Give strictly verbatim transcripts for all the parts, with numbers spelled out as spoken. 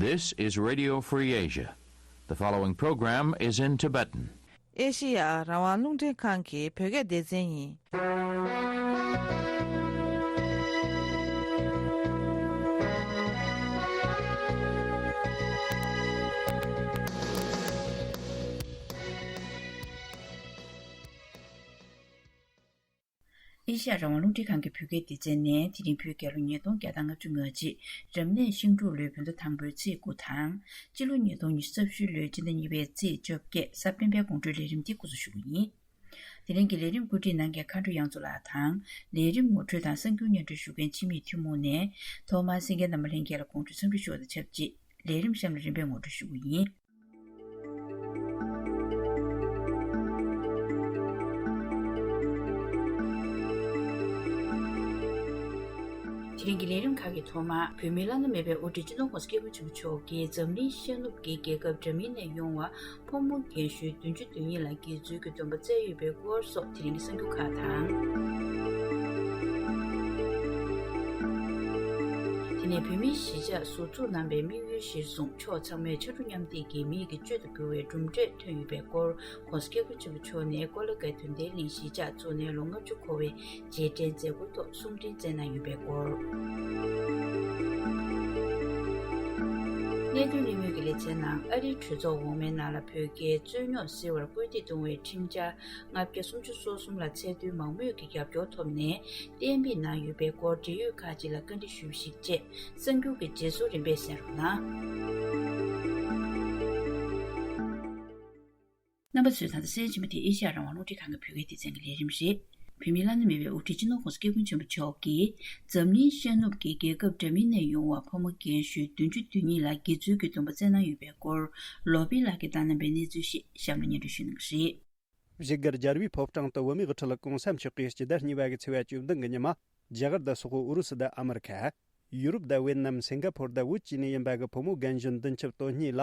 This is Radio Free Asia. The following program is in Tibetan. ཨེ་ཤི་ཡ་རང་དབང་རླུང་འཕྲིན་ཁང་གི་བོད་སྐད་སྡེ་ཚན་ཡིན། ཨེ་ཤ་ཡ་རང་དབང་རླུང་འཕྲིན་ཁང་གི་བོད་སྐད་སྡེ་ཚན་ནས་དེ་རིང་བོད་རྒྱལ་ལོ་ཉིས་སྟོང་བརྒྱ་དང་ལྔ་བཅུ་ང་གཅིག་རབ་གནས་ཤིང་འབྲུག་ལོའི་བོད་ཟླ་དང་པོའི་ཚེས་དགུ་དང་། སྤྱི་ལོ་ཉིས་སྟོང་ཉི་ཤུ་རྩ་བཞི་ལོའི་སྤྱི་ཟླ་གཉིས་པའི་ཚེས་བཅོ་བརྒྱད་གཟའ་སྤེན་པའི་དགོང་དྲོའི་ལས་རིམ་འདི་འགོ་འཛུགས་ཞུ་གི་ཡིན། དེ་རིང་གི་ལས་རིམ་གོ་སྒྲིག་གནང་མཁན་མཁའ་འགྲོ་དབྱངས་མཚོ་ལགས་དང་ལས་རིམ་ངོ་སྤྲོད་དང་གསར་འགྱུར་སྙན་སྒྲོན་ཞུ་མཁན་འཆི་མེད་ཐུན་མོང་ནས་ཐོག་མར་གསན་མཁན་རྣམ་པ་ལྷན་རྒྱས་ལ་དགོངས་འཁྲོལ་འཚམས་འདྲི་ཞུ་བ་དང་ཆབས་ཅིག་ལས་རིམ་གཤམ་ལ་རིམ་པས་ངོ་སྤྲོད་ཞུ་གི་ཡིན། དེ་རིང་གི་ལས་རིམ་ཁག་གི་ཐོག་མར་བོད་མིའི་བླ་ན་མེད་པའི་དབུ་ཁྲིད་སྤྱི་ནོར་༸གོང་ས་༸སྐྱབས་མགོན་ཆེན་པོ་མཆོག་གིས་འཛམ་གླིང་ཤར་ནུབ་ཀྱི་རྒྱལ་ཁབ་འདྲ་མིན་ནས་ཡོང་བ་ཕོ་མོ་རྒན་གཞོན་བདུན་ཅུ་དོན་གཉིས་ལ་དགེ་ཚུལ་གྱི་སྡོམ་པ་བསྩལ་ཡོད་པའི་སྐོར་སོགས་དེ་རིང་གི་གསར་འགྱུར་ཁག་དང་། དེ་ནས་བོད་མིའི་གཞིས་ཆགས་ཟུར་འཛུགས་གནང་བའི་དམིགས་ཡུལ་གཞིར་བཟུང་ཕྱོགས་ཚང་མས་ཕྱར་གྲུ་མཉམ་འདེགས་ཀྱིས་མི་ཡི་གི་གཅོད་དུ་གྱུར་བའི་གྲུབ་འབྲས་ཐོན་ཡོད་པའི་སྐོར་༸གོང་ས་༸སྐྱབས་མགོན་ཆེན་པོ་མཆོག་ནས་ཀོ་ལི་གྷལ་དོན་ལྡན་གླིང་གཞིས་ཆགས་བཙུགས་ནས་ལོ་ལྔ་བཅུ་འཁོར་བའི་རྗེས་དྲན་མཛད་སྒོའི་ཐོག་གསུང་འཕྲིན་བསྩལ་གནང་ཡོད་པའི་སྐོར། གནད་དོན་གླེང་མོལ་གྱི་ལེ་ཚན་ནང་ཨ་རིའི་གྲོས་ཚོགས་འོག་མའི་ནང་ལ་བོད་རྒྱའི་རྩོད་རྙོག་སེལ་བར་སྐུལ་འདེད་གཏོང་བའི་ཁྲིམས་འཆར་ལྔ་བརྒྱ་སུམ་ཅུ་སོ་གསུམ་ལ་ཚད་མཐོའི་མང་མོས་ཀྱི་རྒྱབ་སྐྱོར་ཐོབ་ནས་གཏན་འབེབས་གནང་ཡོད་པའི་སྐོར་འབྲེལ་ཡོད་ཁག་ཅིག་ལ་བཀའ་འདྲི་ཞུས་པ་ཞིག་བཅས་གསར་འགྱུར་གྱི་རྗེས་སོར་རིམ་པས་གསན་རོགས་གནང་། རྣམ་པ་ཚོས་ད་ལྟ་གསན་བཞིན་པ་དེ་ཨེ་ཤ་ཡ་རང་དབང་རླུང་འཕྲིན་ཁང་གི་བོད་སྐད་སྡེ་ཚན་གྱི་ལས་རིམ་རེད། བོད་མིའི་བླ་ན་མེད་པའི་དབུ་ཁྲིད་སྤྱི་ནོར་༸གོང་ས་༸སྐྱབས་མགོན་ཆེན་པོ་མཆོག་གིས་འཛམ་གླིང་ཤར་ནུབ་ཀྱི་རྒྱལ་ཁབ་འདྲ་མིན་ནས་ཡོང་བ་ཕོ་མོ་རྒན་གཞོན་བདུན་ཅུ་དོན་གཉིས་ལ་དགེ་ཚུལ་གྱི་སྡོམ་པ་བསྩལ་གནང་ཡོད་པའི་སྐོར་ལོ་པི་ལགས་ཀྱིས་བཏང་གནང་པའི་གནས་ཚུལ་ཞིག་གཤམ་ལ་སྙན་སྒྲོན་ཞུ་གནང་གི་རེད། བཞུགས་སྒར་རྒྱལ་བའི་ཕོ་བྲང་དུ་བོད་མིའི་དབུ་ཁྲིད་༸གོང་ས་མཆོག་གིས་སྤྱི་ཟླ་གཉིས་པ་གི་ཚེས་པ་བཅུ་བདུན་གྱི་ཉི་མ། རྒྱ་གར་དང་སོག་པོ་ཨུ་རུ་སུ་དང་ཨ་མི་རི་ཁ། ཡུ་རོབ་དང་ཝེ་ཏི་ནམ། སིང་ག་ཕོར་དང་བོད་བཅས་ནས་ཡིན་པ་གི་ཕོ་མོ་རྒན་གཞོན་བདུན་ཅུ་དོན་གཉིས་ལ་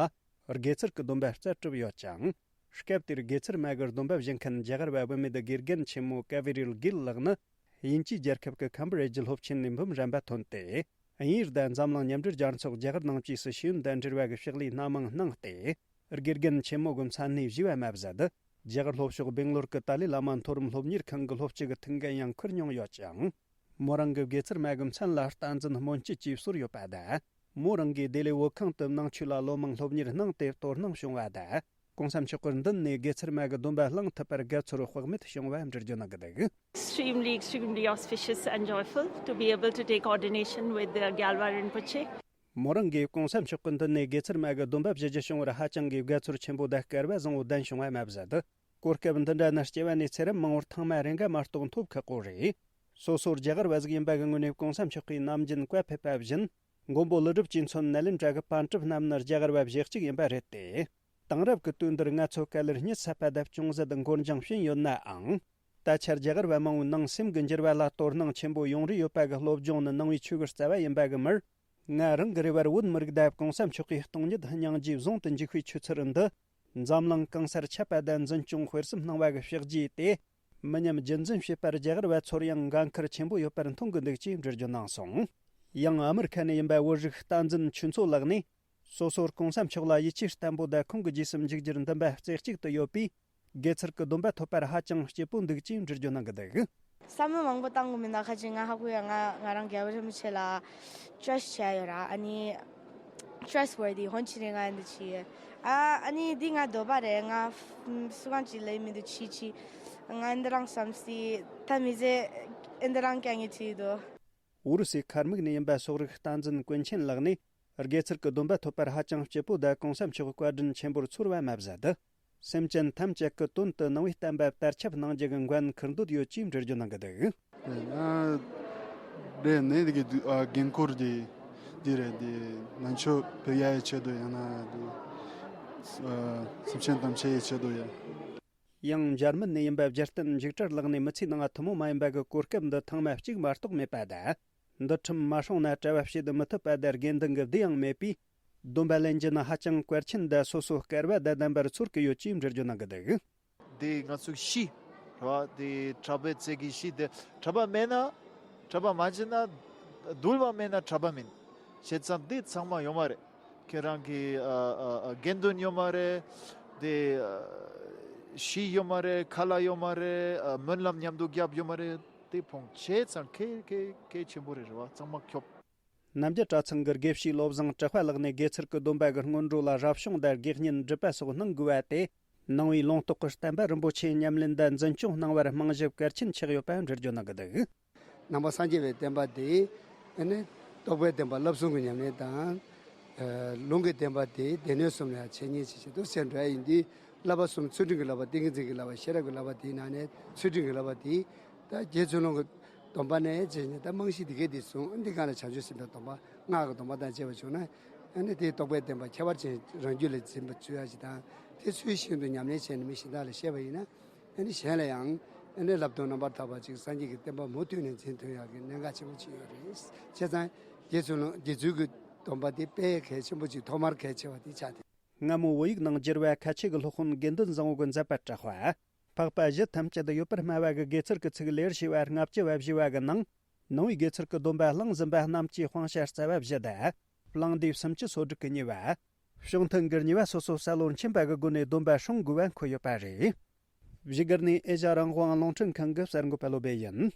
དགེ་ཚུལ་གྱི་སྡོམ་པ་བསྩལ་གྲུབ་ཡོད་ཅིང་། སྐབས་དེར་དགེ་ཚུལ་མ་གི་སྡོམ་པ་བཞེས་མཁན་རྒྱ་གར་བ་བུད་མེད་དགེ་རྒན་ཆེན་མོ་ཀ་བི་རིལ་གིལ་ལགས་ནི། དབྱིན་ཇིའི་རྒྱལ་ཁབ་ཀྱི་ཁམ་བྷི་རི་ཇི་སློབ་ཆེན་ནས་འབུམ་རམས་པ་ཐོན་ཏེ། དབྱིན་ཡུལ་དང་འཛམ་གླིང་མཉམ་འབྲེལ་རྒྱལ་ཚོགས་རྒྱ་གར་ནང་ཆོས་སུ་ཤེས་ཡོན་དང་འབྲེལ་བ་གི་ཕྱག་ལས་སྣ་མང་གནང་སྟེ། དགེ་རྒན་ཆེན་མོ་གི་མཚན་གནས་བཞེས་པ་མ་ཟད། རྒྱ་གར་ལྷོ་ཕྱོགས་སྦེང་ལོར་གྱི་ཏཱ་ལའི་བླ་མ་མཐོ་རིམ་སློབ་གཉེར་ཁང་གི་སློབ་སྤྱི་གི་ཐུགས་འགན་ཡང་འཁུར་མྱོང་ཡོད་ཅིང་། མོ་རང་གི་དགེ་ཚུལ་མ་གི་མཚན་ལ་བསྟན་འཛིན་སྨོན་སྐྱིད་ཅེས་གསོལ་ཡོད་པ་དང་། མོ་རང་གིས་བདེ་ལེགས་བོད་ཁང་དུ་ནང་ཆོས་ལ་ལོ་མང་སློབ་གཉེར་གནང་སྟེ་དོ་སྣང་བྱུང་བ་དང་། ༸གོང་ས་མཆོག་གི་མདུན་ནས་དགེ་ཚུལ་མ་གི་སྡོམ་པ་བླངས་ཐུབ་པར་དགའ་ཚོར་དཔག་མེད་བྱུང་བ་འགྲེལ་བརྗོད་གནང་གི་འདུག Extremely, extremely auspicious and joyful to be able to take ordination with the Gyalwar Rinpoche. མོ་རང་གིས་༸གོང་ས་མཆོག་གི་མདུན་ནས་དགེ་ཚུལ་མ་གི་སྡོམ་པ་བཞེས་རྒྱུ་བྱུང་བར་ཧ་ཅང་གི་དགའ་ཚོར་ཆེན་པོ་དང་སྐལ་བ་བཟང་བོ་ལྡན་བྱུང་བ་མ་ཟད། གོ་སྐབས་འདི་འདྲ་ནི་སྐྱེ་བ་ནས་ཚེ་རབས་མང་བོར་ཐེངས་མ་རེ་འགའ་མ་གཏོགས་ཐོབ་ཁག་པོ་རེད། སོ་སོར་རྒྱ་གར་བ་ཟིག་ཡིན་པ་གི་ངོས་ནས་༸གོང་ས་མཆོག་གིས་ནམ་རྒྱུན་བཀའ་ཕེབས་པ་བཞིན། མགོན་པོ་ཀླུ་སྒྲུབ་ཀྱིས་མཚོན་ནཱ་ལེནྡྲ་གི་པཎ་གྲུབ་རྣམས་ནི་རྒྱ་གར་བ་བཞེས་གཅིག་ཡིན་པ་རེད་དེ། དེང་རབས་ཀྱི་དུས་འདིར་ང་ཚོ་ག་ལེར་གཉིད་སད་པ་དང་ཅུང་ཟད་འགོར་འགྱངས་ཕྱིན་ཡོད་ནའང་། ད་ཆར་རྒྱ་གར་བ་མང་བོའི་ནང་སེམས་ཀྱི་འགྱུར་བ་ལ་དོ་སྣང་ཆེན་པོ་ཡོང་རེ་ཡོད་པ་གི་སློབ་སྦྱོང་ནི་ནང་པའི་ཆོས་ཀྱི་རྩ་བ་ཡིན་པ་གི་མིར། ང་རང་གི་རེ་བར་བོད་མི་རིགས་དང་༸གོང་ས་མཆོག་གི་སྟོང་ཉིད་སྙིང་རྗེ་ཟུང་དུ་འཇུག་པའི་ཆོས་ཚུལ་འདི། འཛམ་གླིང་གང་སར་ཁྱབ་པ་དང་འཛིན་སྐྱོང་སྤེལ་གསུམ་གནང་བ་གི་ཕྱག་རྗེས་ཏེ། མི་ཉམས་རྒྱུན་འཛིན་བྱེད་པར་རྒྱ་གར་བ་ཚོར་ཡང་འགན་ཁུར་ཆེན་པོ་ཡོད་པར་མཐོང་གི་འདུག་ཅེས་འགྲེལ་བརྗོད་གནང་སོང་། ཡང་ཨ་མི་རི་ཁ་ནས་ཡིན་པ་བོད་རིགས་བསྟན་འཛིན་ཆོས་མཚོ་ལགས་ནས། སོ་སོར་༸གོང་ས་མཆོག་ལ་ཡིད་ཆེས་བརྟན་པོ་དང་ཁོང་གི་རྗེས་སུ་འཇུག་རྒྱུར་འདུན་པ་རྩེ་གཅིག་ཏུ་ཡོད་པས། དགེ་ཚུལ་གྱི་སྡོམ་པ་ཐོབ་པར་ཧ་ཅང་སྐྱིད་པོ་འདུག་ཅེས་འགྲེལ་བརྗོད་གནང་གི་འདུག་བསམ་བློ་མང་པོ་བཏང་གི་མི་འདུག་ཁ་ཅིག་ང་ཧ་གོ་ཡ། ང་ང་རང་རྒྱལ་བ་རིན་པོ་ཆེ་ལ་trust་བྱས་ཡོད་ར། ཨ་ནི་trustworthy ཧོན་ཆི་རེ་ང་འདི་ཆི། ཨ་ཨ་ནི་འདི་ང་འདོད་པ་རེད། ང་སུ་གང་ཅིག་ལས་མི་འདུག་ཆི་ཆི། ང་འདི་རང་བསམ་སྲིད་ད་མི་ཚེ་འདི་རང་སྐྱང་ངེ་ཆི་འདུག་ཨུ་རུ་སུའི་མཁར་དམག་ནས་ཡིན་པ་སོག་རིགས་བསྟན་འཛིན་ཀུན་མཁྱེན་ལགས་ནས། དགེ་ཚུལ་གྱི་སྡོམ་པ་ཐོབ་པར་ཧ་ཅང་སྐྱིད་པོ་དང་༸གོང་ས་མཆོག་བཀའ་དྲིན་ཆེན་པོར་ཚོར་བ་མ་ཟད། སེམས་ཅན་ཐམས་ཅད་ཀྱི་དོན་དུ་ནང་པའི་བསྟན་པ་དར་ཁྱབ་གནང་རྒྱུ་གི་འགན་འཁུར་འདོད་ཡོད་ཅེས་འགྲེལ་བརྗོད་གནང་གི་འདུག་ང་རེད་ནས་དེ་གི་འགན་འཁུར་དེ་འདི་རེད། དེ་ནང་ཆོས་ཕེབས་ཡ་ཡི་ཆེད་དུ་ཡང་ན་དེ་སེམས་ཅན་ཐམས་ཅད་ཡི་ཆེད་དུ་ཡ། ཡང་འཇར་མན་ནས་ཡིན་པ་རྒྱལ་བསྟན་འཇིགས་བྲལ་ལགས་ནས་མི་ཚེའི་ནང་ཐུན་མོང་མ་ཡིན་པ་གི་གོ་སྐབས་འདི་ཐེངས་མ་གཅིག་མ་གཏོགས་མེད་པ་དང་། འདུལ་ཁྲིམས་མ་སྲུང་ན་གྲྭ་བ་བྱེད་མི་ཐུབ་པ་དང་དགེ་འདུན་གྱི་སྡེ་ཡང་མེད་པས། སྡོམ་པ་ལེན་རྒྱུ་ནི་ཧ་ཅང་གལ་ཆེན་དང་སོ་སོ་སྐལ་བ་དང་ལྡན་པར་ཚོར་གྱི་ཡོད་ཅེས་འགྲེལ་བརྗོད་གནང་གི་འདུག་འདི་ང་ཚོའི་གཞི་རེད་བ། འདི་གྲྭ་པའི་རྩེ་གི་གཞི་དེ་གྲྭ་པ་མེད་ན་གྲྭ་པ་མ་བྱེད་ན་འདུལ་བ་མེད་ན་གྲྭ་པ་མིན། བྱས་ཙང་འདི་ཚང་མ་ཡོད་མ་རེད། ཁྱེད་རང་གི་ཨ་ཨ་ཨ་དགེ་འདུན་ཡོད་མ་རེད། དེ་ཨ་གཞིས་ཡོད་མ་རེད། ཁ་ལག་ཡོད་མ་རེད། ཨ་སྨོན་ལམ་མཉམ་དུ་རྒྱབ་ཡོད་མ་རེད། དེ་ཕོངས་ཆེ་ཙང་གལ་གལ་གལ་ཆེན་པོ་རེད། རེད་བ། ཚང་མ་ཁྱོབ། རྣམ་རྒྱལ་གྲྭ་ཚང་གི་དགེ་བཤེས་བློ་བཟང་གྲགས་པ་ལགས་ནས་དགེ་ཚུལ་གྱི་སྡོམ་པ་གི་སྔོན་འགྲོ་ལ་རབ་བྱུང་དང་དགེ་བསྙེན་སྒྲུབ་པ་སོགས་གནང་དགོས་པ་དེ། ནང་པའི་ལུང་རྟོགས་ཀྱི་བསྟན་པ་རིན་པོ་ཆེའི་ཉམས་ལེན་དང་འཛིན་སྐྱོང་གནང་བར་རྨང་གཞི་གལ་ཆེན་ཆགས་ཡོད་པ་འགྲེལ་བརྗོད་གནང་གི་འདུག། ནང་པ་སངས་རྒྱས་པའི་བསྟན་པ་དེ་ཨ་ནི་རྟོགས་པའི་བསྟན་པ་བསླབ་གསུམ་གྱི་ཉམས་ལེན་དང་། ལུང་གི་བསྟན་པ་དེ་སྡེ་སྣོད་གསུམ་ལ་འཆད་ཉན་བྱེད་བྱེད་དུ་ཟེར་འགྲོ་ཡ་ཡིན་དུས། བསླབ་པ་གསུམ། ཚུལ་ཁྲིམས་ཀྱི་བསླབ་པ། ཏིང་ངེ་འཛིན་གྱི་བསླབ་པ། ཤེས་རབ་ཀྱི་བསླབ་པ་དེའི་ནང་ནས་ཚུལ་ཁྲིམས་ཀྱི་བསླབ་པ་དེ། ད་རྗེ་བཙུན་ལུང་གི་སྡོམ་པ་ནས་བྱས་ནས་ད་རྨང་གཞི་འདི་གའི་འདི་བཟུང་། འདི་སྒང་ལ་བྱང་ཆུབ་སེམས་དཔའི་སྡོམ་པ། སྔགས་ཀྱི་སྡོམ་པ་དང་བཅས་པ་བྱུང་ན། ཨ་ནི་དེ་རྟོགས་པའི་བསྟན་པ་ཁྱད་པར་ཅན་རང་རྒྱུད་ལ་འཛིན་པ་བཅུག་ཡ་ཞིག་དང་། དེ་ཚུལ་བཞིན་དུ་ཉམས་ལེན་བྱས་ནས་མི་གཞན་དག་ལ་བཤད་པ་ཡིན་ན། ཨ་ནི་གཞན་ལ་ཡང་ཨ་ནི་བསླབ་སྟོན་རྣམ་པར་དག་པ་ཅིག་སངས་རྒྱས་ཀྱི་བསྟན་པ་མུ་མཐུད་ནས་འཛིན་ཐུབ་ཡག་གི་གནད་འགག་ཆེན་པོ་ཅིག་ཡོད་རེད། བྱས་ཙང་རྗེ་བཙུན་ལུང་། རྗེ་བཙུན་གྱི་སྡོམ་པ་དེ་དཔེ་གལ་ཆེན་པོ་ཅིག་ཐོག་མར་གལ་ཆེ་བ་དེ་ཆགས་ཏེ། སྔ་མོ་བོད་ཡིག་ནང་བསྒྱུར་བ་ཁ་ཆེ་གི་སློབ་དཔོན་དགེ་འདུན་བཟང་པོ་གི་མཛད་པར་གྲགས་པ། འཕགས་པ་གཞི་ཐམས་ཅད་ཡོད་པར་སྨྲ་བ་གི་དགེ་ཚུལ་གྱི་ཚིག་ལེར་ཞེས་པ་ལྔ་བཅུ་བ་བཞི་བ་གི་ནང་། ནང་པའི་དགེ་ཚུལ་གྱི་སྡོམ་པ་བླངས་ཟིན་པ་རྣམས་ཀྱི་དཔང་བྱ་རྩ་བ་བཞི་དང་། བླངས་དུས་སུམ་ཅུ་སོ་དྲུག་གི་གཉིས་པ། བྱང་ཐུན་གྱི་གཉིས་པ་སོ་སོ་ས་ལོ་མཁྱེན་པ་གི་སྒོ་ནས་སྡོམ་པ་སྲུང་དགོས་པ་འཁོད་ཡོད་པ་རེད། བཞུགས་སྒར་ནས་ཨེ་ཤ་རང་དབང་རླུང་འཕྲིན་ཁང་གི་གསར་འགོད་པ་བློ་བྷེ་ཡིན།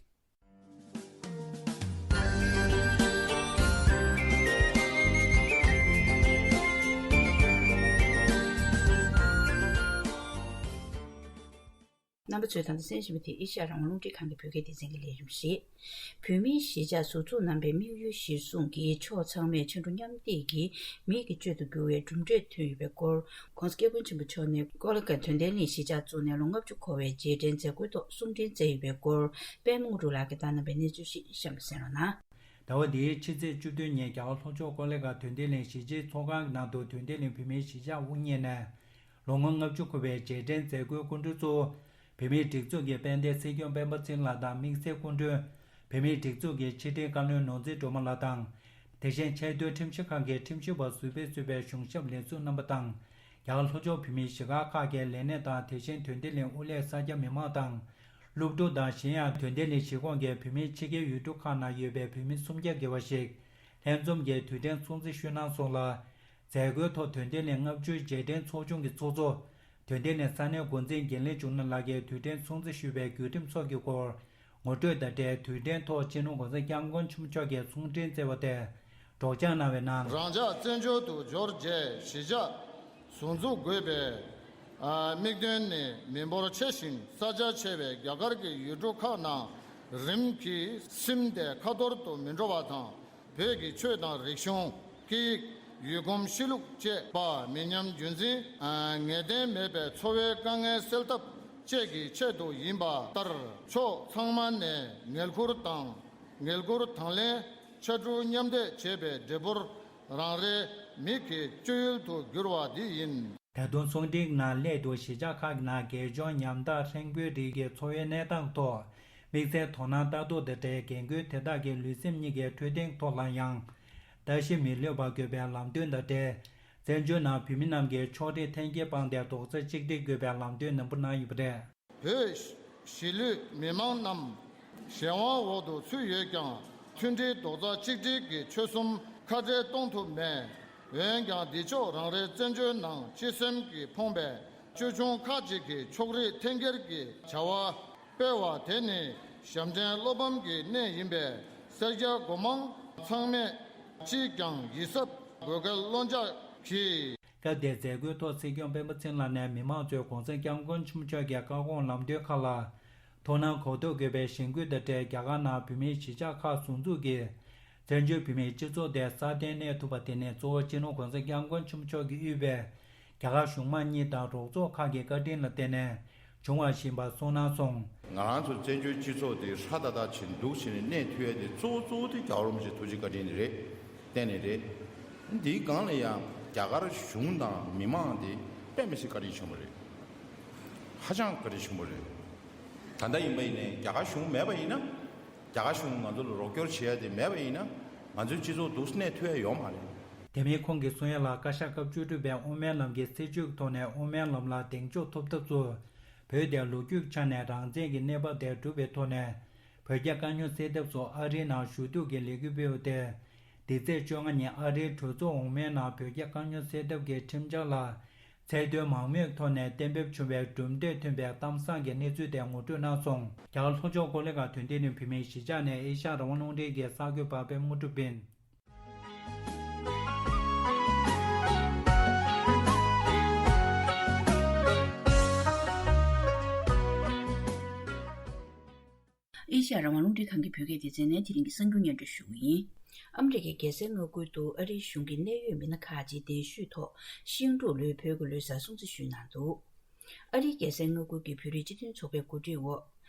རྣམ་པ་ཚོས་ད་ལྟ་གསན་བཞིན་པ་དེ་ཨེ་ཤ་ཡ་རང་དབང་རླུང་འཕྲིན་ཁང་གི་བོད་སྐད་སྡེ་ཚན་གྱི་ལས་རིམ་རེད། བོད་མིའི་གཞིས་ཆགས་ཟུར་འཛུགས་རྣམ་པའི་དམིགས་ཡུལ་གཞིར་བཟུང་གིས་ཕྱོགས་ཚང་མས་ཕྱི་དྲོ་མཉམ་འདེགས་ཀྱིས་མིག་གི་བཅུད་དུ་གྱུར་བའི་གྲུབ་འབྲས་ཐོན་ཡོད་པའི་སྐོར། ྋགོང་ས་ྋསྐྱབས་མགོན་ཆེན་པོ་མཆོག་ནས་ཀོ་ལི་གྷལ་དོན་ལྡན་གླིང་གཞིས་ཆགས་བཙུགས་ནས་ལོ་ལྔ་བཅུ་འཁོར་བའི་རྗེས་དྲན་མཛད་སྒོའི་ཐོག་གསུང་འཕྲིན་བསྩལ་ཡོད་པའི་སྐོར། པད་མ་དངོས་གྲུབ་ལགས་ཀྱིས་བཏང་གནང་བའི་གནས་ཚུལ་ཞིག་གཤམ་དུ་གསན་རོགས་གནང་། ཟླ་བ་འདིའི་ཕྱི་ཚེས་བཅུ་བདུན་ཉིན་རྒྱ་གར་ལྷོ་ཕྱོགས་ཀོ་ལི་གྷལ་དོན་ལྡན་གླིང་གཞིས་བྱེས་ཚོགས་ཁང་གི་ནང་དུ་དོན་ལྡན་གླིང་བོད་མིའི་གཞིས་ཆགས་དབུ་བརྙེས་ནས་ལོ་ངོ་ལྔ་བཅུ་འཁོར་བའི་རྗེས་དྲན་མཛད་སྒོའི་སྐུ་མགྲོན་གཙོ་བོ། བོད་མིའི་སྒྲིག་འཛུགས་ཀྱི་དཔལ་ལྡན་སྲིད་སྐྱོང་སྤེན་པ་ཚེ་རིང་ལགས་དང་དམིགས་བསལ་སྐུ་མགྲོན། བོད་མིའི་སྒྲིག་འཛུགས་ཀྱི་ཕྱི་དྲིལ་བཀའ་བློན་ནོར་འཛིན་སྒྲོལ་མ་ལགས་དང་། དེ་བཞིན་ཆེས་མཐོའི་ཁྲིམས་ཞིབ་ཁང་གི་ཁྲིམས་ཞིབ་པ་ཟུར་པས་གཙོས་པའི་གཞུང་ཞབས་ལས་ཟུར་རྣམ་པ་དང་། རྒྱ་གར་ལྷོ་ཕྱོགས་བོད་མིའི་གཞིས་སྒར་ཁག་གི་ལས་སྣེ་དང་། དེ་བཞིན་དོན་ལྡན་གླིང་དབུ་ལས་ས་སྐྱ་མི་མང་དང་། སློབ་ཕྲུག་དང་། གཞན་ཡང་དོན་ལྡན་གླིང་གཞིས་ཁོངས་ཀྱི་བོད་མིའི་ཕྱི་རྒྱལ་ཡུལ་གྲུ་ཁག་ནང་ཡོད་པའི་བོད་མི་སུམ་བརྒྱ་བརྒལ་བ་ཞིག་ལྷན་འཛོམས་ཀྱིས་དུས་དྲན་སྲུང་བརྩི་ཞུས་གནང་སོང་ལ། མཛད་སྒོའི་ཐོག་དོན་ལྡན་གླིང་ལྔ་བཅུའི་རྗེས་དྲན་ཚོགས་ཆུང་གི་ཚོགས་གཙོ། དོན་ལྡན་གླིང་ས་གནས་འགོ་འཛིན་དགེ་ལེགས་འབྱུང་གནས་ལགས་ཀྱིས་དུས་དྲན་སྲུང་བརྩི་ཞུས་པའི་བརྒྱུད་རིམ་སོགས་ཀྱི་སྐོར་ངོ་སྤྲོད་དང་འབྲེལ། དུས་དྲན་ཐོག་སྤྱི་ནོར་༧གོང་ས་༧སྐྱབས་མགོན་ཆེན་པོ་མཆོག་གིས་གསུང་འཕྲིན་བསྩལ་བ་དེ་སྒྲོག་སྦྱང་གནང་བའི་ནང་། རང་ཅག་བཙན་བྱོལ་དུ་འབྱོར་རྗེས་གཞིས་ཆགས་ཟུར་འཛུགས་དགོས་པའི་དམིགས་དོན་ནི་མི་འབོར་ཆེ་ཞིང་ས་ཆ་ཆེ་བའི་རྒྱ་གར་གྱི་ཡུལ་གྲུ་ཁག་ནང་རིམ་གྱིས་ཟིན་ཏེ་ཁ་ཐོར་དུ་མི་འགྲོ་བ་དང་། བོད་ཀྱི་ཆོས་དང་རིག་གཞུང་། སྐད་ཡིག། ཡུལ་གོམས་གཤིས་ལུགས་བཅས་པ་མི་ཉམས་རྒྱུན་འཛིན། ངེས་གཏན་མེད་པའི་འཚོ་བའི་དཀའ་ངལ་སེལ་ཐབས་བཅས་ཀྱི་ཆེད་དུ་ཡིན་པ་ལྟར། ཕྱོགས་ཚང་མ་ནས་ངལ་ཁུར་དང་། ངལ་ཁུར་དང་ལེན། ཕྱར་གྲུ་མཉམ་འདེགས་བྱེད་པའི་འབྲས་བུར་རང་རེའི་མིག་གི་སྤྱོད་ཡུལ་དུ་གྱུར་བ་འདི་ཡིན། ད་དུང་གསུང་འཕྲིན་ནང་སླད་དུ་གཞིས་ཆགས་ཁག་གི་ནང་དགེ་སྦྱོང་ཉམ་ཐག་ཧྲེང་བོད་རིགས་ཀྱི་འཚོ་བའི་གནས་སྟངས་ཐོག་དམིགས་བསལ་དོ་སྣང་ལྟ་རྟོག་དང་འབྲེལ། རྒན་རྒོན་དེ་དག་གི་ལུས་སེམས་གཉིས་ཀའི་འཕྲོད་བསྟེན་ཐོག་ལ་ཡང་ལྟ་ཞིབ་མི་ལྷོད་པ་དགོས་པའི་ལམ་སྟོན་དང་འབྲེལ། བཙན་བྱོལ་ནང་བོད་མི་རྣམས་ཀྱིས་ཕྱོགས་རིས་འཐེན་འཁྱེར་སྤངས་ཏེ་རྡོག་རྩ་གཅིག་སྒྲིལ་དགོས་པའི་ལམ་སྟོན་ནན་པོ་གནང་ཡོད་པ་རེད། བོད་གཞིས་ལུས་མི་མང་རྣམས་གཞན་དབང་འོག་ཏུ་ཚུད་ཡོད་ཀྱང་། མཐུན་སྒྲིལ་རྡོག་རྩ་གཅིག་སྒྲིལ་གྱི་ཆོལ་གསུམ་ཁ་བྲལ་གཏོང་ཐུབ་མེད། འོན་ཀྱང་། འདི་ཕྱོགས་རང་རེའི་བཙན་བྱོལ་ནང་སྤྱི་སེམས་ཀྱིས་ཕོངས་པའི་ཅོལ་ཆུང་ཁག་ཅིག་གིས་ཕྱོགས་རིས་འཐེན་འཁྱེར་གྱི་བྱ་བ་སྤེལ་བ་དེ་ནི་ཞབས་འདྲེན་བློ་ཕམ་གྱི་གནས་ཡིན་པས། སེར་སྐྱ་སྒོ་མང་ཚང་མས་ཅིས་ཀྱང་ཡིད་གཟབ་དགོས་གལ་བློ་འཇགས་གྱིས། སྐབས་དེའི་མཛད་སྒོའི་ཐོག་སྲིད་སྐྱོང་སྤེན་པ་ཚེ་རིང་ལགས་ནས་མི་མང་ཚོས་༧གོང་ས་༧སྐྱབས་མགོན་ཆེན་པོ་མཆོག་གི་བཀའ་དགོངས་ལམ་སྟོན་ཁག་ལ་དོ་སྣང་གོ་རྟོགས་དགོས་པའི་གཞེན་སྐུལ་དང་འབྲེལ། རྒྱ་གར་ནང་བོད་མིའི་གཞིས་ཆགས་ཁག་ཟུར་འཛུགས་ཀྱིས་བཙན་བྱོལ་བོད་མིའི་སྤྱི་ཚོགས་དེ་སྲ་བརྟན་གནས་ཐུབ་པ་དེ་ནི་གཙོ་བོ་སྤྱི་ནོར་༧གོང་ས་༧སྐྱབས་མགོན་ཆེན་པོ་མཆོག་གིས་དབུས་པའི་རྒྱ་གར་གཞུང་མང་གཉིས་དང་རོགས་ཚོགས་ཁག་གི་བཀའ་དྲིན་ལ་བརྟེན་ནས་བྱུང་བ་ཞིག་ཡིན་པ་གསུངས་གནང་སོང་། ང་རང་ཚོ་བཙན་བྱོལ་སྤྱི་ཚོགས་དེ་སྲ་ཏག་ཏག་བྱས་འདུག་བྱས་ནས་གནས་ཐུབ་ཡ་དེ་གཙོ་བོ་གཙོ་བོ་དེ་རྒྱལ་བ་རིན་པོ་ཆེའི་ཐུགས་རྗེ་བཀའ་དྲིན་དེ་རེད། བརྟེན་ནས་རེད། འདིའི་སྒང་ལ་ཡང་རྒྱ་གར་གཞུང་དང་མི་མང་དེ་དཔེ་མི་སྲིད་བཀའ་དྲིན་ཆེན་པོ་རེད། ཧ་ཅང་བཀའ་དྲིན་ཆེན་པོ་རེད། ད་ལྟ་ཡིན་པ་ཡིན་ནའི་རྒྱ་གར་གཞུང་མེད་པ་ཡིན་ན། རྒྱ་གར་གཞུང་ང་ཚོ་ལ་རོགས་སྐྱོར་བྱེད་ཡ་དེ་མེད་པ་ཡིན་ན། ང་ཚོའི་སྤྱི་ཚོགས་འདུག་གནས་ཐུབ་ཡ་ཡོད་མ་རེད། དེ་མིན་ཁོང་གིས་གསུང་ཡ་ལ། བཀའ་ཤག་སྐབས་བཅུ་དྲུག་པས་དབུ་མའི་ལམ་གྱི་སྲིད་བྱུས་ཀྱི་ཐོག་ནས་དབུ་མའི་ལམ་ལ་གདེང་འཇོག་ཐོབ་ཐབས་སུ། བོད་དེ་ལོ་རྒྱུས་ཆ་ནས་རང་བཙན་གྱི་གནས་བབ་དེ་གྲུབ་པའི་ཐོག་ནས། བོད་རྒྱ་དཀའ་རྙོག་སེལ་ཐབས་སུ་ཨ་རིའི་ནང་ཞུ་གཏུག་གི་ལས་འགུལ་སྤེལ་བ་དེ། འདི་ཚེས་བཅོ་ལྔ་ཉིན་ཨ་རིའི་གྲོས་ཚོགས་འོག་མའི་ནང་བོད་རྒྱ་དཀའ་རྙོག་སེལ་ཐབས་ཀྱི་ཁྲིམས་འཆར་ལ། ཚད་མཐོའི་མང་མོས་ཐོག་ནས་གཏན་འབེབས་བྱུང་བའི་གྲུབ་འབྲས་ཐོན་པའི་གཏམ་བཟང་གི་གནས་ཚུལ་དེ་ངོ་སྤྲོད་གནང་སོང་། རྒྱ་གར་ལྷོ་ཕྱོགས་ཀོ་ལི་གྷལ་དོན་ལྡན་གླིང་བོད་མིའི་གཞིས་ཆགས་ནས་ཨེ་ཤ་ཡ་རང་དབང་རླུང་འཕྲིན་གྱི་གསར་འགོད་པ་པད་མ་དངོས་གྲུབ་ཡིན། ཨེ་ཤ་ཡ་རང་དབང་རླུང་འཕྲིན་ཁང་གི་བོད་སྐད་སྡེ་ཚན་ནས་དེ་རིང་གི་གསར་འགྱུར་སྙན་སྒྲོན་ཞུ་གི་ཡིན། ཨ་མི་རི་ཀའི་རྒྱལ་སའི་མངའ་ཁུལ་དུ་ཨ་རིའི་གཞུང་གི་གནད་ཡོད་མི་སྣ་ཁག་ཅིག་གདན་ཞུས་ཐོག་ཤིང་འབྲུག་ལོའི་བོད་ཀྱི་ལོ་གསར་སྲུང་བརྩི་ཞུས་གནང་འདུག་ཨ་རིའི་རྒྱལ་སའི་མངའ་ཁུལ་གྱི་བོད་རིགས་སྤྱི་མཐུན་ཚོགས་པའི་གོ་སྒྲིག་འོག་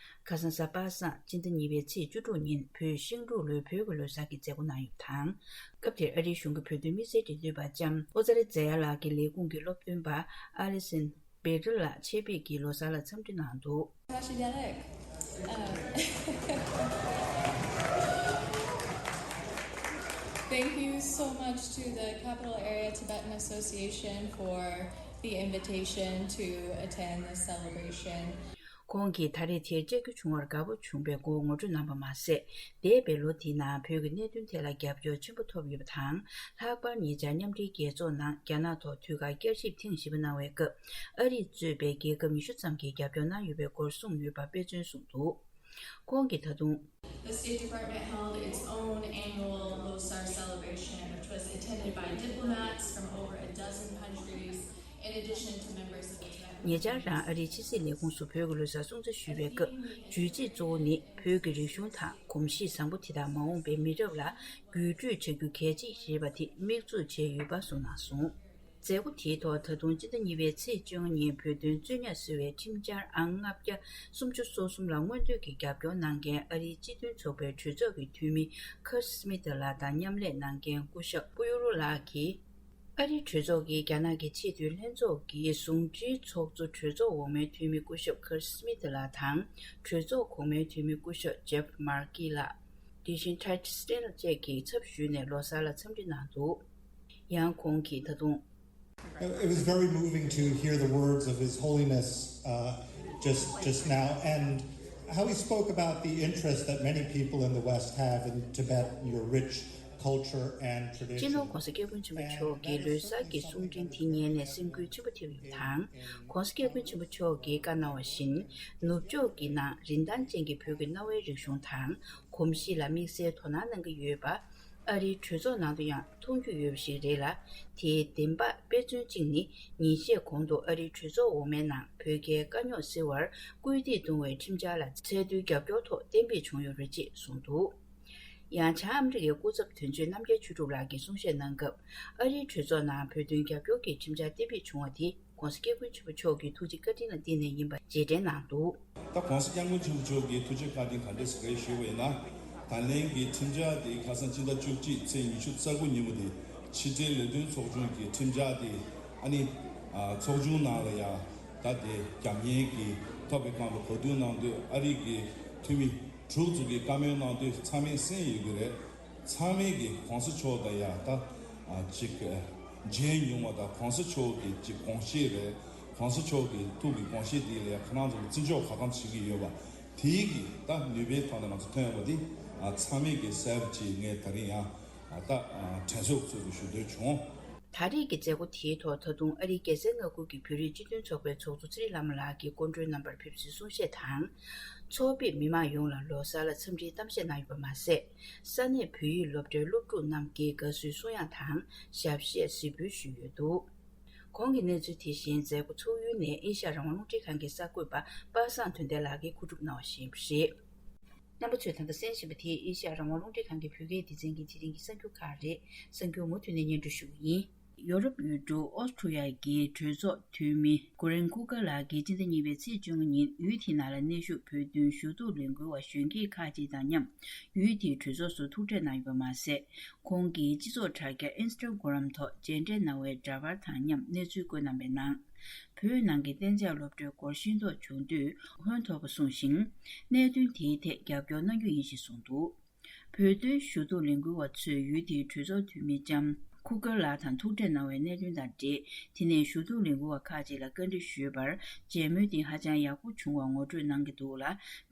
ཁ་སང་གཟའ་པ་སངས་སྤྱི་ཟླ་གཉིས་པའི་ཚེས་བཅུ་དྲུག་ཉིན་བོད་ཤིང་འབྲུག་ལོའི་བོད་ཀྱི་ལོ་གསར་གྱི་མཛད་སྒོ་གནང་ཡོད་པ་དང་། སྐབས་དེར་ཨ་རིའི་གཞུང་གི་བོད་དོན་དམིགས་བསལ་འབྲེལ་མཐུད་པ་ལྕམ་ཨོ་ཙཱ་རི་ཛེ་ཡ་ལགས་ཀྱི་ལས་ཁུངས་ཀྱི་སློབ་སྟོན་པ་ཨ་ལི་སན་བེ་ཏྲ་ལགས་ཆེད་ཕེབས་ཀྱིས་ལོ་གསར་ལ་འཚམས་འདྲི་གནང་འདུག Tashi Delek. Uh, Thank you so much to the Capital Area Tibetan Association for the invitation to attend this celebration. ཁོང་གིས་ད་རེས་དེར་བཅར་རྒྱུ་བྱུང་བར་དགའ་པོ་བྱུང་བའི་སྐོར་ངོ་སྤྲོད་གནང་པ་མ་ཟད། འདས་པའི་ལོ་འདིའི་ནང་བོད་ཀྱི་གནད་དོན་ཐད་ལ་རྒྱབ་སྐྱོར་ཆེན་པོ་ཐོབ་ཡོད་པ་དང་། ལྷག་པར་ཉེ་ཆར་མཉམ་འབྲེལ་རྒྱལ་ཚོགས་ནང་རྒྱ་ནག་ཐོག་དུས་བཀག་བསྐྱར་ཞིབ་ཐེངས་བཞི་པ་གནང་བའི་སྐབས། ཨ་རིས་གཙོས་པའི་རྒྱལ་ཁབ་ཉི་ཤུ་ཙམ་གྱིས་རྒྱབ་སྐྱོར་གནང་ཡོད་པའི་སྐོར་གསུངས་ཡོད་པ་དཔེ་མཚོན་གསུངས་འདུག་ཁོང་གིས་ད་དུང་། The State Department held its own annual Losar celebration, which was attended by diplomats from over a dozen countries, in addition to members of the Tibetan Authorities. ཉེ་ཆར་རང་ཨ་རིའི་ཕྱི་སྲིད་ལས་ཁུངས་སུ་བོད་ཀྱི་ལོ་གསར་སྲུང་བརྩི་ཞུས་པའི་སྐབས། བརྗོད་བྱེད་གཙོ་བོ་ནི་བོད་ཀྱི་རིག་གཞུང་དང་གོམས་གཤིས་བཟང་པོ་དེ་དག་མ་འོངས་པའི་མི་རབས་ལ་བརྒྱུད་སྤྲོད་བྱ་རྒྱུ་གལ་ཆེ་རེད་པ་དེ་དམིགས་འཛུགས་བྱས་ཡོད་པ་གསུངས་གནང་སོང་། མཛད་སྒོ་དེའི་ཐོག་ད་དུང་སྤྱི་ཟླ་གཉིས་པའི་ཚེས་བཅོ་ལྔ་ཉིན་བོད་དོན་རྩོད་ཉམས་སེལ་བའི་ཁྲིམས་འཆར་ཨང་ལྔ་བརྒྱ་སུམ་ཅུ་སོ་གསུམ་ལ་མངོན་འདོད་ཀྱིས་རྒྱབ་སྐྱོར་གནང་མཁན་ཨ་རིའི་སྤྱི་མཐུན་ཚོགས་པའི་གྲོས་ཚོགས་ཀྱི་འཐུས་མི་ཁར་སི་མི་ཐི་ལགས་དང་མཉམ་ལས་གནང་མཁན་སྐུ་ཞབས་པུ་ཡུ་རུ་ལགས་ཀྱིས། ཨ་རིའི་གྲོས་ཚོགས་ཀྱི་རྒྱ་ནག་གི་ཆེས་མཐོའི་ལྷན་ཚོགས་ཀྱི་ཟུང་འབྲེལ་ཚོགས་གཙོ་གྲོས་ཚོགས་འོག་མའི་འཐུས་མི་སྐུ་ཞབས་ཁར་སི་མི་ཐི་ལགས་དང་། གྲོས་ཚོགས་གོང་མའི་འཐུས་མི་སྐུ་ཞབས་ཇེབ་མར་ཀི་ལགས། དེ་བཞིན་ཊེཌ་སི་ཊེན་ལ་བཅས་ཀྱི་ཚབ་ཞུས་ནས་ལོ་གསར་ལ་འཚམས་འདྲི་གནང་འདུག་ཡང་ཁོང་གིས་ད་དུང་། It was very moving to hear the words of His Holiness uh, just just now, and how he spoke about the interest that many people in the West have in Tibet and your rich culture and tradition. སྤྱི་ནོར་༧གོང་ས་༧སྐྱབས་མགོན་ཆེན་པོ་མཆོག་གིས་ལོ་གསར་གྱི་གསུང་འཕྲིན་དེ་ཉན་ནས་སེམས་འགུལ་ཆེན་པོ་ཐེབས་ཡོད་པ་དང་། ༧གོང་ས་༧སྐྱབས་མགོན་ཆེན་པོ་མཆོག་གིས་བཀའ་གནང་བ་བཞིན། ནུབ་ཕྱོགས་ཀྱི་ནང་རིན་ཐང་ཅན་གྱི་བོད་ཀྱི་གནའ་བོའི་རིག་གཞུང་དང་གོམས་གཤིས་ལ་དམིགས་བསལ་དོ་སྣང་གནང་གི་ཡོད་པ། ཨ་རིའི་གྲོས་ཚོགས་ནང་དུ་ཡང་མཐོང་རྒྱུ་ཡོད་པ་ཞིག་རེད་ལ། དེའི་བདེན་དཔང་དཔེ་མཚོན་གཅིག་ནི། ཉིན་ཤས་གོང་དུ་ཨ་རིའི་གྲོས་ཚོགས་འོག་མའི་ནང་བོད་རྒྱའི་དཀའ་རྙོག་སེལ་བར་སྐུལ་འདེད་གཏོང་བའི་ཁྲིམས་འཆར་ལ་ཚད་མཐོའི་རྒྱབ་སྐྱོར་ཐོག་གཏན་འབེབས་བྱུང་ཡོད་རེད་ཅེས་གསུངས་འདུག་ཡང་བྱང་ཨ་མི་རི་ཀའི་སྐུ་ཚབ་དོན་གཅོད་རྣམ་རྒྱལ་ཆོས་གྲུབ་ལགས་ཀྱིས་གསུང་བཤད་གནང་སྐབས། ཨ་རིའི་གྲོས་ཚོགས་ནང་བོད་དོན་རྒྱབ་སྐྱོར་གྱི་ཁྲིམས་འཆར་གཏན་འབེབས་བྱུང་བ་དེ་༧གོང་ས་༧སྐྱབས་མགོན་ཆེན་པོ་མཆོག་གི་ཐུགས་རྗེ་བཀའ་དྲིན་ལ་བརྟེན་ནས་ཡིན་པ་རྗེས་དྲན་གནང་འདུག་ད་༧གོང་ས་༧སྐྱབས་མགོན་ཆེན་པོ་མཆོག་གི་ཐུགས་རྗེ་བཀའ་དྲིན་ག་འདྲས་སེ་ག་རེ་ཞུས་པ་ཡིན་ན། ད་ལན་གྱི་ཁྲིམས་འཆར་དེ་ཁ་སང་སྤྱི་ཟླ་བཅུ་གཅིག་ཚེས་ཉི་ཤུ་རྩ་དགུ་ཉིན་མོ་དེ་ཕྱི་འབྲེལ་ལས་དོན་ཚོགས་ཆུང་གི་ཁྲིམས་འཆར་དེ་ཨ་ནི་ཚོགས་ཆུང་ནང་ལ་ཡང་ད་དེ་རྒྱབ་གཉེར་གྱི་ཐོབ་པའི་སྒང་ལ་གོ་བསྡུར་གནང་དུས་ཨ་རི་གི་འཐུས་མི་དྲུག་ཙམ་གྱིས་བཀའ་མོལ་གནང་དུས་ཚང་མས་གསན་ཡོད་ཀྱི་རེད། ཚང་མས་ཀྱི་༧གོང་ས་མཆོག་དང་ཡ་ད་ཅིག་མཇལ་མྱོང་བ་དང་༧གོང་ས་མཆོག་གི་ཅིག་དགོངས་བཞེད་རེད། ༧གོང་ས་མཆོག་གི་ཐུགས་ཀྱི་དགོངས་བཞེད་དེ་ལ་ཡ་ཁོ་རང་ཚོ་ལ་བརྩི་འཇོག་ག་གམ་བྱེད་ཀྱི་ཡོད་པ་དེའི་གི་ད་ནུས་པའི་ཐོག་ནས་ང་ཚོ་ཐོན་ཡོང་བ་དེ་ཚང་མས་ཀྱི་གསལ་པོ་ཅིག་ངས་ད་རིང་ཡང་ད་དྲན་གསོ་ཚུལ་དུ་ཞུ་འདོད་བྱུང་། ད་རེས་ཀྱི་མཛད་སྒོ་དེའི་ཐོག་ད་དུང་ཨ་རིའི་རྒྱལ་སའི་མངའ་ཁུལ་གྱི་བོད་རིགས་སྤྱི་མཐུན་ཚོགས་པའི་ཚོགས་གཙོ་ཚེ་རིང་བླ་མ་ལགས་ཀྱིས་སྐུ་མགྲོན་རྣམ་པར་ཕེབས་བསུའི་གསུང་བཤད་དང་། ཚོགས་པས་མི་མང་ཡོངས་ལ་ལོ་གསར་ལ་འཚམས་འདྲིའི་གཏམ་བཤད་གནང་ཡོད་པ་མ་ཟད། ས་གནས་བོད་ཡིག་སློབ་གྲྭའི་སློབ་ཕྲུག་རྣམས་ཀྱིས་དགའ་བསུའི་གསུང་དབྱངས་དང་ཞབས་གཞས་གཟིགས་འབུལ་ཞུས་ཡོད་འདུག་གོང་གི་གནས་ཚུལ་དེ་བཞིན་མཛད་སྒོ་ཚོགས་ཡུལ་ནས་ཨེ་ཤ་ཡ་རང་དབང་རླུང་འཕྲིན་ཁང་གི་གསར་འགོད་པ་པ་སངས་དོན་ལྡན་ལགས་ཀྱིས་མཁོ་སྒྲུབ་གནང་བ་ཞིག་རེད། རྣམ་པ་ཚོས་ད་ལྟ་གསན་བཞིན་པ་དེ་ཨེ་ཤ་ཡ་རང་དབང་རླུང་འཕྲིན་ཁང་གི་བོད་སྐད་སྡེ་ཚན་གྱི་དེ་རིང་གི་གསར་འགྱུར་ཁག་རེད། གསར་འགྱུར་མུ་མཐུད་ནས་སྙན་སྒྲོན་ཞུ་གི་ཡིན། ཡོ་རོབ་ཡུལ་གྲུ་ཨོ་སི་ཁྲུ་ཡ་གི་གྲོས་ཚོགས་འཐུས་མི་ཀུ་རེན་ཁུ་ཀ་ལགས་ཀྱིས་སྤྱི་ཟླ་གཉིས་པའི་ཚེས་བཅོ་ལྔ་ཉིན་ཡུལ་དེའི་ནང་ལ་གནས་བཞུགས་བོད་དོན་ཞུ་གཏུག་ལས་འགུལ་བ་གཞོན་སྐྱེས་ཁག་ཅིག་དང་མཉམ་ཡུལ་དེའི་གྲོས་ཚོགས་སུ་ཐུག་འཕྲད་གནང་ཡོད་པ་མ་ཟད། ཁོང་གིས་སྤྱི་ཚོགས་དྲ་རྒྱ་ཨིན་སི་ཊ་གྷི་རམ་ཐོག་མཇལ་འཕྲད་གནང་བའི་འདྲ་པར་དང་མཉམ་གནས་ཚུལ་བཀོད་གནང་པའི་ནང་། བོད་ནང་གི་གཏན་ཚད་སློབ་གྲྭའི་སྒོར་ཤེས་རྟོགས་བྱུང་དུས་ཧོན་ཐོར་པ་གསུངས་ཤིང་། གནད་དོན་དེའི་ཐད་རྒྱབ་སྐྱོར་གནང་རྒྱུ་ཡིན་ཞེས་གསུངས་འདུག་བོད་དོན་ཞུ་གཏུག་ལས་འགུལ་བ་ཚོས་ཡུལ་དེའི་གྲོས་ཚོགས་འཐུས་མི་ལྕམ་ ཁུ་ཀར་ལགས་དང་ཐུག་འཕྲད་གནང་བའི་གནད་དོན་དང་འབྲེལ། དེ་ནས་ཞུ་གཏུག་ལས་འགུལ་བ་ཁག་ཅིག་ལ་བཀའ་འདྲི་ཞུས་པར། མཇལ་མོལ་དེ་ཧ་ཅང་ཡག་པོ་བྱུང་བ་ངོ་སྤྲོད་གནང་གི་འདུག་ལ།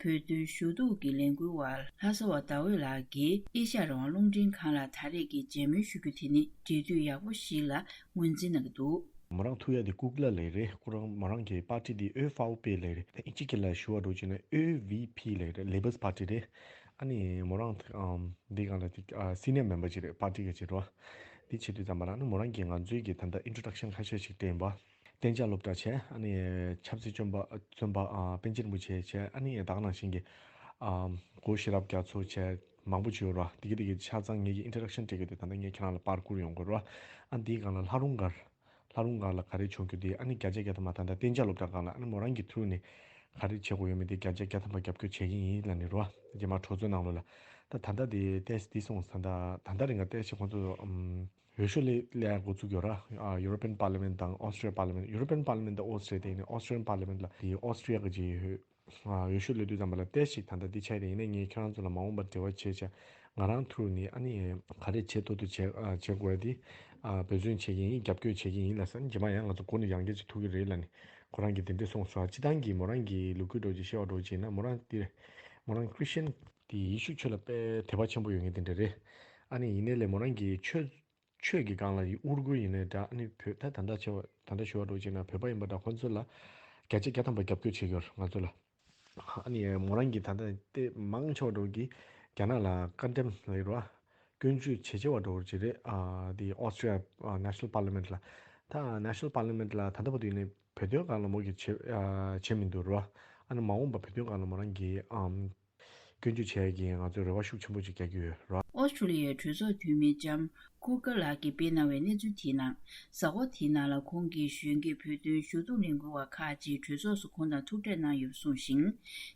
བོད་དོན་ཞུ་གཏུག་གི་ལས་འགུལ་བ་ལྷ་ས་བ་ཟླ་འོད་ལགས་ཀྱིས་ཨེ་ཤ་ཡ་རང་དབང་རླུང་འཕྲིན་ཁང་ལ་ད་རེས་ཀྱི་མཇལ་མོལ་ཞུ་རྒྱུ་དེ་ནི་འབྲེལ་མཐུད་ཡག་པོ་ཞིག་ལ་ངོས་འཛིན་གནང་གི་འདུག་མོ་རང་ཐུག་ཡ་དེ་ཀུག་ལ་ལས་རེད། ཁོ་རང་མོ་རང་གི་པར་ཏི་དེ་ཨོ་ཧྥའོ་པེ་ལས་རེད། ད་ཨིན་ཇི་སྐད་ལ་ཞུ་བ་འགྲོ་བྱས་ན་ཨོ་ཝི་ཕི་ལས་རེད། ལེ་བར་པར་ཏི་རེད། ཨ་ནི་མོ་རང་ཨམ་འདི་སྒང་ལ་དེ་ཨ་སི་ནི་ཡར་མེམ་བར་ཅིག་རེད། པར་ཏི་ག་ཅིག་རེད་བ། དེ་བྱེད་དུས་ཙམ་པ་ལ་ཨ་ནི་མོ་རང་གིས་ང་ཚོའི་གི་ད་ལྟ་ཨིན་ཊྲོ་ཌག་ཤན་ཁ་ཤས་ཤིག་སྤྲད་ཡིན་པ། གཏན་འཇགས་སློབ་གྲྭ་བྱས། ཨ་ནི་ཆབ་སྲིད་བཙོན་པ་བཙོན་པ་ཨ་པཎ་ཆེན་རིན་པོ་ཆེ་བྱས། ཨ་ནི་ད་ག་ནང་བཞིན་གྱི་ཨམ་གོ་ཤེས་རབ་རྒྱ་མཚོ་བྱས། མང་པོ་ཅིག་ཡོད་རེད་བ། དེ་གི་དེ་གི་ཆ་ཚང་ངེད་ཀྱིས་ཨིན་ཊྲོ་ཌག་ཤན་སྤྲད་གི་དེ་ད་ལྟ་ངས་ཁྱེད་རང་ལ་པར་བསྐུར་ཡོང་དགོས་རེད་བ། ཨ་འདིའི་སྒང་ལ་ལྷ་རུང་སྒར། ལྷ་རུང་སྒར་ལ་ག་རེ་བྱུང་རྒྱུ་དེ། ཨ་ནི་བརྒྱ་ཆ་བརྒྱ་ཐམ་པ་ད་ལྟ་གཏན་འཇགས་སློབ་གྲྭ་སྒང་ལ་ཨ་ནི་མོ་རང་གི་ཐུགས་ནས་ག་རེ་བྱེད་དགོས་ཡོད་མེད་དེ་བརྒྱ་ཆ་བརྒྱ་ཐམ་པ་རྒྱབ་སྐྱོར་བྱེད་ཀྱི་ཡིན་ལབ་ནས་རེད་བ། རྗེས་མ་གྲོས་ཚོགས་ནང་ལོགས་ལ། ད་ད་ལྟ་དེ་ཏོག་ཙམ་འདི་སོང་ཙང་ད་ད་ལྟ་རིང་ག་ཏོག་ཙམ་ཁོང་ཚོ་ཨམ་འོས་ཤོག་སླེ་སླེ་ཡ་འགོ་བཙུགས་ཡོད་ར། ཨ་ཡུ་རོ་པི་ཡན་པར་ལི་མེན་ཊི་དང་ཨོ་སི་ཊྲི་ཡ་པར་ལི་མེན་ཊི། ཡུ་རོ་པི་ཡན་པར་ལི་མེན་ཊི་ད་ཨོ་སི་ཊྲི་ཡ་དེ་ཡིན་ནའི་ཨོ་སི་ཊྲི་ཡན་པར་ལི་མེན་ཊི་ལ་དེ་ཨོ་སི་ཊྲི་ཡ་གི་ཅིག་ཡོད། ཨ་འོས་ཤོག་སླེ་དུས་ཙམ་པ་ལ་ཏོག་ཙམ་ད་ལྟ་འདི་ཆགས་ཡོད་རེད། ཡིན་ནའི་ངས་ཁྱེད་རང་ཚོ་ལ་མ་འོངས་པར་འབྲེལ་བ་བྱས་བྱས་ང་རང་ཐུགས་ནས་ཨ་ནི་ག་རེ་བྱེད་ཐུབ་ཐུབ་བྱེད་ཨ་བྱེད་དགོས་རེད་དེ། ཨ་འབད་བརྩོན་བྱེད་ཀྱི་ཡིན། རྒྱབ་སྐྱོར་བྱེད་ཀྱི་ཡིན་ལབ་ས་ནི་རྗེས་མ་ཡང་ང་ཚོ་འགོ་ནས་ཡང་བསྐྱར་ཅིག་ཐུག་གི་རེད་ལབ་ནས་ཁོ་རང་གིས་དེ་འདྲས་གསུངས་སོང་། སྤྱིར་བཏང་གི་མོ་རང་གི་ལོ་རྒྱུས་འདྲ་བོ་ཅིག་བཤད་པ་འདྲ་བོ་ཅིག་ཡིན་ན། མོ་རང་དེ་མོ་རང་ཁྲི་སི་ཊན་དེ་ཡེ་ཤུ་ཆོས་ལ་དཔེ་དད་པ་ཆེན་པོ་ཡོད་མཁན་དེ་འདྲ་རེད། ཨ་ནི་ཡིན་ནའི་ལས་མོ་རང་གི་ཆོས་ཆོས་ཀྱི་སྒང་ལ་ཡི་ཨུར་རྒོལ་ཡིན་ནའི་འདྲ། ཨ་ནི་བོད་ད་ད་ལྟ་ཆེ་བ་ད་ལྟ་ཞུ་བ་འདྲ་བོ་བྱས་ན་བོད་པ་ཡིན་པ་འདྲ་ཁོང་ཚོ་ལ་བརྒྱ་ཆ་བརྒྱ་ཐམ་པ་རྒྱབ་སྐྱོར་བྱེད་ཀྱི་ཡོད་རེད་ང་ཚོ་ལ། ཨ་ནི་མོ་རང་གིས་ད་ལྟ་དེ་མང་ཆེ་བ་འདྲ་བོ་གིས་རྒྱ་ནག་ལ་བཀའ་འགྲེམས་ལབ་ཀྱི་རེད་བ། སྐྱོན་བརྗོད་བྱེད་བྱེད་པ་འདྲ་བོ་ཅིག་རེད། ཨ་དེ་ཨོ་སི་ཊྲི་ཡ་ཨ་ནེ་ཤ་ནལ་པར་ལི་མེན་ཊི་ལ། ད་ནེ་ཤ་ནལ་པར་ལི་མེན་ཊི་ལ་ད་ལྟ་བར་དུ་ཡིན་ནའི་བོད་དོན་སྒང་ལ་མོ་གིས་བྱེད་ཨ་བྱེད་མི་འདུག་རེད་བ། ཨ་ནི་མ་འོངས་པ་བོད་དོན་སྒང་ལ་མོ་རང་གིས་ཨམ་སྐྱོན་བརྗོད་བྱས་ཀྱིན་ང་ཚོས་རེ་བ་ཤུགས་ཆེན་པོ་ཅིག་རྒྱག་གི་ཡོད་ར། ཨོ་སི་ཁྲུ་ལི་ཡའི་གྲོས་ཚོགས་འཐུས་མི་ལྕམ་ཁུར་ཀར་ལགས་ཀྱིས་སྤེལ་གནང་བའི་གནས་ཚུལ་དེའི་ནང་། གཟའ་འཁོར་དེའི་ནང་ལ་ཁོང་གིས་གཞོན་སྐྱེས་བོད་དོན་ཞུ་གཏུག་ལས་འགུལ་བ་ཁག་ཅིག་གྲོས་ཚོགས་སུ་ཁོང་དང་ཐུག་འཕྲད་གནང་ཡོད་པ་གསུངས་ཤིང་།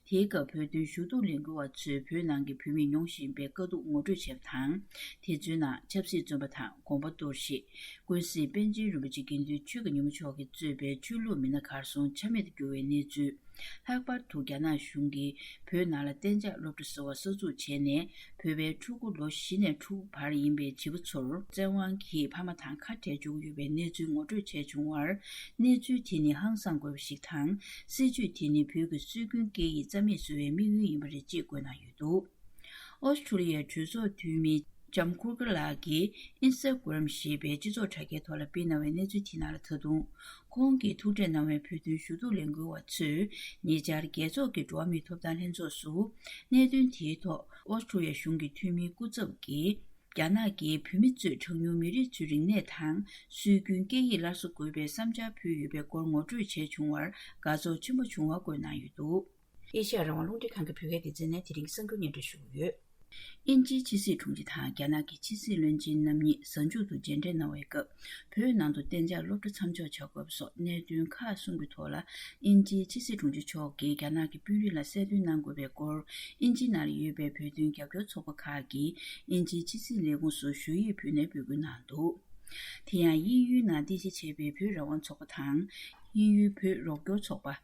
དེའི་སྐབས་བོད་དོན་ཞུ་གཏུག་ལས་འགུལ་བ་ཚོས་བོད་ནང་གི་བོད་མིས་མྱོང་བཞིན་པའི་དཀའ་སྡུག་ངོ་སྤྲོད་བྱས་པ་དང་། དེ་ཚོའི་ནང་ཆབ་སྲིད་བཙོན་པ་དང་། དགོངས་པ་གཏོར་བཤིག་ཀུན་གཟིགས་པཎ་ཆེན་རིན་པོ་ཆེ་དགེ་འདུན་ཆོས་ཀྱི་ཉིན་མོ་མཆོག་གིས་གཙོས་པའི་ཆོས་ལུགས་མི་སྣ་གར་སོང་ཆ་མེད་དུ་གྱུར་བའི་གནས་ཚུལ། ལྷག་པར་དུ་རྒྱ་ནག་གཞུང་གིས་བོད་ནང་ལ་གཏན་འཇགས་སློབ་གྲྭ་ཟེར་བ་གསར་འཛུགས་བྱས་ནས། བོད་པའི་ཕྲུ་གུ་ལོ་བཞི་ནས་ཕྲུ་གུ་བར་ཡིན་པའི་བྱིས་པ་ཚོར་བཙན་དབང་གིས་ཕ་མ་དང་ཁ་བྲལ་བཅུག་ཡོད་པའི་གནས་ཚུལ་ངོ་སྤྲོད་བྱས་བྱུང་བར། གནས་ཚུལ་དེ་ནི་ཧང་སངས་དགོས་པ་ཞིག་དང་། སྲིད་བྱུས་དེ་ནི་བོད་ཀྱི་སྲོལ་རྒྱུན་སྐད་ཡིག་རྩ་མེད་བཟོ་བའི་དམིགས་ཡུལ་ཡིན་པ་རེད་ཅེས་བཀོད་གནང་ཡོད་འདུག་ཨོ་སི་ཁྲུ་ལི་ཡའི་གྲོས་ཚོགས་འཐུས་མི་ལྕམ་ཁུར་ཀར་ལགས་ཀྱིས་ཨིན་སི་ཊ་གྷི་རམ་ཞེས་པའི་སྤྱི་ཚོགས་དྲ་རྒྱའི་ཐོག་ལ་སྤེལ་གནང་བའི་གནས་ཚུལ་དེའི་ནང་ལ། ད་དུང་ཁོང་གིས་ཐུག་འཕྲད་གནང་བའི་བོད་དོན་ཞུ་གཏུག་ལས་འགུལ་བ་ཚོས་ཉེ་ཆར་རྒྱལ་ཚོགས་ཀྱི་འགྲོ་བ་མིའི་ཐོབ་ཐང་ལྷན་ཚོགས་སུ་གནད་དོན་དེའི་ཐོག་ཨོ་སི་ཁྲུ་ལི་ཡ་གཞུང་གི་འཐུས་མིའི་སྐུ་ཚབ་ཀྱིས། རྒྱ་ནག་གིས་བོད་མི་གཙོས་གྲངས་ཉུང་མི་རིགས་ཚོའི་རིག་གནས་དང་སྲོལ་རྒྱུན་སྐད་ཡིག་སླར་གསོ་དགོས་པའི་བསམ་འཆར་ཕུལ་ཡོད་པའི་སྐོར་ངོ་སྤྲོད་བྱས་བྱུང་བར་དགའ་ཚོར་ཆེན་པོ་བྱུང་བ་བཀོད་གནང་ཡོད་འདུག་ཨེ་ཤ་ཡ་རང་དབང་རླུང་འཕྲིན་ཁང་གི་བོད་སྐད་སྡེ་ཚན་ནས་དེ་རིང་གསར་འགྱུར་སྙན་སྒྲོན་ཞུ་གི་ཡོད། དབྱིན་ཇིའི་ཕྱི་སྲིད་དྲུང་ཆེ་དང་རྒྱ་ནག་གི་ཕྱི་སྲིད་བློན་ཆེན་རྣམ་གཉིས་གཟའ་མཇུག་ཏུ་མཇལ་འཕྲད་གནང་བའི་སྐབས། བོད་ནང་དུ་གཏན་འཇགས་སློབ་གྲྭ་མཚམས་འཇོག་བྱ་དགོས་པ་སོགས་གནད་དོན་ཁག་གསུམ་གྱི་ཐོག་ལ། དབྱིན་ཇིའི་ཕྱི་སྲིད་དྲུང་ཆེ་མཆོག་གིས་རྒྱ་ནག་གི་དཔོན་རིགས་ལ་གསལ་སྟོན་གནང་དགོས་པའི་སྐོར། དབྱིན་ཇི་ནང་ལ་ཡོད་པའི་བོད་དོན་རྒྱབ་སྐྱོར་ཚོགས་པ་ཁག་གིས་དབྱིན་ཇིའི་ཕྱི་སྲིད་ལས་ཁུངས་སུ་ཞུ་ཡིག་ཕུལ་ནས་འབོད་སྐུལ་གནང་འདུག་དེ་ཡང་དབྱིན་ཡུལ་ནང་རྟེན་གཞི་བྱས་པའི་བོད་རང་དབང་ཚོགས་པ་དང་། དབྱིན་ཡུལ་བོད་རོགས་སྐྱོར་ཚོགས་པ།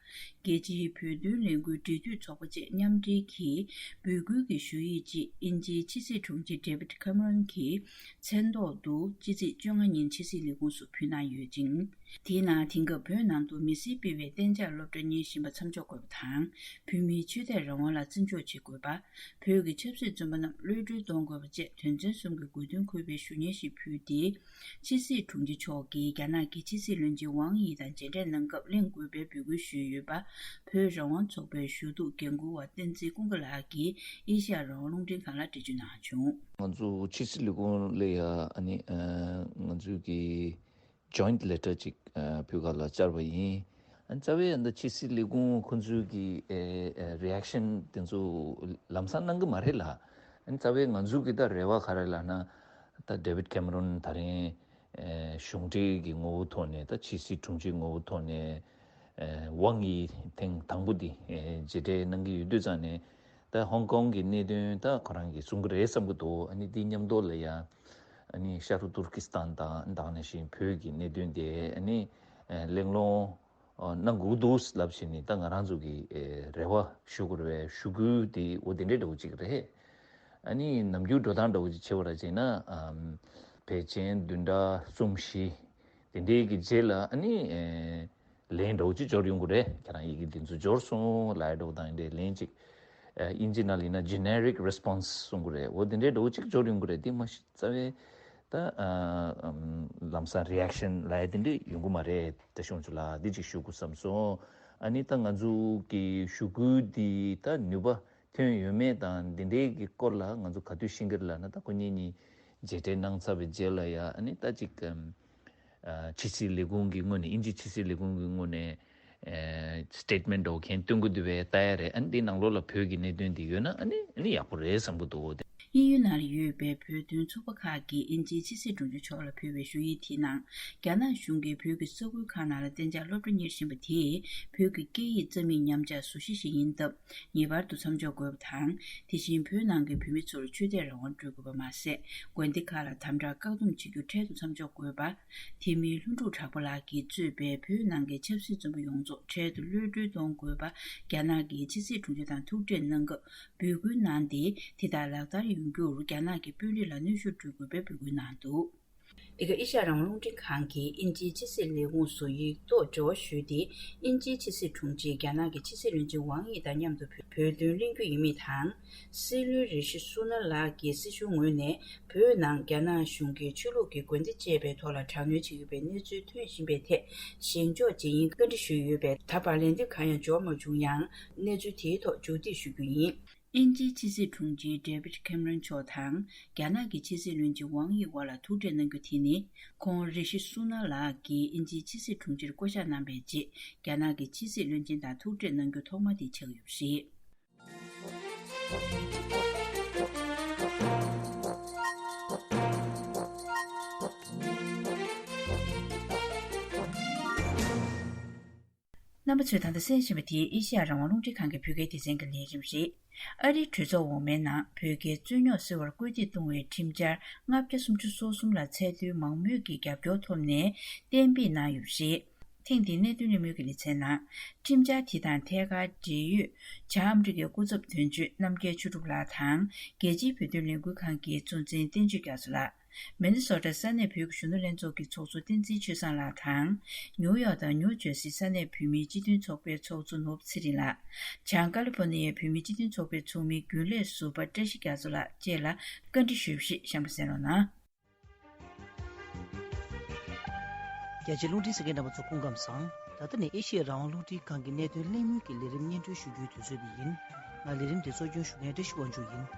རྒྱལ་སྤྱིའི་བོད་དོན་ལས་འགུལ་འབྲེལ་མཐུད་ཚོགས་པ་བཅས་མཉམ་འབྲེལ་གྱིས་འབོད་སྐུལ་གྱི་ཞུ་ཡིག་ཅིག་དབྱིན་ཇིའི་ཕྱི་སྲིད་དྲུང་ཆེ་ཌེ་བིད་ཁེ་མེ་རོན་གྱི་མཚན་ཐོག་ཏུ་ཕྱི་ཚེས་བཅོ་ལྔ་ཉིན་ཕྱི་སྲིད་ལས་ཁུངས་སུ་ཕུལ་གནང་ཡོད་ཅིང་། དེའི་ནང་དེང་སྐབས་བོད་ནང་དུ་མི་སེར་སྤེལ་བའི་གཏན་འཇགས་སློབ་གྲྭ་གཉེར་བཞིན་པ་མཚམས་འཇོག་དགོས་པ་དང་། བོད་མིའི་ཆོས་དད་རང་དབང་ལ་བརྩི་འཇོག་བྱེད་དགོས་པ། བོད་ཀྱི་ཆབ་སྲིད་བཙོན་པ་རྣམས་གློད་གྲོལ་གཏོང་དགོས་པ་བཅས་དོན་ཚན་གསུམ་གྱི་དགོས་འདུན་འཁོད་པའི་ཞུ་སྙན་ཞིག་ཕུལ་ཏེ། ཕྱི་སྲིད་དྲུང་ཆེ་མཆོག་གིས་རྒྱ་ནག་གི་ཕྱི་སྲིད་བློན་ཆེན་ཝང་དབྱི་དང་མཇལ་འཕྲད་གནང་སྐབས་གླེང་དགོས་པའི་འབོད་སྐུལ་ཞུས་ཡོད་པ། བོད་རང་དབང་ཚོགས་པའི་ཞུ་གཏུག་འགན་འཁུར་བ་བསྟན་འཛིན་ཀུན་དགའ་ལགས་ཀྱིས་ཨེ་ཤ་ཡ་རང་དབང་རླུང་འཕྲིན་ཁང་ལ་འགྲེལ་བརྗོད་གནང་བྱུང་། ང་ཚོ་ཕྱི་སྲིད་ལས་ཁུངས་ལ་ཡ་ཨ་ནི་ང་ཚོའི་གི་joint letter་ཅིག་ཕུལ་ག་ལ་བཅར་བ་ཡིན། ཨ་རྩ་བའི་ཨ་ཕྱི་སྲིད་ལས་ཁུངས་ཁོང་ཚོའི་གི་reaction་དེ་ཚོ་ལམ་སང་གནང་གི་མ་རེད་ལ། ཨ་རྩ་བའི་ང་ཚོའི་གི་ད་རེ་བ་ག་རེ་ལབ་ན། ད་ཌེ་བིད་ཁེ་མེ་རོན་ད་རིང་གཞུང་འབྲེལ་གྱི་ངོ་བོ་ཐོག་ནས་ད་ཕྱི་སྲིད་དྲུང་ཆེའི་ངོ་བོ་ཐོག་ནས་ཝང་དབྱི་ཐེངས་དང་པོ་འདི་མཇལ་འཕྲད་གནང་གི་ཡོད་དུས་ཙང་ནས། ད་ཧོང་ཀོང་གི་གནད་དོན་ད་ཁོ་རང་གིས་གསུང་གི་རེད་བསམ་གི་འདུག་ཨ་ནི་འདི་མཉམ་དུ་ལ་ཡ་ཨ་ནི་ཤར་ཏུར་ཀི་སི་ཐན་དང་ད་ག་ནང་བཞིན་བོད་ཀྱི་གནད་དོན་དེ་ཨ་ནི་གླེང་སློང་གནང་དགོས་འདུག་ལབ་བྱས་ནས་ད་ང་རང་ཚོ་གི་རེ་བ་ཞུ་དགོས་རེད་པས། ཞུ་སྐུལ་དེ་འོ་དེ་འདྲའི་འདྲ་བོ་ཅིག་རེད། ཨ་ནི་ནམ་རྒྱུན་འགྲོ་སྟངས་འདྲ་བོ་ཅིག་བྱེད་པ་ར་བྱས་ན། ཨམ། བེ་ཅན་བདུན་ཕྲག་གསུམ་བཞི་དེ་འདྲའི་གི་རྗེས་ལ་ཨ་ནི་ལན་འདྲ་བོ་ཅིག་འབྱོར་ཡོང་གི་རེད། ཁྱེད་རང་ཡི་གེ་འདི་ཚོ་འབྱོར་སོང་ལབ་ཡ་འདྲ་བོ་དང་འདྲའི་ལན་ཅིག་ཨིན་ཇི་ནང་ལ་ཡིན་ན་generic response གསུང་གི་རེད། འོ་དེ་འདྲའི་འདྲ་བོ་ཅིག་འབྱོར་ཡོང་གི་རེད། དེ་མ་གཞི་རྩ་བའི་ད་ཨ་ཨམ་ལམ་སང་reaction ལབ་ཡ་དེ་འདྲ་ཡོང་གི་མ་རེད། ད་གཞུང་ཚོ་ལ་འདི་ཅིག་ཞུ་དགོས་བསམ་སོང་། ཨ་ནི་ད་ང་ཚོ་གི་ཞུ་སྐུལ་འདི་ད་ནུས་པ་ཐོན་ཡོད་མེད་དང་འདི་འདྲའི་གི་སྐོར་ལ་ང་ཚོ་ག་དུས་ཤེས་ཀྱི་རེད་ལབ་ན། ད་ཁོ་གཉིས་གཉིས་མཇལ་འཕྲད་གནང་ཚར་བའི་རྗེས་ལ་ཡ་ཨ་ནི་ད་ཅིག་ཨམ་ཨ་ཕྱི་སྲིད་ལས་ཁུངས་ཀྱི་ངོས་ནས་ཨིན་ཇི་ཕྱི་སྲིད་ལས་ཁུངས་ཀྱི་ངོས་ནས་ཨེ་statement འདྲ་བོ་གན་སྟོན་གྱི་འདུག་པས་ལྟ་ཡ་རེད། ཨ་ནི་འདི་ནང་ལོགས་ལ་བོད་ཀྱི་གནད་དོན་འདི་ཡོད་ན་ཨ་ནི་ཨ་ནི་ཡག་པོ་རེད་བསམ་གྱི་འདུག་དེ། དབྱིན་ཡུལ་ནང་ལ་ཡོད་པའི་བོད་དོན་ཚོགས་པ་ཁག་གིས་དབྱིན་ཇིའི་ཕྱི་སྲིད་དྲུང་ཆེ་མཆོག་ལ་ཕུལ་བའི་ཞུ་ཡིག་དེའི་ནང་། རྒྱ་ནག་གཞུང་གིས་བོད་ཀྱི་ས་ཁུལ་ཁག་ནང་ལ་གཏན་འཇགས་སློབ་གྲྭ་གཉེར་བཞིན་པ་དེས་བོད་ཀྱི་སྐད་ཡིག་རྩ་མེད་ཉམས་ཆག་བཟོ་གཞི་ཞིག་ཡིན་སྟབས། ངེས་པར་དུ་མཚམས་འཇོག་དགོས་པ་དང་། དེ་བཞིན་བོད་ནང་གི་བོད་མི་ཚོར་ཆོས་དད་རང་དབང་སྤྲོད་དགོས་པ་མ་ཟད། དགོན་སྡེ་ཁག་ལ་དམ་དྲག་བཀག་སྡོམ་བྱེད་རྒྱུ་འཕྲལ་དུ་མཚམས་འཇོག་དགོས་པ། དེ་མིན་ལྷུན་གྲུབ་གྲགས་པ་ལགས་ཀྱིས་གཙོས་པའི་བོད་ནང་གི་ཆབ་སྲིད་བཙོན་པ་ཡོངས་རྫོགས་འཕྲལ་དུ་གློད་གྲོལ་གཏོང་དགོས་པ། རྒྱ་ནག་གི་ཕྱི་སྲིད་དྲུང་ཆེ་དང་ཐུག་འཕྲད་གནང་སྐབས་འབོད་སྐུལ་གནང་སྟེ། དེ་དག་ལག་བསྟར་ཡོང་རྒྱུར་རྒྱ་ནག་གི་དཔོན་རིགས་ལ་གནོན་ཤུགས་སྤྲོད་དགོས་པའི་འབོད་སྐུལ་གནང་འདུག། འདི་ག་ཨེ་ཤ་ཡ་རང་དབང་རླུང་འཕྲིན་ཁང་གིས་དབྱིན་ཇིའི་ཕྱི་སྲིད་ལས་ཁུངས་སུ་ཡིག་ཐོག་འབྲེལ་བ་ཞུས་ཏེ། དབྱིན་ཇིའི་ཕྱི་སྲིད་དྲུང་ཆེས་རྒྱ་ནག་གི་ཕྱི་སྲིད་བློན་ཆེན་ཝང་ཡི་དང་མཉམ་དུ་བོད་དོན་གླེང་རྒྱུ་ཡིན་མིན་དང་། སྲིད་བློན་རི་ཤི་སུ་ན་ལགས་ཀྱིས་སྲིད་གཞུང་ངོས་ནས་བོད་ནང་རྒྱ་ནག་གཞུང་གིས་ཆོས་ལུགས་ཀྱི་དགོན་སྡེ་བཅས་པའི་ཐོག་ལ་དྲག་གནོན་བྱེད་ཀྱི་ཡོད་པའི་གནས་ཚུལ་ཐོན་བཞིན་པའི་ཐད་ཞེན་ཕྱོགས་བྱེད་ཡིན་བཀའ་འདྲི་ཞུས་ཡོད་པས། ད་བར་ལན་འདེབས་གང་ཡང་འབྱོར་མ་བྱུང་ཡང་། གནས་ཚུལ་དེའི་ཐོག་མཇུག་སྒྲིལ་ཞུ་རྒྱུ་ཡིན། དབྱིན་ཇིའི་ཕྱི་སྲིད་དྲུང་ཆེ་ཌེ་བིད་ཁེམ་རོན་མཆོག་དང་རྒྱ་ནག་གི་ཕྱི་སྲིད་བློན་ཆེན་ཝང་དབྱི་བར་ལ་ཐུག་འཕྲད་གནང་རྒྱུ་དེ་ནི། ཁོང་རི་ཤི་སུ་ན་ལགས་ཀྱིས་དབྱིན་ཇིའི་ཕྱི་སྲིད་དྲུང་ཆེར་བསྐོ་གཞག་གནང་བའི་རྗེས། རྒྱ་ནག་གི་ཕྱི་སྲིད་བློན་ཆེན་དང་ཐུག་འཕྲད་གནང་རྒྱུ་ཐོག་མ་དེ་ཆགས་ཡོད་པ་རེད། རྣམ་པ་ཚོས་ད་ལྟ་གསན་བཞིན་པ་དེ་ཨེ་ཤེ་ཡ་རང་དབང་རླུང་འཕྲིན་ཁང་གི་བོད་སྐད་སྡེ་ཚན་གྱི་ལས་རིམ་རེད། ཨ་རིའི་གྲོས་ཚོགས་འོག་མའི་ནང་བོད་རྒྱའི་རྩོད་རྙོག་སེལ་བར་སྐུལ་འདེད་གཏོང་བའི་ཁྲིམས་འཆར་ལྔ་བརྒྱ་སུམ་ཅུ་སོ་གསུམ་ལ་ཚད་མཐོའི་མང་མོས་ཀྱི་རྒྱབ་སྐྱོར་ཐོབ་ནས་གཏན་འབེབས་གནང་ཡོད་པ་རེད། ཐེངས་འདིའི་གནད་དོན་གླེང་མོལ་གྱི་ལེ་ཚན་ནང་། ཁྲིམས་འཆར་དེ་དང་ཐད་ཀར་འབྲེལ་ཡོད་བྱང་ཨ་མི་རི་ཀའི་སྐུ་ཚབ་དོན་གཅོད་རྣམ་རྒྱལ་ཆོས་གྲུབ་ལགས་དང་། རྒྱལ་སྤྱིའི་བོད་དོན་ལས་འགུལ་ཁང་གི་གཙོ་འཛིན་བསྟན་ཆོས་རྒྱ་མཚོ་ལགས། མི་ནི་སོ་ཊ་ས་གནས་བོད་ཀྱི་གཞོན་ནུ་ལྷན་ཚོགས་ཀྱི་ཚོགས་གཙོ་བསྟན་འཛིན་ཆོས་བཟང་ལགས་དང་། ནིའུ་ཡོག་དང་ནིའུ་ཇར་སི་ས་གནས་བོད་མིའི་སྤྱི་མཐུན་ཚོགས་པའི་ཚོགས་གཙོ་ནོར་བུ་ཚེ་རིང་ལགས། བྱང་ཀ་ལི་ཧྥོ་ནི་ཡའི་བོད་མིའི་སྤྱི་མཐུན་ཚོགས་པའི་ཚོགས་མི་རྒྱུན་ལས་ཟུར་པ་བཀྲ་ཤིས་རྒྱ་མཚོ་ལགས་བཅས་ལ་བཀའ་འདྲི་ཞུས་པ་ཞིག་གཤམ་ལ་གསན་རོགས་གནང་། རྒྱ་ཆེའི་རླུང་འཕྲིན་གསན་མཁན་རྣམ་པ་ཚོ་སྐུ་ཁམས་བཟང་། ད་ལྟ་ནི་ཨེ་ཤེ་ཡ་རང་དབང་རླུང་འཕྲིན་ཁང་གི་གནད་དོན་གླེང་མོལ་གྱི་ལས་རིམ་སྙན་སྒྲོན་ཞུ་རྒྱུའི་དུས་ཚོད་འདི་ཡིན། ང་ལས་རིམ་འདི་གཙོ་སྐྱོང་ཞུ་མཁན་བཀྲ་ཤིས་དབང་ཕྱུག་ཡིན།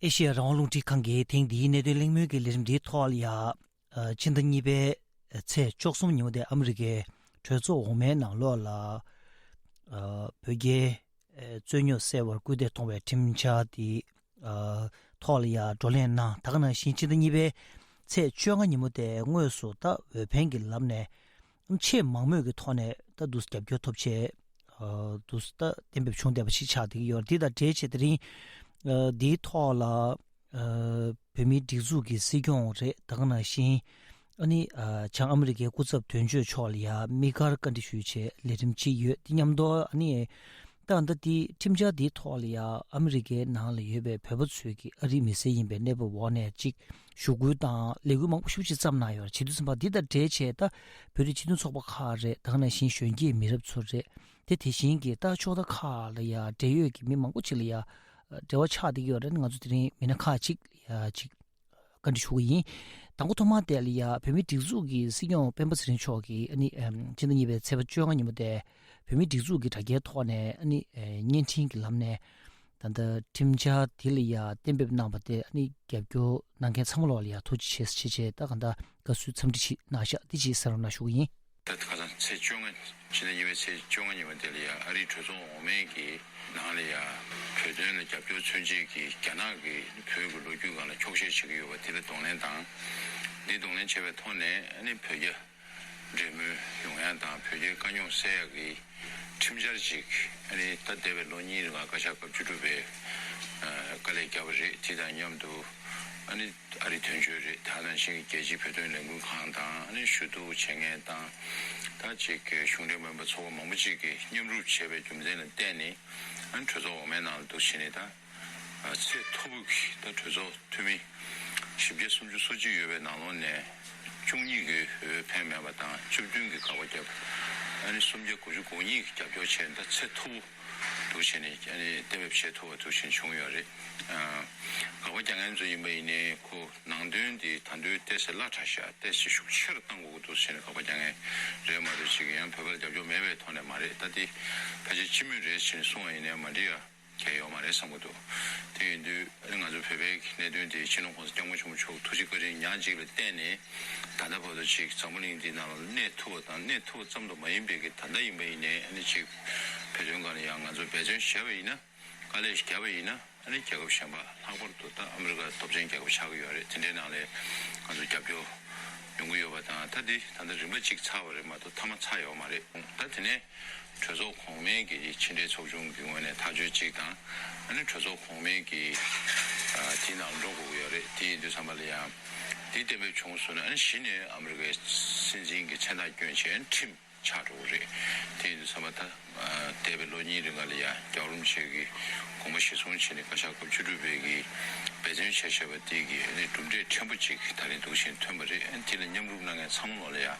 ཨེ་ཤེ་ཡ་རང་དབང་རླུང་འཕྲིན་ཁང་གིས་ཐེངས་འདིའི་གནད་དོན་གླེང་མོལ་གྱི་ལས་རིམ་འདིའི་ཐོག་ལ་ཡ། ཕྱི་ཟླ་གཉིས་པའི་ཚེས་བཅུ་གསུམ་ཉིན་མོ་དེ་ཨ་མི་རི་ཀའི་གྲོས་ཚོགས་འོག་མའི་ནང་ལོགས་ལ། བོད་རྒྱའི་རྩོད་རྙོག་སེལ་བར་སྐུལ་འདེད་གཏོང་བའི་ཁྲིམས་འཆར་དེ་ཐོག་ལ་ཡ་བགྲོ་གླེང་གནང་། ད་ག་ནང་བཞིན་ཕྱི་ཟླ་གཉིས་པའི་ཚེས་བཅོ་ལྔ་ཉིན་མོ་དེ་དངོས་སུ་ད་འོས་འཕེན་གྱི་ལམ་ནས་ཆེས་མང་མོས་ཀྱི་ཐོག་ནས་ད་འདུག་རྒྱབ་སྐྱོར་ཐོབ་ཆེད་འདུག་ད་གཏན་འབེབས་བྱུང་བསྡད་པ་ཞིག་ཆགས་བསྡད་ཀྱི་ཡོད་རེད། དེ་དང་འབྲེལ་བྱས་དེ་རིང་འདིའི་ཐོག་ལ་བོད་མིའི་སྒྲིག་འཛུགས་ཀྱི་སྲིད་སྐྱོང་རེད། ད་ག་ནང་བཞིན་ཨ་ནི་བྱང་ཨ་མི་རི་ཀའི་སྐུ་ཚབ་དོན་གཅོད་མཆོག་ལ་ཡ་དམིགས་བཀར་བཀའ་འདྲི་ཞུ་ཆེད་ལས་རིམ་ཅིག་ཡོད། དེ་མཉམ་དུ་ཨ་ནི་ད་ལྟ་དེ་ཁྲིམས་འཆར་དེའི་ཐོག་ལ་ཡ་ཨ་མི་རི་ཀའི་ནང་ལ་ཡོད་པའི་བོད་པ་ཚོས་ཀྱི་ཨ་རིའི་མི་སེར་ཡིན་པའི་གནས་བབ་འོག་ནས་ཅིག་ཞུ་སྐུལ་དང་ལས་འགུལ་མང་པོ་ཞེ་པོ་ཅིག་བརྩམས་གནང་ཡོད་རེད། བྱེད་དུས་ཙམ་པ་འདི་དང་འབྲེལ་བྱས་ད་བོད་རིགས་སྤྱི་མཐུན་ཚོགས་པ་ཁག་རེད། ད་ག་ནང་བཞིན་གཞོན་སྐྱེས་མི་རབས་ཚོ་རེད། དེ་དེ་བཞིན་གྱི་ད་ཕྱོགས་མཐའ་ཁག་ལ་ཡ་འབྲེལ་ཡོད་ཀྱི་མི་མང་པོ་ཅིག་ལ་ཡ་འབྲེལ་བ་ཆགས་བསྡད་ཀྱི་ཡོད་རེད། ང་ཚོ་དེ་རིང་མི་སྣ་ཁག་ཅིག་ལ་ཡ་ཅིག་བཀའ་འདྲི་ཞུ་གི་ཡིན། དང་པོ་ཐོག་མར་དེ་ལ་ཡ་བོད་མིའི་སྒྲིག་འཛུགས་ཀྱི་སྲིད་སྐྱོང་སྤེན་པ་ཚེ་རིང་མཆོག་གིས་ཨ་ནི་ཕྱི་ཟླ་གཉིས་པའི་ཚེས་པ་བཅོ་ལྔ་ཉིན་མོ་དེ་བོད་མིའི་སྒྲིག་འཛུགས་ཀྱི་དྲ་རྒྱའི་ཐོག་ནས་ཨ་ནི་བརྙན་འཕྲིན་གྱི་ལམ་ནས་ད་ལྟ་ཁྲིམས་འཆར་དེ་ལ་ཡ་གཏན་འབེབས་གནང་བ་དེ་ཨ་ནི་རྒྱབ་སྐྱོར་གནང་མཁན་ཚང་མ་ལོག་ལ་ཡ་ཐུགས་རྗེ་ཆེ་ཞེས་བྱས་ད་ག་འདྲ་དགའ་བསུའི་འཚམས་འདྲི་ཞིག་གནང་ཤག་འདི་ཅིག་གསན་རོགས་གནང་ཞུ་གི་ཡིན། ད་ཁ་སང་ཚེས་བཅོ་ལྔ་ཕྱི་ཟླ་གཉིས་པའི་ཚེས་བཅོ་ལྔ་ཉིན་མོ་དེ་ལ་ཡ་ཨ་རིའི་གྲོས་ཚོགས་འོག་མའི་གི་ནང་ལ་ཡ་བོད་དོན་ལ་རྒྱབ་སྐྱོར་མཚོན་ཆེད་ཀྱི་རྒྱ་ནག་གིས་བོད་ཀྱི་ལོ་རྒྱུས་སྒང་ལ་འཁྱོག་བཤད་བྱེད་ཀྱི་ཡོད་པ་དེ་ལ་གདོང་ལེན་དང་། འདི་གདོང་ལེན་བྱས་པའི་ཐོག་ནས་ཨ་ནི་བོད་རྒྱ་འབྲེལ་མོལ་ཡོང་ཡ་དང་བོད་རྒྱའི་དཀའ་རྙོག་སེལ་ཡ་གི་ཁྲིམས་འཆར་ཅིག་ཨ་ནི་ད་འདས་པའི་ལོ་གཉིས་རིང་ལ་བཀའ་ཤག་སྐབས་བཅུ་དྲུག་པས་དཀའ་ལས་བརྒྱབ་པ་རེད། དེ་དང་མཉམ་དུ་ཨ་ནི་ཨ་རིའི་དོན་གཅོད་རེད། དེ་ནང་བཞིན་རྒྱལ་སྤྱིའི་བོད་དོན་ལས་འགུལ་ཁང་དང་ཨ་ནི་ཞུ་གཏུག་བྱེད་མཁན་དང་ད་ཅིག་གཞུང་འབྲེལ་མིན་པ་ཚོགས་པ་མང་པོ་ཅིག་གིས་མཉམ་རུབ་བྱས་པའི་རྒྱུ་མཚན་ལ་བརྟེན་ནས་ཨ་ནི་གྲོས་ཚོགས་འོག་མའི་ནང་ལ་འདུག་བྱས་ནས་ད་ ཚད་མཐོ་པོ་གི་ད་གྲོས་ཚོགས་འཐུས་མི་བཞི་བརྒྱ་སུམ་ཅུ་སོ་གཅིག་ཡོད་པའི་ནང་ལོགས་ནས་བཅུ་གཉིས་ཀྱིས་འོས་འཕེན་མེད་པ་དང་བཅུ་བདུན་གྱིས་དགག་པ་བརྒྱབ། ཨ་ནི་སུམ་བརྒྱ་དགུ་བཅུ་གོ་གཉིས་ཀྱིས་རྒྱབ་སྐྱོར་བྱས། ད་ཚད་མཐོ་པོ་འདུག་བྱས་ནས་ཨ་ནི་གཏན་འབེབས་བྱས་ཐུབ་པ་འདུག་བྱས་ནས་བྱུང་ཡོད་རེད། ཨ། དགག་པ་རྒྱག་མཁན་ཚོ་ཡིན་པ་ཡིན་ནའི་ཁོ་ནང་དོན་འདི་ད་དུང་ཏོག་ཙམ་སླ་དྲགས་ཤག་ཏོག་ཙམ་ཤུགས་ཆེ་རུ་གཏང་དགོས་ཀྱི་འདུག་ཟེར་ནས་དགག་པ་རྒྱག་མཁན་རེད་མ་གཏོགས་ཅིག་ཡང་བོད་པར་རྒྱབ་སྐྱོར་མེད་པའི་ཐོག་ནས་མ་རེད། ད་འདི་ཕལ་ཆེར་སྤྱི་མོས་རེད་ཟེར་ནས་གསུངས་པ་ཡིན་ནའི་མ་འགྲིག་ཡ་གང་ཡང་ཡོད་མ་རེད་བསམ་གྱི་འདུག་དེ་ཡིན་དུས་ང་ཚོ་བོད་པའི་གནད་དོན་དེ་སྤྱི་ནོར་༸གོང་ས་༸སྐྱབས་མགོན་ཆེན་པོ་མཆོག་ཐུགས་རྗེ་བཀའ་དྲིན་ཉག་གཅིག་ལ་བརྟེན་ནས་ད་ལྟ་བར་དུ་ཅིག་འཛམ་བུ་གླིང་འདི་ནང་ལ་གནས་ཐུབ་པ་དང་། གནས་ཐུབ་པ་ཙམ་དུ་མ་ཡིན་པའི་གི་ད་ལྟ་ཡིན་པ་ཡིན་ནའི་ཨ་ནི་ཅིག་བོད་དོན་སྒང་ལ་ཡང་ང་ཚོ་འབད་བརྩོན་བྱས་པ་ཡིན་ན། དཀའ་ལས་ཤིག་བརྒྱབ་པ་ཡིན་ན། ཨ་ནི་རྒྱལ་ཁབ་གཞན་པ་ལྷག་པར་དུ་ད་ཨ་མི་རི་ཀ་སྟོབས་ཆེན་རྒྱལ་ཁབ་ཆགས་ཀྱི་ཡོད་རེད། དེ་འདྲའི་ནང་ལ་ང་ཚོ་རྒྱབ་སྐྱོར་ཡོང་གི་ཡོད་པ་དང་། ད་འདི་ད་ལྟ་རིམ་པ་གཅིག་ཚར་བ་རེད་མ་གཏོགས་མཐའ་མ་ཚར་ཡོད་མ་རེད། ད་དེ་ནས་གྲོས་ཚོགས་གོང་མའི་གི་ཕྱི་འབྲེལ་ཚོགས་ཆུང་གི་ངོས་ནས་ཐག་གཅོད་གཅིག་དང་། ཨ་ནི་གྲོས་ཚོགས་གོང་མའི་གི་ཨ་དེའི་ནང་འགྲོ་དགོས་ཀྱི་ཡོད་རེད། དེ་ཡིན་དུས་ཙམ་པ་ལ་ཡང་དེ་གཏན་འབེབས་བྱུང་སོང་ན། ཨ་ནི་གཞི་ནས་ཨ་མི་རི་ཀའི་སྲིད་འཛིན་གྱི་མཚན་རྟགས་བསྐྱོན་བྱས་ཁྲིམས་ཆགས་འགྲོ་གི་རེད། དེ་ཡིན་དུས་ཙམ་པ་ད་ཨ་འདས་པའི་ལོ་གཉིས་རིང་ལ་ཡང་རྒྱལ་བ་རིན་པོ་ཆེ་གིས་དགོངས་པ་གཞིར་བཟུང་བྱས་ནས་བཀའ་ཤག་སྐབས་བཅུ་དྲུག་པའི་གི་འབད་བརྩོན་བྱས་བཞག་པ་དེ་གི་ཨ་ནི་གྲུབ་འབྲས་ཕྲན་བུ་ཅིག་ད་རིང་འདུག་བཞིན་ཐོན་པ་རེད། ཨ་ནི་དེ་ལ་མཉམ་རུབ་གནང་མཁན་ཚང་མ་ལོག་ལ་ཡང་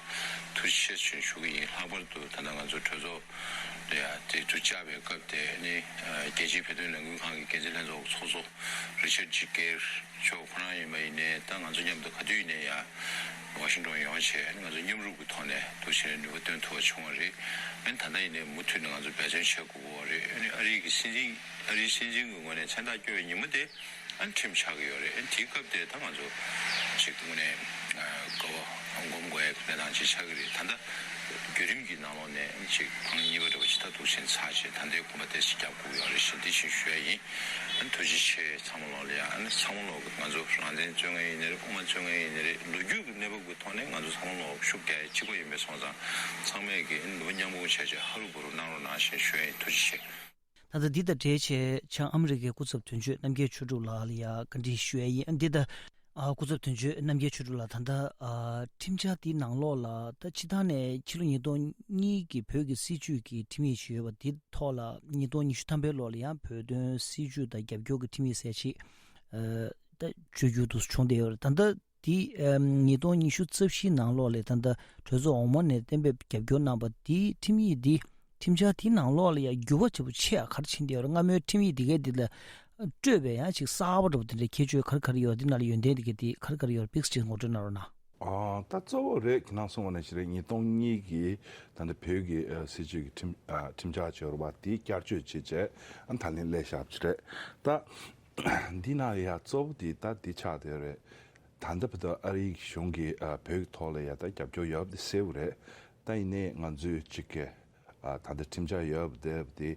ཐུགས་རྗེ་ཆེ་ཞུ་ཞུ་གི་ཡིན། ལྷག་པར་དུ་ད་ལྟ་ང་ཚོ་གྲོས་ཚོགས་ལ་ཡང་དེ་དུ་བཅར་བའི་སྐབས་དེ་ཨ་ནི་ཨ་རྒྱལ་སྤྱིའི་བོད་དོན་ལས་འགུལ་ཁང་གི་འགན་འཛིན་ལྷན་ཚོགས་ཚོགས་གཙོ་རི་ཆར་ཇི་ཀེར་མཆོག་ཁོ་རང་ཡིན་པ་ཡིན་ནའི་ད་ང་ཚོ་མཉམ་དུ་ག་དུས་ཡིན་ནའི་ཡང་ཝ་ཤིང་ཊོན་ཡོང་བྱས། ང་ཚོ་མཉམ་རུབ་ཀྱི་ཐོག་ནས་འདུག་བྱས་ནས་ནུས་པ་བཏོན་ཐུབ་པ་བྱུང་བ་རེད། ཨ་ནི་ད་ལྟ་ཡིན་ནའི་མུ་མཐུད་ནས་ང་ཚོ་འབད་བརྩོན་བྱེད་དགོས་ཀྱི་ཡོད་རེད། ཨ་ནི་ཨ་རིའི་གི་སྲིད་འཛིན་ཨ་རིའི་སྲིད་འཛིན་གྱི་ངོས་ནས་མཚན་རྟགས་བསྐྱོན་པའི་ཉིན་མོ་དེ་ཨ་ནི་ཁྲིམས་ཆགས་ཀྱི་ཡོད་རེད། ཨ་ནི་དེའི་སྐབས་དེ་ད་ང་ཚོ་ཅིག་དངོས་གནས་ཨ་དགའ་བ་སྒོམ་དགོས་ཡ་གི་གནས་སྟངས་ཅིག་ཆགས་ཀྱི་རེད། ད་ལྟ་བརྒྱུད་རིམ་གྱི་ནང་ལོགས་ནས་ཅིག་ཐེངས་གཉིས་པ་འདྲ་བོ་ཅིག་ད་འདུག་བྱས་ནས་ཚར་བྱས། ད་ལྟའི་གོམ་པ་ཏོག་ཙམ་རྒྱག་དགོས་ཡོད་རེད་ཞེས་འདི་བཞིན་ཞུ་ཡ་ཡིན། ཨ་ནི་ཐུགས་རྗེ་ཆེ་ཚང་མ་ལོག་ལ་ཡ། ཨ་ནི་ཚང་མ་ལོག་གི་ང་ཚོ་རང་བཙན་རྩོད་མཁན་ཡིན་ནི་རེད། དབུ་མ་རྩོད་མཁན་ཡིན་ནི་རེད། ལོ་རྒྱུས་ཀྱི་གནས་བབ་ཀྱི་ཐོག་ནས་ང་ཚོ་ཚང་མ་ལོག་ཤུགས་རྒྱག་ཡ་གཅིག་པ་ཡིན་པའི་སོང་ཙང་། ཚང་མས་ཀྱི་ཨ་ནི་ནུས་པ་མཉམ་སྤུངས་བྱས་བྱས་ཧ་རུ་བུ་རུ་གནང་རོགས་གནང་ཞེས་ཞུ་ཡ་ཡིན། ཐུགས་རྗེ་ཆེ། ད་ལྟ་འདི་དང་འབྲེལ་བྱས་བྱང་ཨ་མི་རི་ཀའི་སྐུ་ཚབ་དོན་གཅོད་རྣམ་རྒྱལ་ཆོས་གྲུབ་ལགས་ལ་ཡ་བཀའ་འདྲི་ཞུ་ཡ་ཡིན། ཨ་འདི་ལྟ། ཨ་སྐུ་ཚབ་དོན་གཅོད་རྣམ་རྒྱལ་ཆོས་གྲུབ་ལགས། ད་ལྟ་ཨ་ཁྲིམས་འཆར་འདི་ནང་ལོགས་ལ་ད་སྤྱིར་བཏང་ནས་ཕྱི་ལོ་ཉིས་སྟོང་གཉིས་ཀྱི་བོད་ཀྱི་སྲིད་བྱུས་ཀྱི་ཁྲིམས་ཡིག་ཅིག་ཡོད་པ་འདི་ཐོག་ལ་ཉིས་སྟོང་ཉི་ཤུ་ཐམ་པའི་ལོ་ལ་ཡང་བོད་དོན་སྲིད་བྱུས་དང་རྒྱབ་སྐྱོར་གྱི་ཁྲིམས་ཡིག་ཟེར་ཅིག་ཨ་ད་བཅོས་བསྒྱུར་དུ་བྱུང་བསྡད་ཡོད་རེད། ད་ལྟ་འདི་ཨ་ཉིས་སྟོང་ཉི་ཤུ་རྩ་བཞིའི་ནང་ལོགས་ལ་ད་ལྟ་གྲོས་ཚོགས་འོག་མ་ནས་གཏན་འབེབས་རྒྱབ་སྐྱོར་གནང་པ་འདི་ཁྲིམས་ཡིག་འདི་ཁྲིམས་འཆར་དེའི་ནང་ལོགས་ལ་ཡང་འགྱུར་བ་ཆེན་པོ་ཆེ་ཡང་ག་རེ་ཕྱིན་བསྡད་ཡོད་རེད། སྔ་མོའི་ཁྲིམས་ཡིག་འདི་གའི་འདི་ལ་སྤྲོས་པའི་ཡང་ཅིག་གསར་པ་འདྲ་པོ་དེ་འདྲའི་ཁྱད་ཆོས་ག་རེ་ག་རེ་ཡོད་རེད། འདི་ནང་ལ་ཡོན་ཏན་འདི་གའི་འདི་ག་རེ་ག་རེ་ཡོད་རེད། ཕིགས་ཅིག་ངོ་སྤྲོད་གནང་རོགས་གནང་། ཨ་ད་གཙོ་བོ་རེད། ཁྱེད་རང་གསུངས་པ་ནང་བཞིན་རེད། ཉིས་སྟོང་གཉིས་ཀྱི་ད་ལྟ་བོད་ཀྱི་ཨ་སྲིད་བྱུས་ཀྱི་ཁྲིམས་ཨ་ཁྲིམས་འཆར་བྱས་རེད་པ། དེ་བསྐྱར་བཅོས་བྱས་བྱས་ཨ་ད་ལན་སླེབས་བཞག་པ་ཅིག་རེད། ད་འདི་ནང་ལ་ཡང་གཙོ་བོ་དེ་ད་འདི་ཆགས་བསྡད་རེད། ད་ལྟ་བར་དུ་ཨ་རིའི་གཞུང་གིས་ཨ་བོད་ཀྱི་ཐོག་ལ་ཡ་ད་རྒྱབ་སྐྱོར་ཡོད་པ་དེ་གསལ་པོ་རེད། ད་ཡིན་ནའི་ང་ཚོས་གཅིག་གི་ཨ་ད་ལྟ་ཁྲིམས་འཆར་ཡོད་པ་དེ་དེ་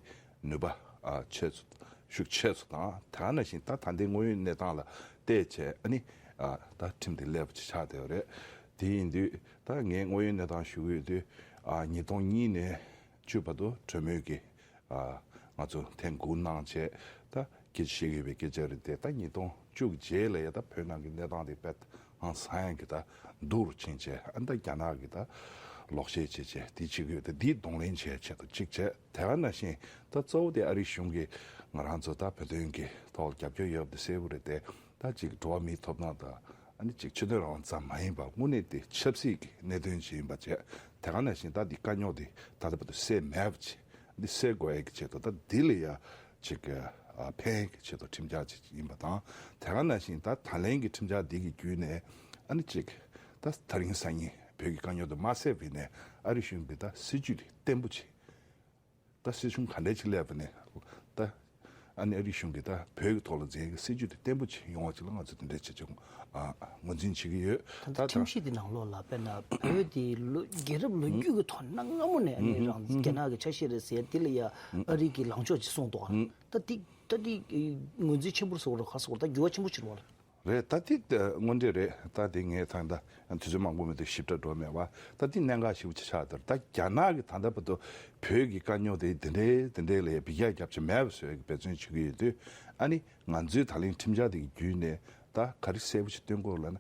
ནུས་པ་ཨ་ཆེ་ཚུལ་ཤུགས་ཆེ་ཚུལ་དང་། དེ་ག་ནང་བཞིན་ད་ད་ལྟའི་དངོས་ཡོད་གནས་སྟངས་ལ་བལྟས་བྱས་ཨ་ནི་ཨ་ད་ཁྲིམས་དེ་སླེབས་པ་ཅིག་ཆགས་བསྡད་པ་རེད། དེ་ཡིན་དུས་ད་ངས་དངོས་ཡོད་གནས་སྟངས་ཞུ་གི་ཡོད་དུས་ཨ་ཉིས་སྟོང་གཉིས་ནས་བཅུ་བར་དུ་གྲོས་མོལ་གྱི་ཨ་ང་ཚོ་ཐེངས་དགུ་གནང་བྱས། ད་སྐད་ཆ་བཤད་ཀྱི་ཡོད་པའི་སྐད་ཆ་རེད་དེ། ད་ཉིས་སྟོང་བཅུ་གི་རྗེས་ལ་ཡ་ད་བོད་ནང་གི་གནས་སྟངས་དེ་དཔེ་ཧང་སང་ཡ་གི་ད་སྡུག་རུ་ཕྱིན་བྱས། ཨ་ད་རྒྱ་ནག་གི་ད་ལོག་བཤད་བྱས་བྱས་དེ་བྱེད་ཀྱི་ཡོད་དེ། འདི་གདོང་ལེན་བྱས་ཆེད་དུ་གཅིག་བྱས། དེ་ག་ནང་བཞིན་ད་གཙོ་བོ་དེ་ཨ་རིའི་གཞུང་གིས་ང་རང་ཚོ་ད་བོད་དོན་གྱི་ཐོག་རྒྱབ་སྐྱོར་ཡོད་པ་དེ་གསལ་པོ་རེད་དེ། ད་ཅིག་འགྲོ་བ་མིའི་ཐོབ་ཐང་དང་ཨ་ནི་ཅིག་ཆོས་དད་རང་དབང་ཙམ་མ་ཡིན་པར་དངོས་གནས་དེ་ཆབ་སྲིད་ཀྱི་གནད་དོན་ཅིག་ཡིན་པ་བྱས། དེ་ག་ནང་བཞིན་ད་འདི་དཀའ་རྙོག་འདི་ད་ལྟ་བར་དུ་སེལ་མེད་པ་ཅིག་འདི་སེལ་དགོས་ཡ་གི་ཆེད་དུ་ད་འདི་ལ་ཡ་ཅིག་ཨ་ཕན་ཡ་གི་ཆེད་དུ་ཁྲིམས་འཆར་ཅིག་ཡིན་པ་དང་། དེ་ག་ནང་བཞིན་ད་ད་ལན་གྱི་ཁྲིམས་འཆར་འདི་གི་བརྒྱུད་ནས་ཨ་ནི་ཅིག་ད་ད་རིང་སང་ཉིན་བོད་ཀྱི་དཀའ་རྙོག་འདི་མ་སེལ་བའི་ནས་ཨ་རི་གཞུང་གིས་ད་སྲིད་ཇུས་དེ་བརྟན་པོ་ཅིག་ད་སྲིད་གཞུང་ག་འདྲས་ཅིག་སླེབས་པ་ནས་ད་ཨ་ནི་ཨ་རི་གཞུང་གིས་ད་བོད་ཀྱི་ཐོག་ལ་འཛིན་གྱི་སྲིད་ཇུས་དེ་བརྟན་པོ་ཅིག་ཡོང་བ་ཅིག་ལ་ང་ཚོ་དེ་འདྲས་བྱེད་ཆོག་ཨ་ངོས་འཛིན་བྱེད་ཀྱི་ཡོད། ད་ད་ལྟ་ད་ཁྲིམས་གཞི་དེ་ནང་ལོགས་ལ་དཔེར་ན་བོད་དེ་ལོ་རྒྱལ་རབས་ལོ་རྒྱུས་ཀྱི་ཐོག་གནའ་སྔ་མོ་ནས་ཨ་ནི་རང་རྒྱ་ནག་གི་ཆ་ཤས་རེད་ཟེར་དེ་ལ་ཡ་ཨ་རི་གི་ལངས་ཕྱོགས་ཅིག་གསུངས་འདུག་ད་དེ་ད་དེ་ངོས་འཛིན་ཆེན་པོ་བཟོ་དགོས་རེད། ག་རེ་ཟེར་དགོས་རེད། ད་འགྱུར་བ་ཆེན་པོ་ཅིག་རེད་པ། རེད། ད་དེ་དངོས་འབྲེལ་རེད། ད་དེ་ངས་ད་ད་དུས་ཚོད་མང་པོ་མེད་དུས་ཞིབ་ཕྲ་འགྲོ་མེད་པ། ད་དེ་གནད་འགག་ཞེ་པོ་ཅིག་ཆགས་འདུག་ད་རྒྱ་ནག་གིས་ད་ལྟ་བར་དུ་བོད་ཀྱི་དཀའ་རྙོག་དེ་དེ་འདྲའི་དེ་འདྲའི་ལ་ཡ་འབུད་རྒྱག་རྒྱབ་ཆ་མེད་པ་བཟོ་ཡ་གི་འབད་བརྩོན་བྱེད་ཀྱི་ཡོད་དུས། ཨ་ནི་ང་ཚོས་ད་ལན་ཁྲིམས་འཆར་དེ་གི་བརྒྱུད་ནས་ད་ག་རེ་གསལ་པོ་ཞིག་སྟོན་དགོས་ལབ་ན།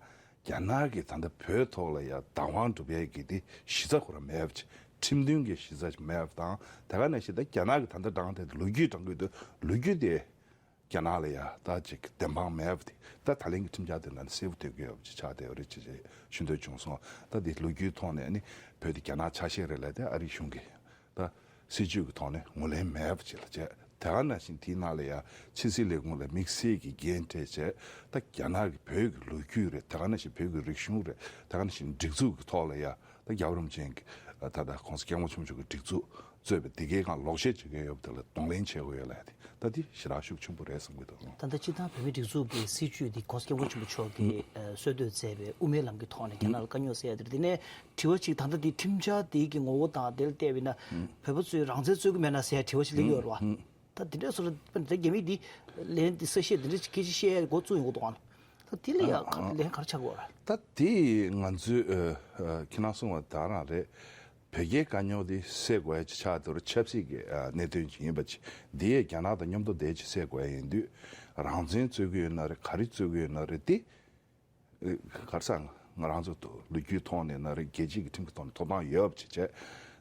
རྒྱ་ནག་གིས་ད་ལྟ་བོད་ཐོག་ལ་ཡ་བདག་དབང་སྒྲུབ་ཡ་གི་དེ་གཞི་རྩ་ཁོ་རང་མེད་པ་ཅིག་ཁྲིམས་མཐུན་གྱི་གཞི་རྩ་ཅིག་མེད་པ་དང་། དེ་ག་ནང་བཞིན་ད་རྒྱ་ནག་གིས་ད་ལྟ་བགྲངས་ཏེ་ལོ་རྒྱུས་བགྲང་གི་ཡོད་དུས་ལོ་རྒྱུས་དེ། རྒྱ་ནག་ལ་ཡ་ད་ཅིག་བདེན་དཔང་མེད་པ་དེ་ད་ད་ལན་གྱི་ཁྲིམས་འཆར་དེ་ནང་ནས་གསལ་པོ་སྟོན་གྱི་ཡོད་པ་ཅིག་ཆགས་བསྡད་ཡོད་རེད་ཅེས་ཞུ་འདོད་བྱུང་སོང་། ད་དེ་ལོ་རྒྱུས་ཐོག་ནས་ནི་བོད་དེ་རྒྱ་ནག་ཆ་ཤས་རེད་ལབ་དེ་ཨ་རིའི་གཞུང་གིས་ད་སྲིད་ཇུས་ཀྱི་ཐོག་ནས་ངོས་ལེན་མེད་པ་ཅིག་ལ་བྱས། དེ་ག་ནང་བཞིན་དེའི་ནང་ལ་ཡ་ཕྱི་སྲིད་ལས་ཁུངས་ལ་དམིགས་བསལ་གྱི་འགན་སྤྲད་བྱས། ད་རྒྱ་ནག་གི་བོད་ཀྱི་ལོ་རྒྱུས་རེད། དེ་ག་ནང་བཞིན་བོད་ཀྱི་རིག་གཞུང་རེད། དེ་ག་ནང་བཞིན་སྒྲིག་འཛུགས་ཀྱི་ཐོག་ལ་ཡ་ད་རྒྱལ་བ་རིན་པོ་ཆེ་གི་ད་ལྟ་༸གོང་ས་༸སྐྱབས་མགོན་ཆེན་པོ་མཆོག་གི་སྒྲིག་འཛུགས་གཙོས་པའི་དེ་གའི་སྒང་ལོག་བཤད་བྱེད་མཁན་ཡོད་པ་དེ་ལ་གདོང་ལེན་བྱེད་དགོས་ཡོད་ལབ་ཡ་དེ་ད་དེ་ཞེ་དྲག་ཤུགས་ཆེན་པོ་རེད་བསམ་གྱི་འདུག། ད་ལྟ་སྤྱིར་བཏང་བོད་མིའི་སྒྲིག་འཛུགས་ཀྱི་སྲིད་བྱུས་འདི་༸གོང་ས་༸སྐྱབས་མགོན་ཆེན་པོ་མཆོག་གིས་ཨ་སྲོལ་གཏོད་མཛད་པའི་དབུ་མའི་ལམ་གྱི་ཐོག་ནས་རྒྱ་ནག་ལ་དཀའ་རྙོག་སེལ་ཡ་དེ་རེད། དེ་ནས་དྲི་བ་གཅིག་ད་ལྟ་འདི་ཁྲིམས་འཆར་འདི་གི་ངོ་བོ་དང་དེ་ལ་བལྟས་པ་ཡིན་ན་བོད་པ་ཚོས་རང་བཙན་རྩོད་ཀྱི་མེད་ན་ཟེར་ཡ་དྲི་བ་ཞིག་སླེབས་ཀྱི་ཡོད་རེད་བ། ད་དེ་འདྲའི་བཟོ་འདྲ་ད་རྒྱ་མིས་འདི་ལན་འདི་གསལ་བཤད་འདི་འདྲ་ཅིག་སྐད་ཆ་བཤད་ཡ་འགོ་བཙུགས་ཡོང་གི་འདུག་ག་ད་དེ་ལ་ཡ་ལན་ག་རེ་ཆགས་ཀྱི་ཡོད་རེད། ད་དེ་ང་ཚོས་ཨ་ཨ་ཁྱེད་རང་གསུངས་པ་ད་རང་རེད། བོད་རྒྱའི་དཀའ་རྙོག་དེ་སེལ་དགོས་ཡ་ཅིག་ཆགས་འདུག་ར། ཆབ་སྲིད་ཀྱི་ཨ་གནད་དོན་ཅིག་ཡིན་པ་ཅིག་འདི་ཡས་རྒྱ་ནག་དང་མཉམ་དུ་བསྡད་ཅིག་སེལ་དགོས་ཡ་ཡིན་དུས། རང་བཙན་རྩོད་ཀྱི་ཡོད་ན་རེད། ག་རེ་རྩོད་ཀྱི་ཡོད་ན་རེད། དེ་ཨ་ག་རེ་ཟེར། ང་རང་ཚོ་ལོ་རྒྱུས་ཐོག་ནས་ན་རེད། རྒྱལ་སྤྱི་གི་ཁྲིམས་ཀྱི་ཐོག་ནས་ཐོབ་ཐང་ཡོད་པ་ཅིག་བྱས།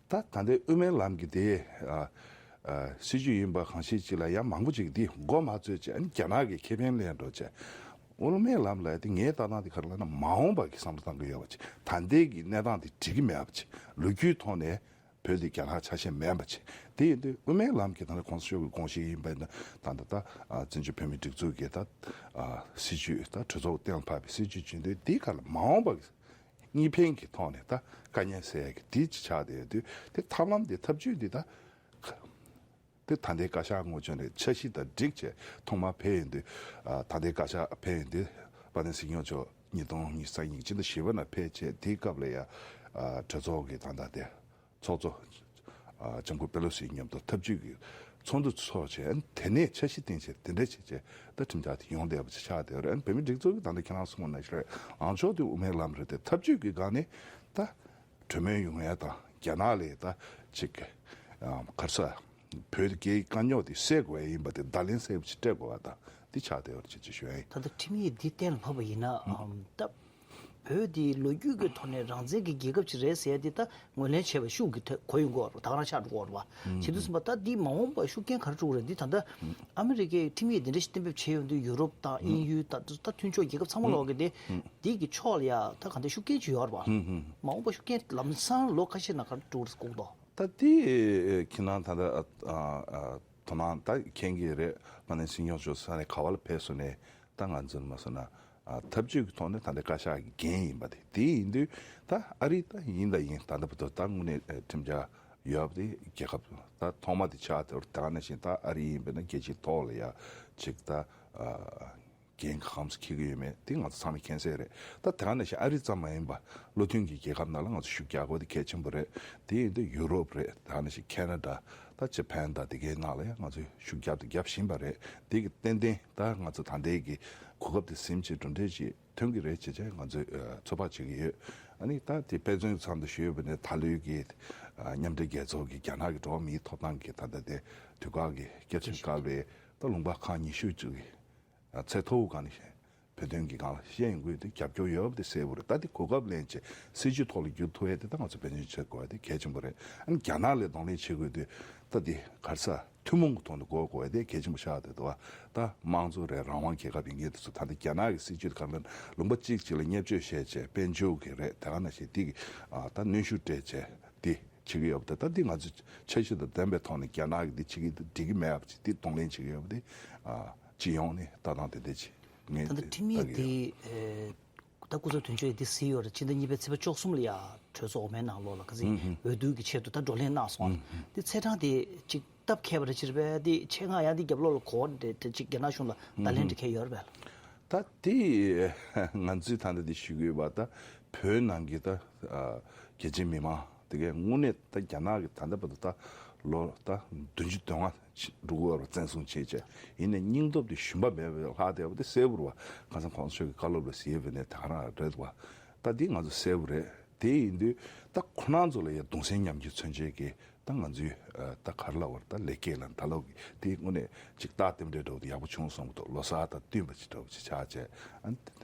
ད་ད་ལྟའི་དབུ་མའི་ལམ་གྱི་དེ་ཨ་ཨ་སྲིད་བྱུས་ཡིན་པ་གང་ཤེས་ཅིག་ལ་ཡ་མང་པོ་ཅིག་འདི་མགོ་མ་ཚོས་བྱས། ཨ་ནི་རྒྱ་ནག་གི་ཁེ་ཕན་ལེན་འགྲོ་བྱས། དབུ་མའི་ལམ་ལབ་དེ་ངའི་ལྟ་སྟངས་དེ་ག་རེ་ལབ་ན་མ་འོངས་པ་གི་བསམ་བློ་བཏང་གི་ཡོད་པ་ཅིག། ད་ལྟའི་གི་གནས་སྟངས་དེ་འགྲིག་གི་མེད་པ་ཅིག། ལོ་རྒྱུས་ཐོག་ནས་བོད་དེ་རྒྱ་ནག་ཆ་ཤས་མིན་པ་ཅིག། དེ་ཡིན་དུས་དབུ་མའི་ལམ་གྱི་ད་ལྟ་གོང་ས་མཆོག་གི་དགོངས་གཞི་ཡིན་པ་ཡིན་ན། ད་ལྟ་ད་ཨ་བཙན་བྱོལ་བོད་མིའི་སྒྲིག་འཛུགས་ཀྱི་ད་ཨ་སྲིད་བྱུས། ད་གྲོས་ཚོགས་གཏན་ལ་ཕབ་པའི་སྲིད་བྱུས་བྱེད་དུས་དེའི་ཁར་ལ་མ་འོངས་པ་གི་གཉིས་ཕན་གྱི་ཐོག་ནས་ད་དཀའ་ངལ་སེལ་ཡ་གི་དེ་ཅིག་ཆགས་བསྡད་ཡོད་དུས། དེ་ཐབས་ལམ་དེ་ཐབས་ཇུས་འདི་ད་དེ་ད་ལྟའི་བཀའ་ཤག་ངོས་ཕྱོགས་ནས་འཆར་གཞི་དང་སྒྲིག་བྱས་ཐོག་མར་ཕེབས་ཡོང་དུས། ཨ་ད་ལྟའི་བཀའ་ཤག་ཕེབས་ཡོང་དུས་དཔལ་ལྡན་སྲིད་སྐྱོང་མཆོག་ཉིས་སྟོང་ཉི་ཤུ་རྩ་གཉིས་ཀྱི་ཕྱི་ཟླ་བཞི་པ་ནང་ཕེབས་བྱས། དེའི་སྐབས་ལ་ཡ་ཨ་གྲོས་ཚོགས་ཀྱི་ད་ལྟ་དེ་ཚོགས་གཙོ་ཨ་ལྕམ་སྐུ་པེ་ལོ་སིའི་མཉམ་དུ་ཐབས་ཇུས་ཀྱི་ཚོགས་འདུ་ཚོགས་བྱས། དེ་ནས་འཆར་གཞི་བཏིང་བྱས། དེ་འདྲ་བྱས་བྱས་ད་ཁྲིམས་འཆར་དེ་ཡོང་བསྡད་པ་ཅིག་ཆགས་བསྡད་ཡོད་རེད། ཨ་ནི་བོད་མིའི་སྒྲིག་འཛུགས་ཀྱི་ད་ལྟ་ཁྱེད་རང་གསུངས་པ་ནང་བཞིན་རེད། ལངས་ཕྱོགས་དེ་དབུ་མའི་ལམ་རེད་དེ། ཐབས་ཇུས་ཀྱི་སྒང་ནས་ད་གྲོས་མོལ་ཡོང་ཡ་དང་། རྒྱ་ནག་ལ་ད་ཅིག་ཨ་ག་རེ་ཟེར། བོད་ཀྱི་དཀའ་རྙོག་དེ་སེལ་དགོས་ཡ་ཡིན་པ་དེ་བརྡ་ལན་གསལ་པོ་ཅིག་སྤྲད་དགོས་པ་དང་དེ་ཆགས་བསྡད་ཡོད་རེད་ཅེས་ཅིག་ཞུ་ཡ་ཡིན། ད་ལྟ་ཁྲིམས་ཡིག་འདི་གཏན་ལ་ཕབ་པ་ཡིན་ན་ཨམ་ད་བོད་འདི་ལོ་རྒྱུས་ཀྱི་ཐོག་ནས་རང་བཙན་གྱི་རྒྱལ་ཁབ་ཅིག་རེད་ཟེར་ཡ་འདི་ད་ངོས་ལེན་བྱས་པ་ཤུགས་ཀྱིས་ཐོན་གོ་ཡོང་གི་ཡོད་རེད། ད་ག་རང་ཆགས་འགྲོ་གི་ཡོད་རེད་བ། བྱེད་དུས་ཙམ་པ་ད་འདི་མ་འོངས་པར་ཤུགས་རྐྱེན་ག་རེ་འགྲོ་གི་རེད། འདི་ད་ལྟ་ཨ་མི་རི་ཀའི་ཁྲིམས་ཡིག་འདི་འདྲ་ཞིག་གཏན་འབེབས་བྱས་ཡོང་དུས་ཡུ་རོབ་དང་དབྱིན་ཡུལ་དང་ད་མཐུན་ཕྱོགས་རྒྱལ་ཁབ་ཚང་མ་ལོག་གི་དེ་འདི་གི་ཕྱོགས་ལ་ཡ་ད་ག་འདྲ་ཤུགས་རྐྱེན་ཅིག་ཡོད་རེད་བ། མ་འོངས་པར་ཤུགས་རྐྱེན་ལམ་སང་ལོ་ཁ་ཤས་ནང་ག་རེ་འགྲོ་གི་རེད་ཟེར་གོ་གི་འདུག། ད་དེ་ཁྱེད་རང་ད་ལྟ་ཨ་ཨ་དོ་སྣང་ད་མཁྱེན་གྱི་རེད། དཔལ་ལྡན་སྲིད་སྐྱོང་མཆོག་ས་གནས་ག་བ་ལ་ཕེབས་སོང་ནས་ད་ང་ཚོར་མ་སོང་ན་ཨ་ཐབས་ཇུས་ཀྱི་ཐོག་ནས་ད་ལྟ་བཀའ་ཤག་གི་འགན་ཡིན་པ་དེ། དེ་ཡིན་དུས་ད་ཨ་རི་ད་ཡིན་ད་ཡིན། ད་ལྟ་བར་དུ་ད་དངོས་གནས་ཨ་ཁྲིམས་འཆར་ཡོད་པ་དེ་རྒྱལ་ཁབ་ད་ཐོག་མ་དེ་ཆགས་དེ་བར་ད་ག་ནང་བཞིན་ད་ཨ་རི་ཡིན་པས་ན་རྒྱལ་སྤྱིའི་ཐོག་ལ་ཡ་ཅིག་ད་ཨ། འགན་ག་འདྲ་འཁྱེར་གྱི་ཡོད་མེད་དེ་ང་ཚོ་ཚང་མས་མཁྱེན་གསལ་རེད། ད་དེ་ག་ནང་བཞིན་ཨ་རི་ཙམ་མ་ཡིན་པ་བློ་མཐུན་གྱི་རྒྱལ་ཁབ་ནང་ལ་ང་ཚོ་ཤུགས་རྒྱག་དགོས་དེ་གལ་ཆེན་པོ་རེད། དེ་ཡིན་དུས་ཡུ་རོབ་རེད། དེ་ག་ནང་བཞིན་ཁེ་ན་ཌ་དང་ཇ་པན་དང་དེ་གའི་ནང་ལ་ཡང་ང་ཚོས་ཤུགས་རྒྱབ་དང་རྒྱབ་བཞིན་པ་རེད། དེ་གི་ཏན་ཏན་ད་ང་ཚོ་ད་ལྟའི་གི་གོ་སྐབས་དེ་ཟིན་བྱས་གྲུབ་འབྲས་ཅིག་ཐོན་གྱི་རེད་ཅེས་བྱས་ང་ཚོས་ཚོད་དཔག་བྱེད་ཀྱི་ཡོད། ཨ་ནི་ད་དེ་དཔེ་མཚོན་ཚང་དུ་ཞུས་པ་ནས་ད་ལོའི་གི་མཉམ་འབྲེལ་རྒྱལ་ཚོགས་ཀྱི་རྒྱ་ནག་གི་འགྲོ་བ་མིའི་ཐོབ་ཐང་གི་ད་ལྟ་དེ་དུས་བཀག་གི་བསྐྱར་ཞིབ་སྐབས་ལ་ད་ལུང་པ་ཁག་ཉི་ཤུ་ཅིག་གི་ཚད་མཐོ་བོ་སྒང་ནས་བོད་དོན་གྱི་སྒང་ལ་ཤེས་ཡོན་དགོས་དེ་རྒྱབ་སྐྱོར་ཡོད་པ་དེ་གསལ་པོ་རེད། ད་དེ་གོ་སྐབས་ལེན་བྱས་སྲིད་ཇུས་ཐོག་ལ་བསྒྱུར་ཐུབ་ཡ་དེ་ད་ང་ཚོ་འབད་བརྩོན་བྱེད་དགོས་ཡ་དེ་གལ་ཆེན་པོ་རེད། ཨ་ནི་རྒྱ་ནག་ལ་གདོང་ལེན་བྱེད་དགོས་དུས་ད་དེ་ག་རེ་ཟེར་ཐུན་མོང་གི་ཐོག་ནས་གོ་དགོས་ཡ་དེ་གལ་ཆེན་པོ་ཆགས་བསྡད་འདུག་བ། ད་དམངས་གཙོ་རེད། རང་དབང་རྒྱལ་ཁབ་ཡིན་མཁན་དེ་ཚོ་ད་ལྟ་རྒྱ་ནག་གི་སྲིད་ཇུས་ག་རེ་ལབ་ན་ལུང་པ་གཅིག་གཅིག་ལ་བརྙས་བཅོས་བྱས་བྱས་དཔལ་འབྱོར་གྱི་རེད། དེ་ག་ནང་བཞིན་དེ་གི་ཨ་ད་གནོན་ཤུགས་སྤྲད་བྱས་དེ་བྱེད་ཀྱི་ཡོད་པ་དེ། ད་འདི་ང་ཚོས་འཆར་གཞི་དང་ལྡན་པའི་ཐོག་ནས་རྒྱ་ནག་གིས་འདི་བྱེད་ཀྱི་འདུག་འགྲིག་གི་མེད་པ་ཅིག་འདི་གདོང་ལེན་བྱེད་ཀྱི་ཡོད་པ་འདི་ཨ་སྤྱི་ཡོངས་ནས་ལྟ་སྟངས་དེ་འདྲ་ཅིག་ངས་ད་ལྟ་ཁྲིམས་ཡིག་ལྟ་གི་ཡོད། འདི་ཨེ་ད་སྐུ་ཚབ་དོན་གཅོད་འདི་གཟིགས་ཡོད་རེད། ཕྱི་ཟླ་གཉིས་པའི་ཚེས་པ་བཅུ་གསུམ་ལ་ཡ་གྲོས་ཚོགས་འོག་མའི་ནང་ལོགས་ལ་ག་ཚོད་འོས་བསྡུ་གི་ཆེད་དུ་ད་བགྲོ་གླེང་གནང་སོང་། འདི་ཚེས་གྲངས་དེ་ཅིག་སྟབས་ཁེལ་བ་རེད་ཅེས་རེད་པས། དེ་ཆེད་མངགས་ཡང་དེ་རྒྱབ་ལོགས་ལ་གོ་བ་རེད་དེ་ཅིག་རྒྱ་ནག་གཞུང་ལ་བརྡ་ལན་འདྲ་ཁེལ་ཡོད་རེད་པས། ད་དེ་ང་ཚོས་ད་ལྟ་དེ་ཞུ་གི་ཡོད་པ། ད་བོད་ནང་གི་ད་ཨ་རྒྱ་ཆེ་མི་མང་དེ་གའི་དངོས་གནས་ད་རྒྱ་ནག་གི་ད་ལྟ་བར་དུ་ད་ལོ་ད་བདུན་ཅུ་དོན་ལྔ་འགྲོ་གི་ཡོད་རེད་བཙན་བཟུང་བྱས་བྱས། ཡིན་ནའི་སྙིང་སྟོབས་དེ་ཞུམ་པ་མེད་པའི་ལྷག་བསྡད་པ་དེ་གསལ་པོ་རེད་བ། ཁ་སང་གོང་ས་མཆོག་གི་བཀའ་སློབ་ལ་གཟིགས་པ་ཡིན་ནའི་ད་ག་རང་རེད་བ། ད་དེ་ང་ཚོ་གསལ་པོ་རེད། དེ་ཡིན་དུས་ད་ཁོ་རང་ཚོ་ལ་ཡ་གདུང་སེམས་མཉམ་སྐྱེད་མཚོན་བྱེད་ཀྱི་ད་ང་ཚོའི་ཨ་ད་ག་རེ་ལབ་དགོས་རེད། ད་ལེགས་སྐྱེས་ལ་ད་ལོ་གི་དེ་དངོས་གནས་ཅིག་རྟགས་རྟེན་འབྲེལ་འདྲ་བོ་དེ་ཡག་པོ་བྱུང་སོང་གི་འདུག། ལོ་གསར་དང་བསྟུན་པ་ཅིག་འདྲ་བོ་ཅིག་ཆགས་བྱས། ཨ་ནི་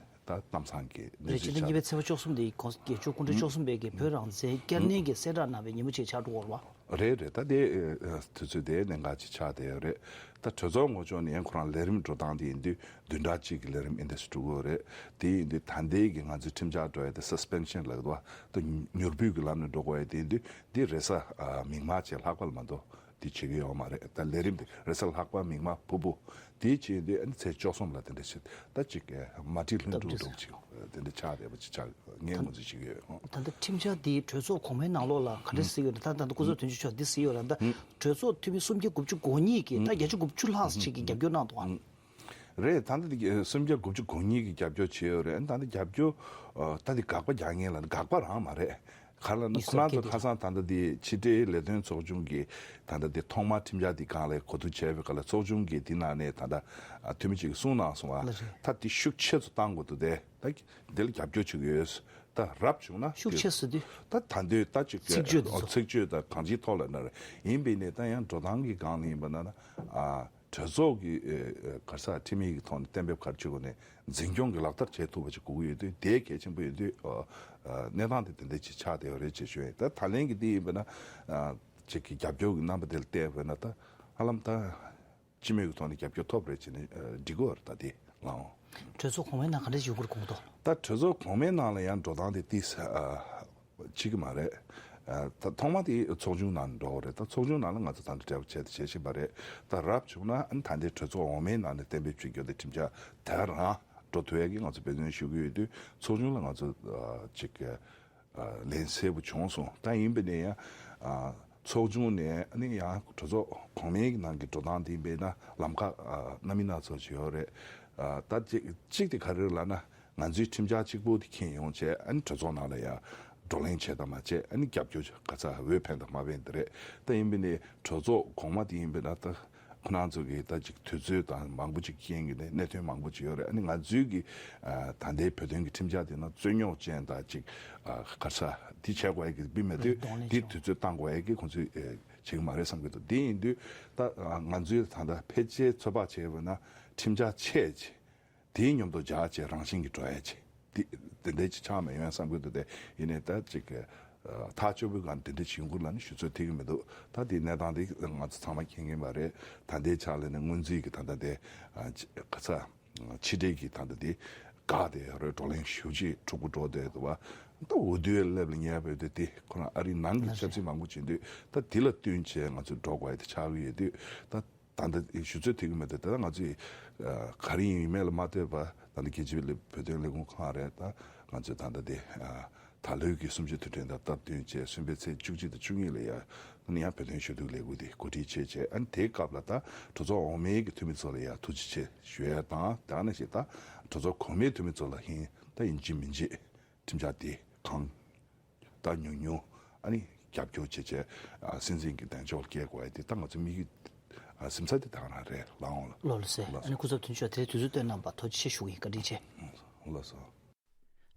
ད་གཏམ་བཟང་གི་རེད། སྤྱི་ཟླ་གཉིས་པའི་ཚེས་པ་བཅུ་གསུམ་དེ་གོང་ས་སྐྱབས་མགོན་སྐུ་ཕྲེང་བཅུ་གསུམ་པའི་གི་བོད་རང་བཙན་བསྐྱར་ནན་གྱི་གསལ་བསྒྲགས་གནང་བའི་ཉིན་མོ་ཅིག་ཆགས་འགྲོ་གི་རེད་པ། རེད་རེད། ད་དེ་དུས་ཚོད་དེ་གནད་འགག་ཅིག་ཆགས་བསྡད་ཡོད་རེད། ད་གྲོས་ཚོགས་ངོས་ཕྱོགས་ནས་ཡང་ཁོ་རང་ལས་རིམ་འགྲོ་སྟངས་དེ་ཡིན་དུས་བདུན་ཕྲག་གཅིག་གི་ལས་རིམ་ཨིན་དེ་འགྲོ་གི་ཡོད་རེད། དེ་ཡིན་དུས་ད་ལྟའི་གི་ང་ཚོའི་ཁྲིམས་འཆར་འགྲོ་ཡ་དེ་སི་སི་པེན་ཤན་ལབ་ཀྱི་འདུག་པ། ད་མྱུར་བུལ་གྱི་ལམ་ནས་འགྲོ་དགོས་ཡ་དེ་ཡིན་དུས་འདི་རེས་གཟའ་མིག་དམར་བཅས་ལྷག་པ་ལ་མ་གཏོགས། དེ་བྱེད་ཀྱི་ཡོད་མ་རེད། ད་ལས་རིམ་དེ་རེས་གཟའ་ལྷག་པ་མིག་དམར་ཕུར་བུ་དེ་བྱས་དུས་ཨ་ནི་ཚེས་བཅུ་གསུམ་ལ་དེ་འདྲ་བྱེད། ད་ཅིག་མ་བསྒྲིགས་ལྷུན་གྲུབ་འདུག་ཅིག་དེ་འདྲ་ཆགས་བསྡད་པ་ཅིག་ཆགས་ངས་ངོས་འཛིན་བྱེད་ཀྱི་ཡོད། ད་ལྟ་ཁྲིམས་འཆར་འདི་གྲོས་ཚོགས་གོང་མའི་ནང་ལོགས་ལ་ག་འདྲ་ཟེར་ཡོད་ན། ད་ད་ལྟ་སྐུ་ཚབ་དོན་གཅོད་མཆོག་འདི་ཟེར་ཡོད་ར། ད་གྲོས་ཚོགས་འཐུས་མི་སུམ་བརྒྱ་དགུ་བཅུ་གོ་གཉིས་ཀྱིས་ད་བརྒྱད་ཅུ་དགུ་བཅུ་ལྷག་ཅིག་གིས་རྒྱབ་སྐྱོར་གནང་འདུག་ཨ། རེད། ད་ལྟ་འདི་སུམ་བརྒྱ་དགུ་བཅུ་གོ་གཉིས་ཀྱིས་རྒྱབ་སྐྱོར་བྱས་ཡོད་རེད། ད་ལྟ་རྒྱབ་སྐྱོར་ད་འདི་དགག་པ་རྒྱག་མཁན་ལ་དགག་པ་རང་མ་རེད། ག་ལ་ན་ཁོ་རང་ཚོ་ཁ་སང་ད་ལྟ་འདི་ཕྱི་དྲིལ་ལས་དོན་ཚོགས་ཆུང་གིས་ད་ལྟ་འདི་ཐོག་མར་ཁྲིམས་འཆར་འདི་སྒང་ལ་གོ་བསྡུར་བྱས་པའི་སྐབས་ལ་ཚོགས་ཆུང་གིས་འདི་ནང་ནས་ད་ལྟ་འཐུས་མི་གཅིག་གིས་གསུངས་གནང་སོང་བ། ད་འདི་ཤུགས་ཆེ་ཙམ་གཏང་དགོས་འདུག་སྟེ། ད་འདི་ལ་རྒྱབ་སྐྱོར་བྱེད་ཀྱི་ཡོད། ད་རབ་བྱུང་ན་ཤུགས་ཆེ་ཟེར་དུས་ད་ད་འདོད་ད་ཅིག་ཚིག་བརྗོད་འདི་ཚོ་ཚིག་བརྗོད་དང་གང་ཅིའི་ཐོག་ལ་ན་རེད། ཡིན་པས་ནས་ད་ཡང་འགྲོ་སྟངས་ཀྱི་སྒང་ལ་ཡིན་པ་ན་ན་ཨ། གྲོས་ཚོགས་ཀྱི་ཨ་ཨ་ག་རེ་ཟེར་ཁྲིམས་ཡིག་གི་ཐོག་ནས་གཏན་འབེབས་ག་རེ་བྱེད་དགོས་ནས་འཛིན་སྐྱོང་གི་ལག་བསྟར་བྱེད་ཐུབ་པ་ཅིག་དགོས་ཀྱི་ཡོད་དུས་དེ་གལ་ཆེན་པོ་ཡིན་དུས་ཨ་ཨ་གནས་སྟངས་དེ་དེ་འདྲ་ཅིག་ཆགས་བསྡད་ཡོད་རེད་ཅེས་ཞུ་ཡིན། ད་ད་ལན་གྱི་དེ་ཡིན་པ་ན་ཨ་ཅིག་གི་རྒྱབ་སྐྱོར་གྱི་རྣམ་པ་དེ་ལ་བལྟས་པ་ན་ད་ཧ་ལམ་ད་སྤྱི་མོས་ཀྱི་ཐོག་ནས་རྒྱབ་སྐྱོར་ཐོབ་རེད་ཅེས་ནས་ཨ་འགྲིག་གི་ཡོད་རེད། ད་དེ་ལའང་། གྲོས་ཚོགས་གོང་མའི་ནང་ག་འདྲ་ཞིག་ཡོང་གི་རེད་དགོངས་དོན། ད་གྲོས་ཚོགས་གོང་མའི་ནང་ལ་ཡང་འགྲོ་སྟངས་དེ་ཏིས་ཨ། བྱེད་ཀྱི་མ་རེད། ཨ་ད་ཐོག་མ་དེ་ཚོགས་ཆུང་ནང་འགྲོ་བ་རེད། ད་ཚོགས་ཆུང་ནང་ལ་ང་ཚོ་ད་ལྟ་འབྲེལ་བ་བྱས་ཏེ་བྱེད་བཞིན་པ་རེད། ད་རབ་བྱུང་ན་ཨ་ནི་ད་ལྟའི་གྲོས་ཚོགས་འོག་མའི་ནང་ནས་གཏན་འབེབས་བྱེད་རྒྱུ་དེ་ཁྲིམས་འཆར་དེ་རང་འགྲོ་ཐུབ་ཡ་གི་ང་ཚོ་འབད་བརྩོན་ཞུ་གི་ཡོད་དུས་ཚོགས་ཆུང་ལ་ང་ཚོ་ཨ་ཅིག་ཨ་ལན་གསལ་པོ་བྱུང་སོང་། ད་ཡིན་པས་ན་ཡང་ཨ་ཚོགས་ཆུང་ནས་ཨ་ནི་ཡང་གྲོས་ཚོགས་གོང་མའི་ནང་གི་འགྲོ་སྟངས་དེ་ཡིན་པས་ན་ལམ་ཁ་ཨ་སྣ་མིན་སྣ་ཚོགས་ཅིག་ཡོད་རེད། ཨ་ད་ཅིག་གཅིག་དེ་ག་རེ་རེད་ལབ་ན། ང་ཚོའི་ཁྲིམས་འཆར་གཅིག་པོ་དེ་འཁྱེར་ཡོང་བྱས་ཨ་ནི་གྲོས་ཚོགས་ནང་ལ་ཡང་བགྲོ་གླེང་བྱས་དང་མ་བྱས་ཨ་ནི་རྒྱབ་སྐྱོར་ག་ཚ་འོས་འཕེན་དང་མ་འཕེན་དེ་རེད། ད་ཡིན་པས་ནི་གྲོས་ཚོགས་གོང་མ་དེ་ཡིན་པས་ན་ད་ཁོ་རང་ཚོ་གི་ད་ཅིག་དུས་ཚོད་དང་མང་པོ་ཅིག་རྐྱེན་གྱིས་ནི་གནད་དོན་མང་པོ་ཅིག་ཡོད་རེད། ཨ་ནི་ང་ཚོའི་གི་ཨ་ད་ལྟའི་བོད་དོན་གྱི་ཁྲིམས་འཆར་དེ་ན་རྩོད་རྙོག་ཅན་དང་ཅིག་ཨ་ག་ཚ་དེ་བྱས་དགོས་ཡ་གི་དཔེ་མེད་དུས་གདོང་ལེན་དེ་བྱུང་། དུས་ཚོད་བཏང་དགོས་ཡ་གི་ཁོང་ཚོས་ཨ་བྱེད་ཀྱི་མ་རེད་བསམ་གྱི་འདུག་དེ་ཡིན་དུས་ད་ང་ཚོས་ད་ལྟ་ཕལ་ཆེར་ཚོད་དཔག་བྱས་པ་ན་ཁྲིམས་འཆར་ཆེ་ཆེ། དེའི་མཉམ་དུ་སྦྱར་བྱས་རང་བཞིན་གྱིས་འགྲོ་ཡ་ཆེ། དེ་དེ་འདྲའི་ཅིག་ཆགས་མི་ཡོང་བསམ་གྱི་འདུག་དེ་ཡིན་ནའི་ད་ཅིག་ཐག་ཆོད་པོའི་སྒང་དེ་འདྲ་བྱེད་དགོས་ལབ་ནས་ཞུ་ཚོད་ཐིག་གི་མི་འདུག་ད་དེའི་གནས་སྟངས་དེ་ང་ཚོ་ཚང་མ་མཁྱེན་གྱི་ཡིན་པ་རེད། ད་ལྟའི་ཆ་ལ་ནི་སྔོན་རྩིས་ཀྱི་ད་ལྟ་དེ་ག་ཚ་ཕྱི་འབྲེལ་གྱི་ད་ལྟ་དེ་འགག་དེ་རོའི་བགྲོ་གླེང་ཞེ་པོ་ཅིག་འཁྲུག་པོ་འགྲོ་བསྡད་འདུག་བ། ད་འོས་བསྡུའི་སླེབས་ལ་ཉེ་བའི་དུས་དེ་ཁོ་རང་ཨ་རིའི་ནང་གི་ཆབ་སྲིད་མང་པོ་བྱེད་དུས་ད་དེ་ལ་བསྟུན་བྱས་ང་ཚོ་འགྲོ་དགོས་ཡ་དེ་ཆགས་ཀྱི་ཡོད་དུས་ད། ད་ལྟ་ཞུ་ཚོད་ཐིག་གི་མེད་དེ། ད་ལྟ་ང་ཚོས་ག་རེ་ཡིན་མིན་ལ་མ་ལྟོས་པར་ད་ལྟ་རྒྱལ་སྤྱིའི་བོད་དོན་ལས་ཁུངས་ཁང་རེད། ད་ང་ཚོས་ད་ལྟ་དེ་ད་ལོའི་གི་གསུམ་བཅུའི་དུས་དྲན་དང་སྟབས་བསྟུན་བྱས་གསུམ་པའི་ཚེས་བཅུ་གཅིག་དང་བཅུ་གཉིས་ལ་ཡང་ཡང་བོད་དོན་ཞུ་གཏུག་ལས་འགུལ་དེ་གོ་སྒྲིག་བྱས་བྱས། ཨ་ནི་དེའི་སྐབས་ལ་ད་གྲོས་ཚོགས་འོག་མའི་གི་འཐུས་མི་ཚོ་ལ་ཡང་ཐུགས་རྗེ་ཆེ་ཞུ་ཡ་དང་། དེ་ནང་བཞིན་ད་གྲོས་ཚོགས་གོང་མའི་འཐུས་མི་ཚོ་ལ་ཧིན་ད་ཡིན་གཅིག་མིན་གཅིག་ཁྲིམས་འཆར་དེ་གང་ད་ཉུང་ཉུང་ཨ་ནི་རྒྱབ་སྐྱོར་བྱེད་བྱས་ཨ་སྲིད་འཛིན་གྱི་གདེང་འཇོག་སྐྱེལ་དགོས་ཡ་དེ་ད་ང་ཚོ་དམིགས་ཡུལ་ཨ་སེམས་འཚབ་དེ་ད་ག་རང་རེད་ལགས་འོང་ལ། ལགས་ལགས་སེ། ལགས་ཨ་ནི་སྐུ་ཚབ་དོན་གཅོད་དེ་དུས་ཚོད་བཏོན་གནང་བར་ཐུགས་རྗེ་ཆེ་ཞུ་གི་ཡིན། བཀའ་དྲིན་ཆེ། ལགས་སོ།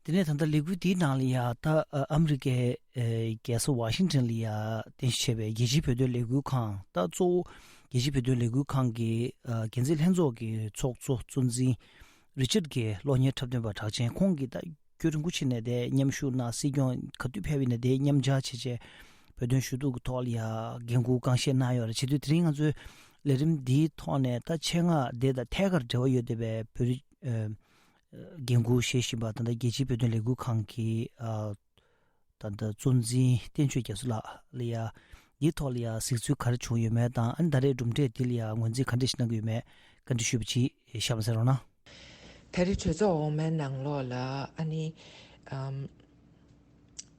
དེ་ནས་ད་ལྟ་ལས་འགུལ་འདིའི་ནང་ལ་ཡ་ད་ཨ་ཨ་མི་རི་ཀའི་ཨ་རྒྱལ་ས་ཝ་ཤིང་ཊོན་ལ་ཡ་རྟེན་གཞི་བྱས་པའི་རྒྱལ་སྤྱིའི་བོད་དོན་ལས་འགུལ་ཁང་། ད་གཙོ་བོ་རྒྱལ་སྤྱིའི་བོད་དོན་ལས་འགུལ་ཁང་གི་ཨ་འགན་འཛིན་ལྷན་ཚོགས་ཀྱི་ཚོགས་གཙོ་གཙོ་འཛིན་རི་ཅར་གྱི་གློག་བརྙན་འཁྲབ་སྟོན་པ་གྲགས་ཅན་ཁོང་གིས་ད་སྐྱོ་རིང་པོ་བྱས་ནས་དེ་མཉམ་ཞུགས་གནང་། སྲིད་སྐྱོང་ག་དུས་ཕེབས་ཡིན་ན་དེ་མཉམ་བཅར་བྱས་བྱས་བོད་དོན་ཞུ་གཏུག་གི་ཐོག་ལ་ཡ་འགན་འཁུར་གང་བཞེས་གནང་ཡོད་རེད། བྱེད་དུས་དེ་རིང་ང་ཚོའི་ལས་རིམ་འདིའི་ཐོག་ནས་ད་ཆེད་མངགས་དེ་དང་ཐད་ཀར་འབྲེལ་བ་ཡོད་བསྡད་པའི་བོད་རིགས་ཨ་འགན་འཁུར་བཞེས་བཞིན་པ་ད་ལྟ་རྒྱལ་སྤྱིའི་བོད་དོན་ལས་འགུལ་ཁང་གི་ཨ་ད་ལྟ་གཙོ་འཛིན་བསྟན་ཆོས་རྒྱ་མཚོ་ལགས་ལ་ཡ་འདིའི་ཐོག་ལ་ཡ་གཟིགས་ཚུལ་ག་རེ་བྱུང་ཡོད་མེད་དང་། ཨ་ནི་ད་རེས་གྲུབ་འབྲས་འདི་ལ་ཡ་ངོས་འཛིན་ག་འདྲ་ཞིག་གནང་གི་ཡོད་མེད་བཀའ་འདྲི་ཞུས་པ་ཅིག་གཤམ་ལ་གསན་རོགས་གནང་། ད་རེས་གྲོས་ཚོགས་འོག་མའི་ནང་ལོགས་ལ་ཨ་ནི་ཨམ་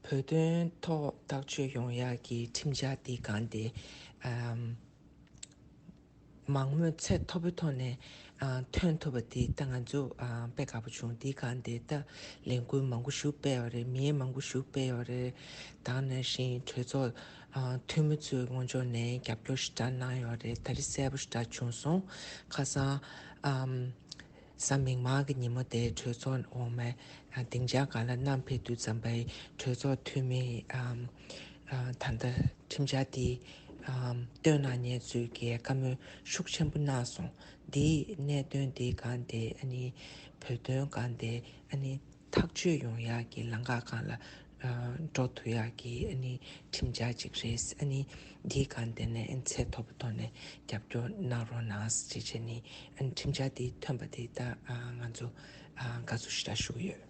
བོད་དོན་ཐོག་ཐག་གཅོད་ཡོང་ཡག་གི་ཁྲིམས་འཆར་འདི་གང་དེ་ཨམ་མང་མོས་ཚད་མཐོ་པོའི་ཐོག་ནས་ཨ་ཐོན་ཐུབ་པ་དེ་ད་ང་ཚོ་ཨ་དཔེ་དགའ་པོ་བྱུང་། དེ་གང་དེ་ད་ལས་འགུལ་མང་པོ་ཞིག་སྤེལ་ཡོད་རེད། མི་མང་པོ་ཞིག་སྤེལ་ཡོད་རེད། ད་ནང་བཞིན་གྲོས་ཚོགས་ཨ་འཐུས་མི་ཚོའི་ངོས་ཕྱོགས་ནས་རྒྱབ་སྐྱོར་ཞེ་དྲག་གནང་ཡོད་རེད། ད་རེས་གསལ་པོ་ཞེ་དྲག་བྱུང་སོང་། ཁ་སང་ཨམ་གཟའ་མིག་དམར་གྱི་ཉིན་མོ་དེ་གྲོས་ཚོགས་འོག་མའི་ཨ་སྡིངས་ཆ་སྒང་ལ་བསྣམས་ཕེབས་དུས་ཙམ་པའི་གྲོས་ཚོགས་འཐུས་མི་ཨམ་ཨ་ད་ལྟ་ཁྲིམས་འཆར་དེ་ ཨམ། བཏོན་གནང་མཁན་ཚོས་ཀྱི་བཀའ་མོལ་ཤུགས་ཆེན་པོ་གནང་སོང་། འདིའི་གནད་དོན་འདིའི་སྒང་དེ་ཨ་ནི་བོད་དོན་སྒང་དེ་ཨ་ནི་ཐག་གཅོད་ཡོང་ཡག་གི་ལམ་ཁ་སྒང་ལ་ཨ་འགྲོ་ཐུབ་ཡག་གི་ཨ་ནི་ཁྲིམས་འཆར་ཅིག་རེད། ཨ་ནི་འདིའི་སྒང་དེ་ནས་ཨ་ནི་ཚད་མཐོ་པོ་ཐོག་ནས་རྒྱབ་སྐྱོར་གནང་རོགས་གནང་ཞེས་བྱས་ནས་ཨ་ནི་ཁྲིམས་འཆར་འདི་ཐོན་པ་དེ་ད་ཨ་ང་ཚོ་ཨ་དགའ་བསུ་ཞེ་དྲག་ཞུ་གི་ཡོད།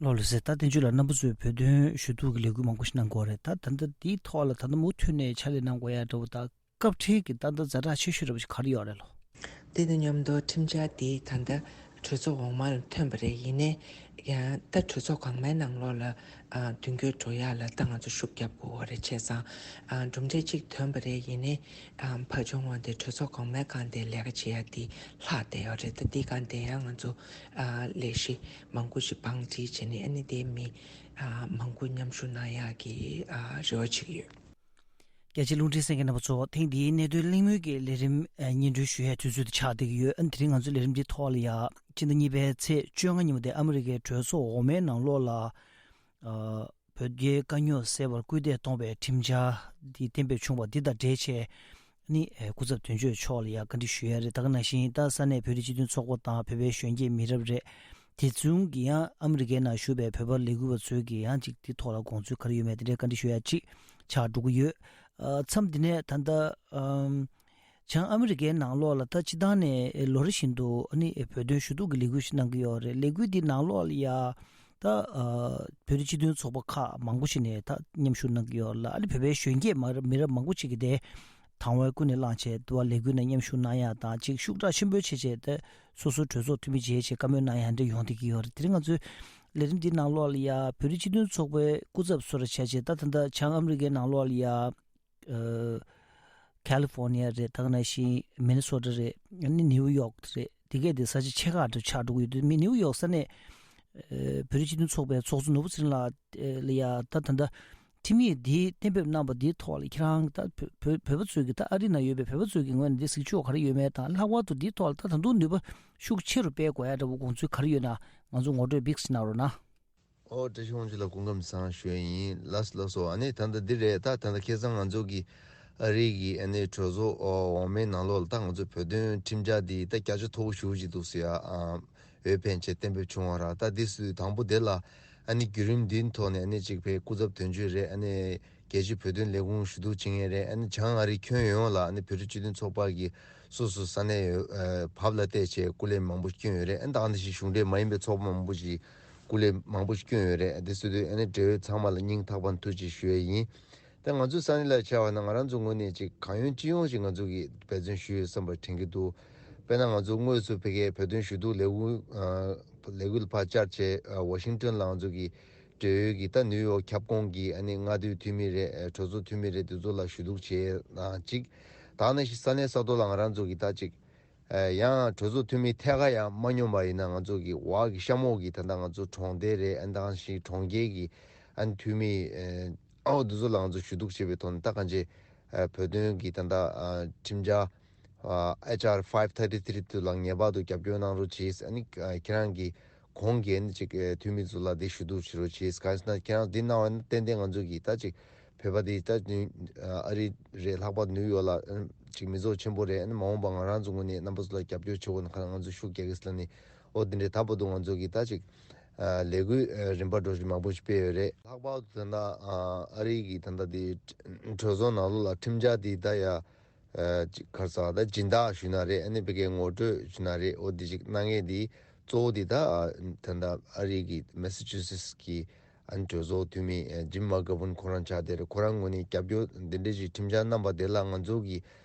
ལགས་ལགས་སེ། ད་བསྟན་ཆོས་ལགས། རྣམ་པ་ཚོས་བོད་དོན་ཞུ་གཏུག་གི་ལས་འགུལ་མང་པོ་ཞིག་གནང་གི་ཡོད་རེད། ད་ད་ལྟ་འདིའི་ཐོག་ལ་ད་ལྟ་མུ་མཐུད་ནས་ཕྱག་ལས་གནང་དགོས་ཡ་འདྲ་བོ་དང་། སྐབས་འཕྲལ་གྱི་ད་ལྟ་ཛ་དྲག་ཆེ་ཤོས་འདྲ་བོ་ཞིག་ག་རེ་ཡོད་རེད་ལགས། དེ་དང་མཉམ་དུ་ཁྲིམས་འཆར་འདི་ད་ལྟ་གྲོས་ཚོགས་འོག་མ་ལ་ཐོན་པ་རེད། ཡིན་ནའི་ཡང་ད་གྲོས་ཚོགས་གོང་མའི་ནང་ལོགས་ལ་ཨ་མདུན་སྐྱོད་འགྲོ་ཡ་ལ་ད་ང་ཚོ་ཤུགས་རྒྱབ་དགོས་པ་རེད། བྱས་ཙང་ཨ་གྲུབ་འབྲས་གཅིག་ཐོན་པ་རེད། ཡིན་ནའི་ཨ་ཕར་ཕྱོགས་ངོས་དེ་གྲོས་ཚོགས་གོང་མའི་སྒང་དེ་ལས་ཀ་བྱེད་ཡ་འདི་ལྷག་བསྡད་ཡོད་རེད། ད་འདི་སྒང་དེ་ཡང་ང་ཚོ་ཨ་ལས་གཞི་མང་པོ་ཞིག་བང་སྒྲིག་བྱས་ནས་ཨ་ནི་དེ་མི་ཨ་མང་པོ་མཉམ་ཞུགས་གནང་ཡག་གི་ཨ་རེ་བ་བྱེད་ཀྱི་ཡོད། རྒྱལ་སྤྱི་རླུང་འཕྲིན་གསན་མཁན་རྣམ་པ་ཚོ། ཐེངས་འདིའི་གནད་དོན་གླེང་མོལ་གྱི་ལས་རིམ་ཨ་སྙན་སྒྲོན་ཞུ་ཡའི་དུས་ཚོད་དུ་ཆགས་བསྡད་ཀྱི་ཡོད། ཨ་ནི་དེ་རིང་ང་ཚོའི་ལས་རིམ་འདིའི་ཐོག་ལ་ཡ་སྤྱི་ཟླ་གཉིས་པའི་ཚེས་བཅོ་ལྔ་ཉིན་མོ་དེ་ཨ་མི་རི་ཀའི་གྲོས་ཚོགས་འོག་མའི་ནང་ལོགས་ལ་ཨ་བོད་རྒྱའི་དཀའ་རྙོག་སེལ་བར་སྐུལ་འདེད་གཏོང་བའི་ཁྲིམས་འཆར་འདི་གཏན་འབེབས་བྱུང་བ་འདི་དང་འབྲེལ་བྱས། ནི་ཨེ་སྐུ་ཚབ་དོན་གཅོད་མཆོག་ལ་ཡང་བཀའ་འདྲི་ཞུ་ཡ་རེད། ད་ག་ནང་བཞིན་ད་ས་གནས་བོད་རིགས་སྤྱི་མཐུན་ཚོགས་པ་དང་བོད་པའི་གཞོན་སྐྱེས་མི་རབས་རེད། དེ་མཚུངས་ཀྱི་ཡང་ཨ་མི་རི་ཀའི་ནང་བཞུགས་པའི་བོད་པ་ལས་འགུལ་བ་ཚོས་ཀྱི་ཡང་ཅིག་དེ་ཐོག་ལ་དགོངས་ཚུལ་ག་རེ་ཡོད་མེད་དེ་འདྲའི་བཀའ་འདྲི་ཞུ་ཡ་ཅིག་ཆགས་འགྲོ་གི་ཡོད། ཨ་མཚམས་འདི་ནས་ད་ལྟ་ཨམ་བྱང་ཨ་མི་རི་ཀའི་ནང་ལོགས་ལ་ད་སྤྱི་བཏང་ནས་ལོ་རེ་བཞིན་དུ་ཨ་ནི་བོད་དོན་ཞུ་གཏུག་གི་ལས་འགུལ་ཞིག་གནང་གི་ཡོད་རེད། ལས་འགུལ་འདི་ནང་ལོགས་ལ་ཡ་ད་ཨ་བོད་རིགས་སྤྱི་མཐུན་ཚོགས་པ་ཁག་མང་པོ་ཞིག་ནས་ད་མཉམ་ཞུགས་གནང་གི་ཡོད་ལ། ཨ་ནི་བོད་པའི་གཞོན་སྐྱེས་མ་རབས་མི་རབས་མང་པོ་ཞིག་གིས་དེ་དང་བའི་ཀུན་ནས་བསླངས་བྱས་དུ་བ་ལས་འགུལ་ནང་མཉམ་ཞུགས་གནང་ཡ་དང་ཅིག་ཤུགས་དྲག་ཆེན་པོ་བྱས་བྱས་ཏེ་སོ་སོའི་གྲོས་ཚོགས་འཐུས་མི་བྱས་བྱས་བཀའ་མོལ་གནང་ཡ་འདྲ་ཡོང་བསྡད་ཀྱི་ཡོད་རེད། དེ་རིང་ང་ཚོའི་ལས་རིམ་འདིའི་ནང་ལོགས་ལ་ཡ་བོད་རིགས་སྤྱི་མཐུན་ཚོགས་པའི་སྐུ་ཚབ་བཟོ་འདྲ་བྱས་བྱས་ད་ད་ལྟ་བྱང་ཨ་མི་རི་ཀའི་ནང་ལོགས་ལ་ཡ་ཨ་ཁ་ལི་ཧྥོ་ནི་ཡ་རེད། ད་ག་ནང་བཞིན་མི་ནི་སོ་ཊ་རེད། ཨ་ནི་ནིའུ་ཡོག་རེད། དེ་གས་དེ་ས་ཆ་ཆེ་ཁག་འདྲ་ཆགས་འགྲོ་གི་ཡོད་དུས་མི་ནིའུ་ཡོག་ས་གནས་ཨ་བོད་རིགས་སྤྱི་མཐུན་ཚོགས་པའི་ཚོགས་གཙོ་ནོར་བུ་ཚེ་རིང་ལགས་ལ་ཡ་ད་ད་ལྟ་ཁྲིམས་ཡིག་འདི་གཏན་འབེབས་གནང་པ་འདིའི་ཐོག་ལ་ཁྱེད་རང་ད་བོད་བོད་བོད་པ་ཚོས་ཀྱི་ད་ཨ་རི་ནང་ཡོད་པའི་བོད་པ་ཚོས་ཀྱི་ངོས་ནས་འདི་གཟིགས་ཕྱོགས་ག་རེ་ཡོད་མེད་དང་། ལྷག་པར་དུ་འདིའི་ཐོག་ལ་ད་ད་དུང་ནུས་པ་ཤུགས་ཆེ་རུ་སྤེལ་དགོས་ཡ་འདྲ་བོ་དགོངས་ཚུལ་ག་རེ་ཡོད་ན་ང་ཚོ་ངོ་སྤྲོད་བིགས་གནང་རོགས་གནང་། ཨོ་བཀྲ་ཤིས་དབང་ཕྱུག་ལགས་སྐུ་ཁམས་བཟང་ཞུ་ཡ་ཡིན། ལགས་སོ་ལགས་སོ། ཨ་ནི་ད་ལྟ་འདི་རེད། ད་ད་ལྟ་ཁ་སང་ང་ཚོ་གི་ཨ་རི་གི་ཨ་ནི་གྲོས་ཚོགས་འོག་མའི་ནང་ལོགས་ལ་ད་ང་ཚོ་བོད་དོན་ཁྲིམས་འཆར་འདི་ད་བརྒྱ་ཆ་མཐོ་པོ་ཞེ་པོ་ཅིག་འདུག་ཟེར་ཡ་ཨ་འོས་འཕེན་བྱས་གཏན་འབེབས་བྱུང་བ་ར། ད་འདི་སུ་དང་པོ་དེ་ལ་ཨ་ནི་བརྒྱུད་རིམ་འདིའི་ཐོག་ནས་ཨ་ནི་གཅིག་ཕེ་སྐུ་ཚབ་དོན་གཅོད་རེད། ཨ་ནི་རྒྱལ་སྤྱིའི་བོད་དོན་ལས་ཁུངས་ཞུ་གཏུག་བྱེད་མཁན་རེད། ཨ་ནི་བྱང་ཨ་རི་ཁྱོན་ཡོངས་ལ་ཨ་ནི་བོད་རིགས་སྤྱི་མཐུན་ཚོགས་པ་གི་སོ་སོ་ས་གནས་ཡོད་ཨ་བབ་ལ་བལྟས་བྱས་སྐུ་ལས་མང་པོ་བསྐྱོན་ཡོད་རེད། ཨ་ནི་ད་ག་ནང་བཞིན་གཞུང་འབྲེལ་མ་ཡིན་པའི་ཚོགས་པ་མང་པོ་ཞིག་སྐུ་ལས་མང་པོ་ཞིག་བསྐྱོན་ཡོད་རེད། ཨ་དེ་སོ་དུས་ཨ་ནི་འབྲེལ་ཡོད་ཚང་མ་ལ་སྙིང་ཐག་པ་ནས་ཐུགས་རྗེ་ཆེ་ཞུ་ཡ་ཡིན། ད་ང་ཚོའི་ས་གནས་ལ་བྱས་པ་ན་ང་རང་ཚོ་ངོས་ནས་ཅིག་གང་ཡོང་ཅི་ཡོང་ཞིག་ང་ཚོ་གིས་འབད་བརྩོན་ཞུས་ཡོད་བསམ་པ་དྲན་གྱི་འདུག་དཔེར་ན་ང་ཚོ་དངོས་སུ་ཕ་གིའི་བོད་དོན་ཞུ་གཏུག་ལས་འགུལ་ཨ་ལས་འགུལ་ཕར་བཅར་བྱས་ཨ་ཝ་ཤིང་ཏོན་ལ་ང་ཚོ་གི་འབྲེལ་ཡོད་ཀྱི་ད་ནིའུ་ཡོག་ཁྱབ་ཁོངས་ཀྱི་ཨ་ནི་མངའ་སྡེའི་འཐུས་མི་རེད། ཨ་གྲོས་ཚོགས་འཐུས་མི་རེད། དེ་ཚོ་ལ་ཞུ་གཏུག་བྱས་ན་ཅིག་ད་ནང་བཞིན་ས་གནས་ས་ཐོག་ལ་ང་རང་ཚོ་གི་ད་ཅིག་ཨ་ཡང་གྲོས་ཚོགས་འཐུས་མི་ཐད་ཀར་ཡང་མ་སྙོམས་པ་ཡིན་ན་ང་ཚོ་གི་འོག་གི་གཤམ་འོག་གི་ད་ལྟ་ང་ཚོ་གྲོང་སྡེ་རེད། ཨ་ནི་ད་ག་ནང་བཞིན་གྲོང་ཁྱེར་གྱི་ཨ་ནི་འཐུས་མི་ཨ་འོ་དེ་ཚོ་ལ་ང་ཚོ་ཞུ་གཏུག་བྱེད་པའི་ཐོག་ནས་ད་གང་ཅི་ཨ་བོད་དོན་གྱི་ད་ལྟ་ཨ་ཁྲིམས་འཆར་ཨ་ཨེཆ་ཨར་ཕའིབ་ཐར་ཊི་ཐི་རི་དེ་ལ་ངེས་པར་དུ་རྒྱབ་སྐྱོར་གནང་རོགས་གྱིས། ཨ་ནི་ཨ་ཁྱེད་རང་གི་གོང་གི་ཨ་ནི་ཅིག་ཨ་འཐུས་མི་ཚོ་ལ་དེ་ཞུ་གཏུག་བྱེད་རོགས་གྱིས། གང་ཡིན་ཟེར་ན་ཁྱེད་རང་འདི་གནང་བ་ན་ཏན་ཏན་ང་ཚོ་གི་ད་ཅིག་བོད་པ་དེ་ད་ཨ་རི་རེད། ལྷག་པར་ནིའུ་ཡོག་ལ་ཨ་ཅིག་མི་ཚོགས་ཆེན་པོ་རེད། ཨ་ནི་མ་འོངས་པ་ང་རང་ཚོ་ངོས་ནས་རྣམ་པ་ཚོ་ལ་རྒྱབ་སྐྱོར་བྱེད་དགོས་ན་ཁ་ང་ཚོ་ཤུགས་རྒྱག་གི་ཟེར་ནི། འོ་དེ་འདྲའི་ད་བར་དུ་ང་ཚོ་གི་ད་ཅིག་ཨ་ལས་འགུལ་ཨ་རིམ་པ་འགྲོ་བཞིན་མང་པོ་ཞིག་སྤེལ་ཡོད་རེད། ལྷག་པར་དུ་ད་ལྟ་ཨ་ཨ་རི་གི་ད་ལྟ་དེ་གྲོས་ཚོགས་ནང་ལོགས་ལ་ཁྲིམས་འཆར་དེ་ད་ཡ་ཨ་ཅིག་ག་རེ་ཟེར་ད་སྦྱིན་བདག་ཞུས་ན་རེད། ཨ་ནི་ཕ་གིའི་ངོ་སྤྲོད་ཞུས་ན་རེད། འོ་དེ་ཅིག་གནང་མཁན་དེ་གཙོ་བོ་དེ་ད་ཨ་ད་ལྟ་ཨ་རི་གི་མེ་སི་ཆུ་སེ་སི་གི་ཨ་ནི་གྲོས་ཚོགས་འཐུས་མི་ཨ་ཇིམ་མ་གྷ་བྷོན་ཁོ་རང་ཆགས་བསྡད་རེད། ཁོ་རང་ངོས་ནས་རྒྱབ་སྐྱོར་འདི་འདྲ་ཞིག་ཁྲིམས་འཆར་གནང་པ་དེ་ལ་ང་ཚོ་གི་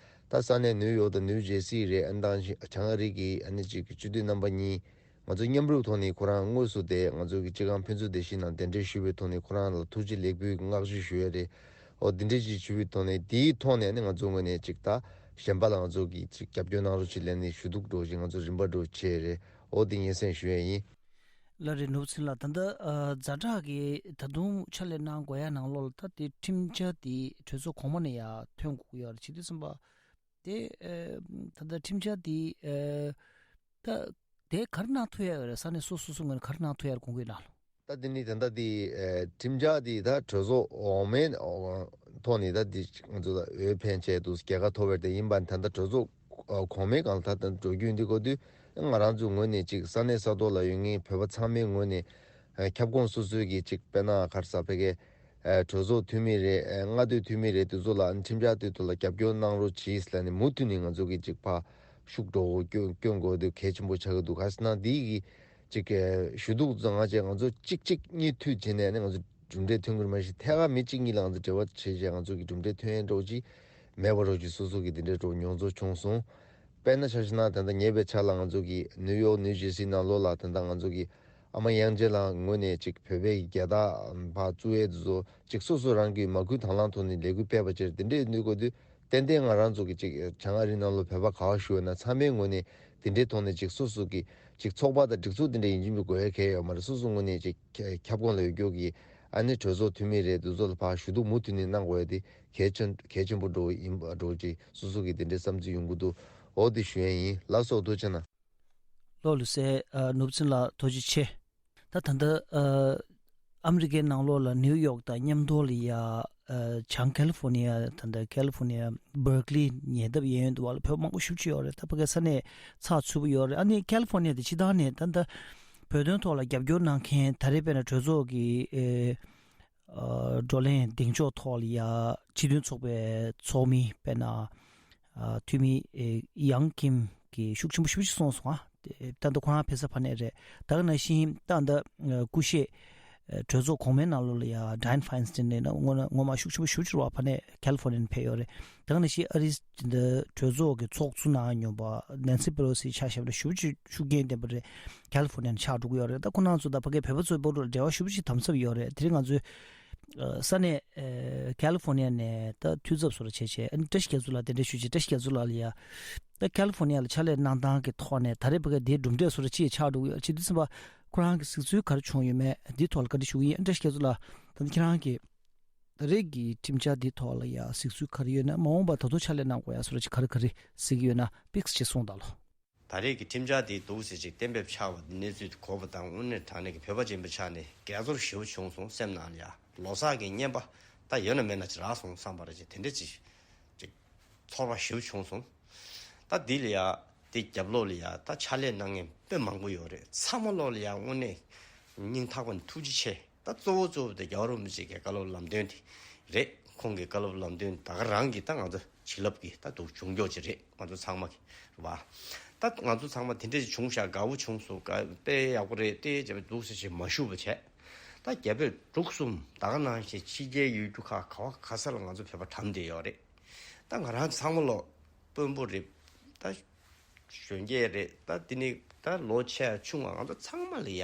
ད་ས་གནས་ནིའུ་ཡོག་དང་ནིའུ་ཇེ་སི་རེད། ཨ་ནི་ད་གང་ཅི་བྱང་ཨ་རི་གི་ཨ་ནི་ཅིག་སྤྱི་འཐུས་རྣམ་པ་གཉིས་ང་ཚོ་མཉམ་རུབ་ཐོག་ནས་ཁོ་རང་དངོས་སུ་དེ་ང་ཚོ་གི་སྤྱི་ཁང་ཕན་ཚུན་བདེ་སྐྱིད་ནང་གདན་འདྲེན་ཞུས་པའི་ཐོག་ནས་ཁོ་རང་ལ་ཐུགས་རྗེ་ལེགས་འབུལ་གྱི་བསྔགས་བརྗོད་ཞུ་ཡ་རེད། འོ་དེ་འདྲ་ཞིག་ཞུ་བའི་ཐོག་ནས་དེའི་ཐོག་ནས་ནི་ང་ཚོ་ངོས་ནས་ཅིག་ད་གཞན་པ་ལ་ང་ཚོ་གི་ཅིག་རྒྱབ་སྐྱོར་གནང་རོགས་ཅིག་ལབ་ནས་ཞུ་གཏུག་འགྲོ་བཞིན་ང་ཚོ་རིམ་པ་འགྲོ་བྱས་རེད། འོ་དེ་སྙན་སེང་ཞུ་ཡ་ཡིན། ལགས་རེད། ནོར་བུ་ཚེ་རིང་ལགས། ད་ལྟ་ཨ་ཛ་དྲག་གི་ད་དུང་ཕྱག་ལས་གནང་དགོས་ཡ་ནང་ལོགས་ལ་ད་དེ་ཁྲིམས་འཆར་དེ་གྲོས་ཚོགས་གོང་མ་ནས་ཡར་ཐོན་དགོས་ཀྱི་ཡོད་རེད། བྱེད་དུས་ཙམ་པ་དེ་ཨ་ད་ལྟ་ཁྲིམས་འཆར་དེ་ཨ་ད་དེ་ག་རེ་གནང་ཐུབ་ཡ་ཡོད་རེད། ས་གནས་སོ་སོ་སོ་ངོས་ནས་ག་རེ་གནང་ཐུབ་ཡ་དགོངས་ཀྱི་ཡོད་ན་ལགས། ད་དེ་ནི་ད་ལྟ་དེ་ཨ་ཁྲིམས་འཆར་དེ་ད་གྲོས་ཚོགས་འོག་མའི་ཨ་ ཐོག་ནས་ད་འདི་ང་ཚོ་ལ་འོས་འཕེན་བྱས་འདུག་རྒྱལ་ཁ་ཐོབ་པ་དེ་ཡིན་པ་ད་ལྟ་གྲོས་ཚོགས་གོང་མའི་སྒང་ལ་ད་ལྟ་འགྲོ་རྒྱུ་འདི་གོ་དུས་ང་རང་ཚོའི་ངོས་ནས་ཅིག་ས་གནས་ས་ཐོག་ལ་ཡོད་མཁན་བོད་པ་ཚང་མའི་ངོས་ནས་ཁྱབ་ཁོངས་སོ་སོའི་གི་ཅིག་དཔེར་ན་ག་རེ་ཟ་ཕ་གི་གྲོས་ཚོགས་འཐུས་མི་རེད། མངའ་སྡེ་འཐུས་མི་རེད། དེ་ཚོ་ལ་ཁྲིམས་འཆར་དེ་ཚོ་ལ་རྒྱབ་སྐྱོར་གནང་རོགས་གྱིས་ལབ་ནས་མུ་མཐུད་ནས་ང་ཚོ་གི་ཅིག་ཕར་ཤུགས་འགྲོ་སྐྱོན་སྐྱོན་དགོས་དུས་གལ་ཆེན་པོ་ཆགས་ཀྱི་འདུག་ག་ཟེར་ན་འདི་གི་ཅིག་གི་ཞུ་གཏུག་ང་བཅས་ང་ཚོ་གཅིག་གཅིག་གཉིས་མཐུད་བྱས་ནས་ནི་ང་ཚོ་གྲུབ་འབྲས་ཐོན་གྱི་རེད། མ་གཞི་ཐད་ཀར་མི་གཅིག་གཉིས་ལ་ང་ཚོ་འབྲེལ་བ་བྱས་བྱས་ང་ཚོ་གི་གྲུབ་འབྲས་ཐོན་ཡས་འགྲོ་གི་མེད་པ་རོགས་ཀྱི་སོ་སོ་གི་དེ་འདྲའི་འགྲོ་མྱོང་ཚོར་བྱུང་སོང་། དཔེར་ན་ཆ་བཞག་ན་ད་ལྟ་ཉེ་བའི་ཆར་ལ་ང་ཚོ་གི་ནིའུ་ཡོག་ནིའུ་ཇེར་སི་ནང་ལོགས་ལ་ད་ལྟ་ང་ཚོ་གི་ཨ་མ་དབྱངས་ཅན་ལགས་ངོས་ནས་ཅིག་བོད་པའི་རྒྱལ་དར་ཕར་བཙུགས་ཡས་དེ་ཚོ་ཅིག་སོ་སོ་རང་གི་མ་བསྐུལ་དང་བླངས་ཐོག་ནས་ལས་འགུལ་སྤེལ་བ་བྱས་དེ་འདྲའི་ནུས་དགོས་དུས། ཏན་ཏན་ང་རང་ཚོ་གི་ཅིག་བྱ་ངག་རིགས་ནང་ལོགས་བོད་པ་ག་བ་ཞུ་ཡོད་ན་ཚང་མའི་ངོས་ནས་དེ་འདྲའི་ཐོག་ནས་ཅིག་སོ་སོ་གི་ཅིག་ཚོགས་པ་དང་སྒྲིག་འཛུགས་དེ་འདྲ་ཡིན་གཅིག་མིན་དགོས་ཡ་གལ་ཡོད་མ་རེད། སོ་སོ་ངོས་ནས་ཅིག་ཁྱབ་ཁོངས་ལ་ཡོད་རྒྱུ་གི་ཨ་ནི་གྲོས་ཚོགས་འཐུས་མི་རེད། དེ་ཚོ་ལ་ཕར་ཞུ་གཏུག་མུ་མཐུད་ནས་གནང་དགོས་ཡ་དེ་གལ་ཆེན་གལ་ཆེན་པོ་འགྲོ་ཡིན་པ་འགྲོ་ཅིག་སོ་སོ་གི་དེ་འདྲའི་བསམ་ཚུལ་ཡོང་གི་འདུག་འོ་དེ་ཞུ་ཡ་ཡིན། ལགས་སོ། ཐུགས་རྗེ་གནང་། ལགས་ལགས་སོ། ཨ། ནོར་བུ་ཚེ་ལགས་ཐུགས་རྗེ་ཆེ། ད་ད་ལྟ་ཨ་ཨ་མི་རི་ཀའི་ནང་ལོགས་ལ་ནིའུ་ཡོག་དང་མཉམ་དུ་ལ་ཡ་ཨ་བྱང་ཁ་ལི་ཧྥོ་ནི་ཡ། ད་ལྟ་ཁ་ལི་ཧྥོ་ནི་ཡ་བར་ཀ་ལི་ཉེ་འདབས་གཡས་གཡོན་དུ་བ་ལ་བོད་མང་པོ་ཞེ་པོ་ཅིག་ཡོད་རེད། ད་ཕ་གི་ས་གནས་ཚགས་ཚུད་པོ་ཡོད་རེད། ཨ་ནི་ཁ་ལི་ཧྥོ་ནི་ཡ་དེ་སྤྱིར་བཏང་ནས་ད་ལྟ་བོད་དོན་ཐོག་ལ་རྒྱབ་སྐྱོར་གནང་མཁན་ད་རེས་དཔེར་ན་གྲོས་ཚོགས་ཀྱི་ཨེ་ཨ་བགྲོ་གླེང་གདེང་འཇོག་ཐོག་ལ་ཡ་སྤྱི་མཐུན་ཚོགས་པའི་ཚོགས་མི་དཔེར་ན། ཨ་འཐུས་མི་ཨེ་ཡང་ཀིམ་གྱིས་ཤུགས་ཆེན་པོ་ཞེ་པོ་ཅིག་གསུངས་སོང་། ཨ་དེ་ད་ལྟ་ཁོ་རང་ཕེབས་ས་ཕ་ནས་རེད། ད་ག་ནང་བཞིན་ད་ལྟ་ཨ་སྐུ་གཞས་ཨ་གྲོས་ཚོགས་གོང་མའི་ནང་ལོགས་ལ་ཡ་ཌ་ཡན་ཕའིན་སྟན་ནས་ན་ངོ་ན་ངོ་མ་ཤུགས་ཆེན་པོ་ཞེ་པོ་ཅིག་རེད་བ། ཕ་ནས་ཁ་ལི་ཧྥོ་ནི་ཡ་ནས་ཕེབས་ཡོད་རེད། ད་ག་ནང་བཞིན་ཨ་རིས་ད་ལྟ་གྲོས་ཚོགས་ཀྱི་ཚོགས་གཙོ་གནང་མྱོང་བ་ནན་སི་པེ་ལོ་སི་ཆ་བཞག་ན་ཞེ་པོ་ཅིག་ཤུགས་རྐྱེན་ལྡན་པ་རེད། ཁ་ལི་ཧྥོ་ནི་ཡ་ནས་ཆགས་འགྲོ་གི་ཡོད་རེད། ད་ཁོ་རང་ཚོ་དང་ཕ་གིའི་བོད་པ་ཚོའི་བར་དུ་འབྲེལ་བ་ཞེ་པོ་ཅིག་དམ་ཟབ་ཡོད་རེད། དེ་རིང་ང་ཚོའི་ས་གནས་ཁ་ལི་ཧྥོ་ནི་ཡ་ནས་ད་འཐུས་ཚབ་བཟོ་འདྲ་བྱས་བྱས། ཨ་ནི་བཀྲ་ཤིས་རྒྱ་མཚོ་ལགས་དེ་འདྲ་ཞུ་ཅིག་བཀྲ་ཤིས་རྒྱ་མཚོ་ལགས་ལ་ཡ། ད་ཁ་ལི་ཧྥོ་ནི་ཡ་ལ་ཕྱག་ལས་གནང་སྟངས་ཀྱི་ཐོག་ནས་ད་རེས་ཕ་གི་དེའི་གྲུབ་འབྲས་བཟོ་འདྲ་ཅི་ཆགས་འགྲོ་གི་ཡོད། ཅི་དུས་ཙམ་པ་ཁོ་རང་གི་གཟིགས་ཚུལ་ག་རེ་བྱུང་ཡོད་མེད་འདིའི་ཐོག་ལ་བཀའ་འདྲི་ཞུ་གི་ཡིན། ཨ་བཀྲ་ཤིས་རྒྱ་མཚོ་ལགས། ད་ལྟ་ཁྱེད་རང་གིས་ད་རེས་ཀྱི་ཁྲིམས་འཆར་འདིའི་ཐོག་ལ་ཡ་གཟིགས་ཚུལ་ག་རེ་ཡོད་ན། མ་འོངས་པར་ད་དུང་ཕྱག་ལས་གནང་དགོས་ཡ་བཟོ་འདྲ་ཅིག་ག་རེ་ག་རེ་གཟིགས་ཀྱི་ཡོད་ན་ཏོག་ཙམ་གསུངས་དང་ལོ། ད་རེས་ཀྱི་ཁྲིམས་འཆར་དེ་འདུག་ཟེར་ཅིག་གཏན་འབེབས་ཆགས་པ་དེ་གནས་ཚུལ་དེ་གོ་བ་དང་། དངོས་གནས་དྲང་གནས་ཀྱི་བོད་པ་ཅན་པ་ཆགས་ནས་དགྱེས་ཚོར་ཞེ་པོ་བྱུང་སོང་། སེམས་ནང་ལ་ཡ་ལོ་གསར་གྱི་རྔན་པ་ད་ཡོད་ན་མེད་ན་ཅིག་རག་སོང་བསམ་པ་རེད། ཅིག་དེ་འདྲ་ཅིག་ཅིག་ཚོར་བ་ཞེ་པོ་བྱུང་སོང་། ད་འདི་ལ་ཡ་དེ་རྒྱབ་ལོགས་ལ་ཡ་ད་ཕྱག་ལས་གནང་མཁན་དཔེ་མང་པོ་ཡོད་རེད། ཚང་མ་ལོག་ལ་ཡ་དངོས་གནས་སྙིང་ཐག་པ་ནས་ཐུགས་རྗེ་ཆེ། ད་གཙོ་བོ་གཙོ་བོ་དེ་རྒྱལ་བ་རིན་པོ་ཆེ་གི་བཀའ་སློབ་ལམ་སྟོན་དེ་རེད། ཁོང་གི་བཀའ་སློབ་ལམ་སྟོན་ད་ག་རང་གི་ད་ང་ཚོ་བྱིན་རླབས་ཀྱི་ད་འདུག་བྱུང་ཆོག་ཅིག་རེད། ང་ཚོ་ཚང་མ་གི་རེད་བ། ད་ང་ཚོ་ཚང་མ་དེ་འདྲ་ཞིག་བྱུང་ཤག་དགའ་བོ་བྱུང་སོང་། དཔེ་ཡག་པོ་རེད། དེ་བྱས་པ་འདུག་ཟེར་ཞིག་མ་ཞུ་བ་བྱས། ད་རྒྱ་བོད་འབྲུག་གསུམ་ད་ག་ནང་བཞིན་ཕྱི་རྒྱལ་ཡུལ་གྲུ་ཁག་ག་བ་ག་ས་ལ་ང་ཚོ་བོད་པ་འགྲམ་བསྡད་ཡོད་རེད། ད་ང་རང་ཚང་མ་ལོ་དཔོན་པོ་རེད། ད་གཞོན་སྐྱེས་རེད། ད་འདི་ནི་ད་ལོ་ཆེ་ཆུང་བ་ང་ཚོ་ཚང་མ་ལ་ཡ་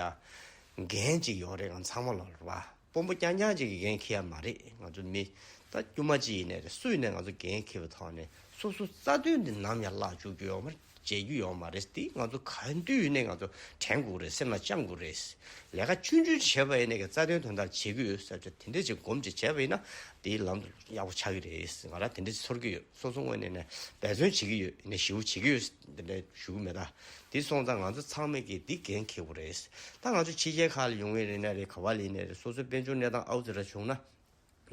འགན་ཅིག་ཡོད་རེད། ང་ཚང་མ་ལ་རེད་བ། དཔོན་པོ་རྐྱང་རྐྱང་ཅིག་གིས་འགན་འཁྱེར་ཡ་མ་རེད། ང་ཚོ་མི་ད་དཀྱུས་མ་ཅིག་ཡིན་ནའི་རེད། སུ་ཡིན་ནའི་ང་ཚོ་འགན་འཁྱེར་བའི་ཐོག་ནས་སོ་སོ་རྩ་དོན་འདི་ནམ་ཡང་བརླག་བཅུག་རྒྱུ་ཡོད་མ་རེད། བརྗེད་རྒྱུ་ཡོད་མ་རེད། དེ་ང་ཚོ་ག་དུས་ཡིན་ནའི་ང་ཚོ་དྲན་དགོས་རེད། སེམས་ལ་བཅངས་དགོས་རེད། ལས་ཀ་ཆུང་ཆུང་བྱས་པ་ཡིན་ནའི་གི་རྩ་དོན་དོན་དག་བྱེད་ཀྱི་ཡོད་ཟེར་ཆ་དེ་འདྲས་ཅིག་སྒོམ་ཅིག་བྱས་པ་ཡིན་ན་དེའི་ལམ་དུ་ཡག་པོ་ཆགས་ཀྱི་རེད། ང་རང་དེ་འདྲས་ཚོར་གྱི་ཡོད། སོ་སོ་ངོས་ནས་ནས་འབད་བརྩོན་བྱེད་ཀྱི་ཡོད། ནས་ཞེ་པོ་བྱེད་ཀྱི་ཡོད། འདི་འདྲ་ཞུ་གི་མེད་ད། དེ་སོང་ཙང་ང་ཚོ་ཚང་མས་ཀྱིས་འདི་འགན་འཁྱེར་དགོས་རེད། ད་ང་ཚོ་ཕྱི་རྒྱལ་ཁག་ལ་ཡོང་གི་ཡིན་ནའི་རེད། ག་བ་ལ་ཡིན་ནའི་རེད། སོ་སོའི་དཔལ་འབྱོར་གནས་སྟངས་ཨའུ་ཙི་ར་བྱུང་ན་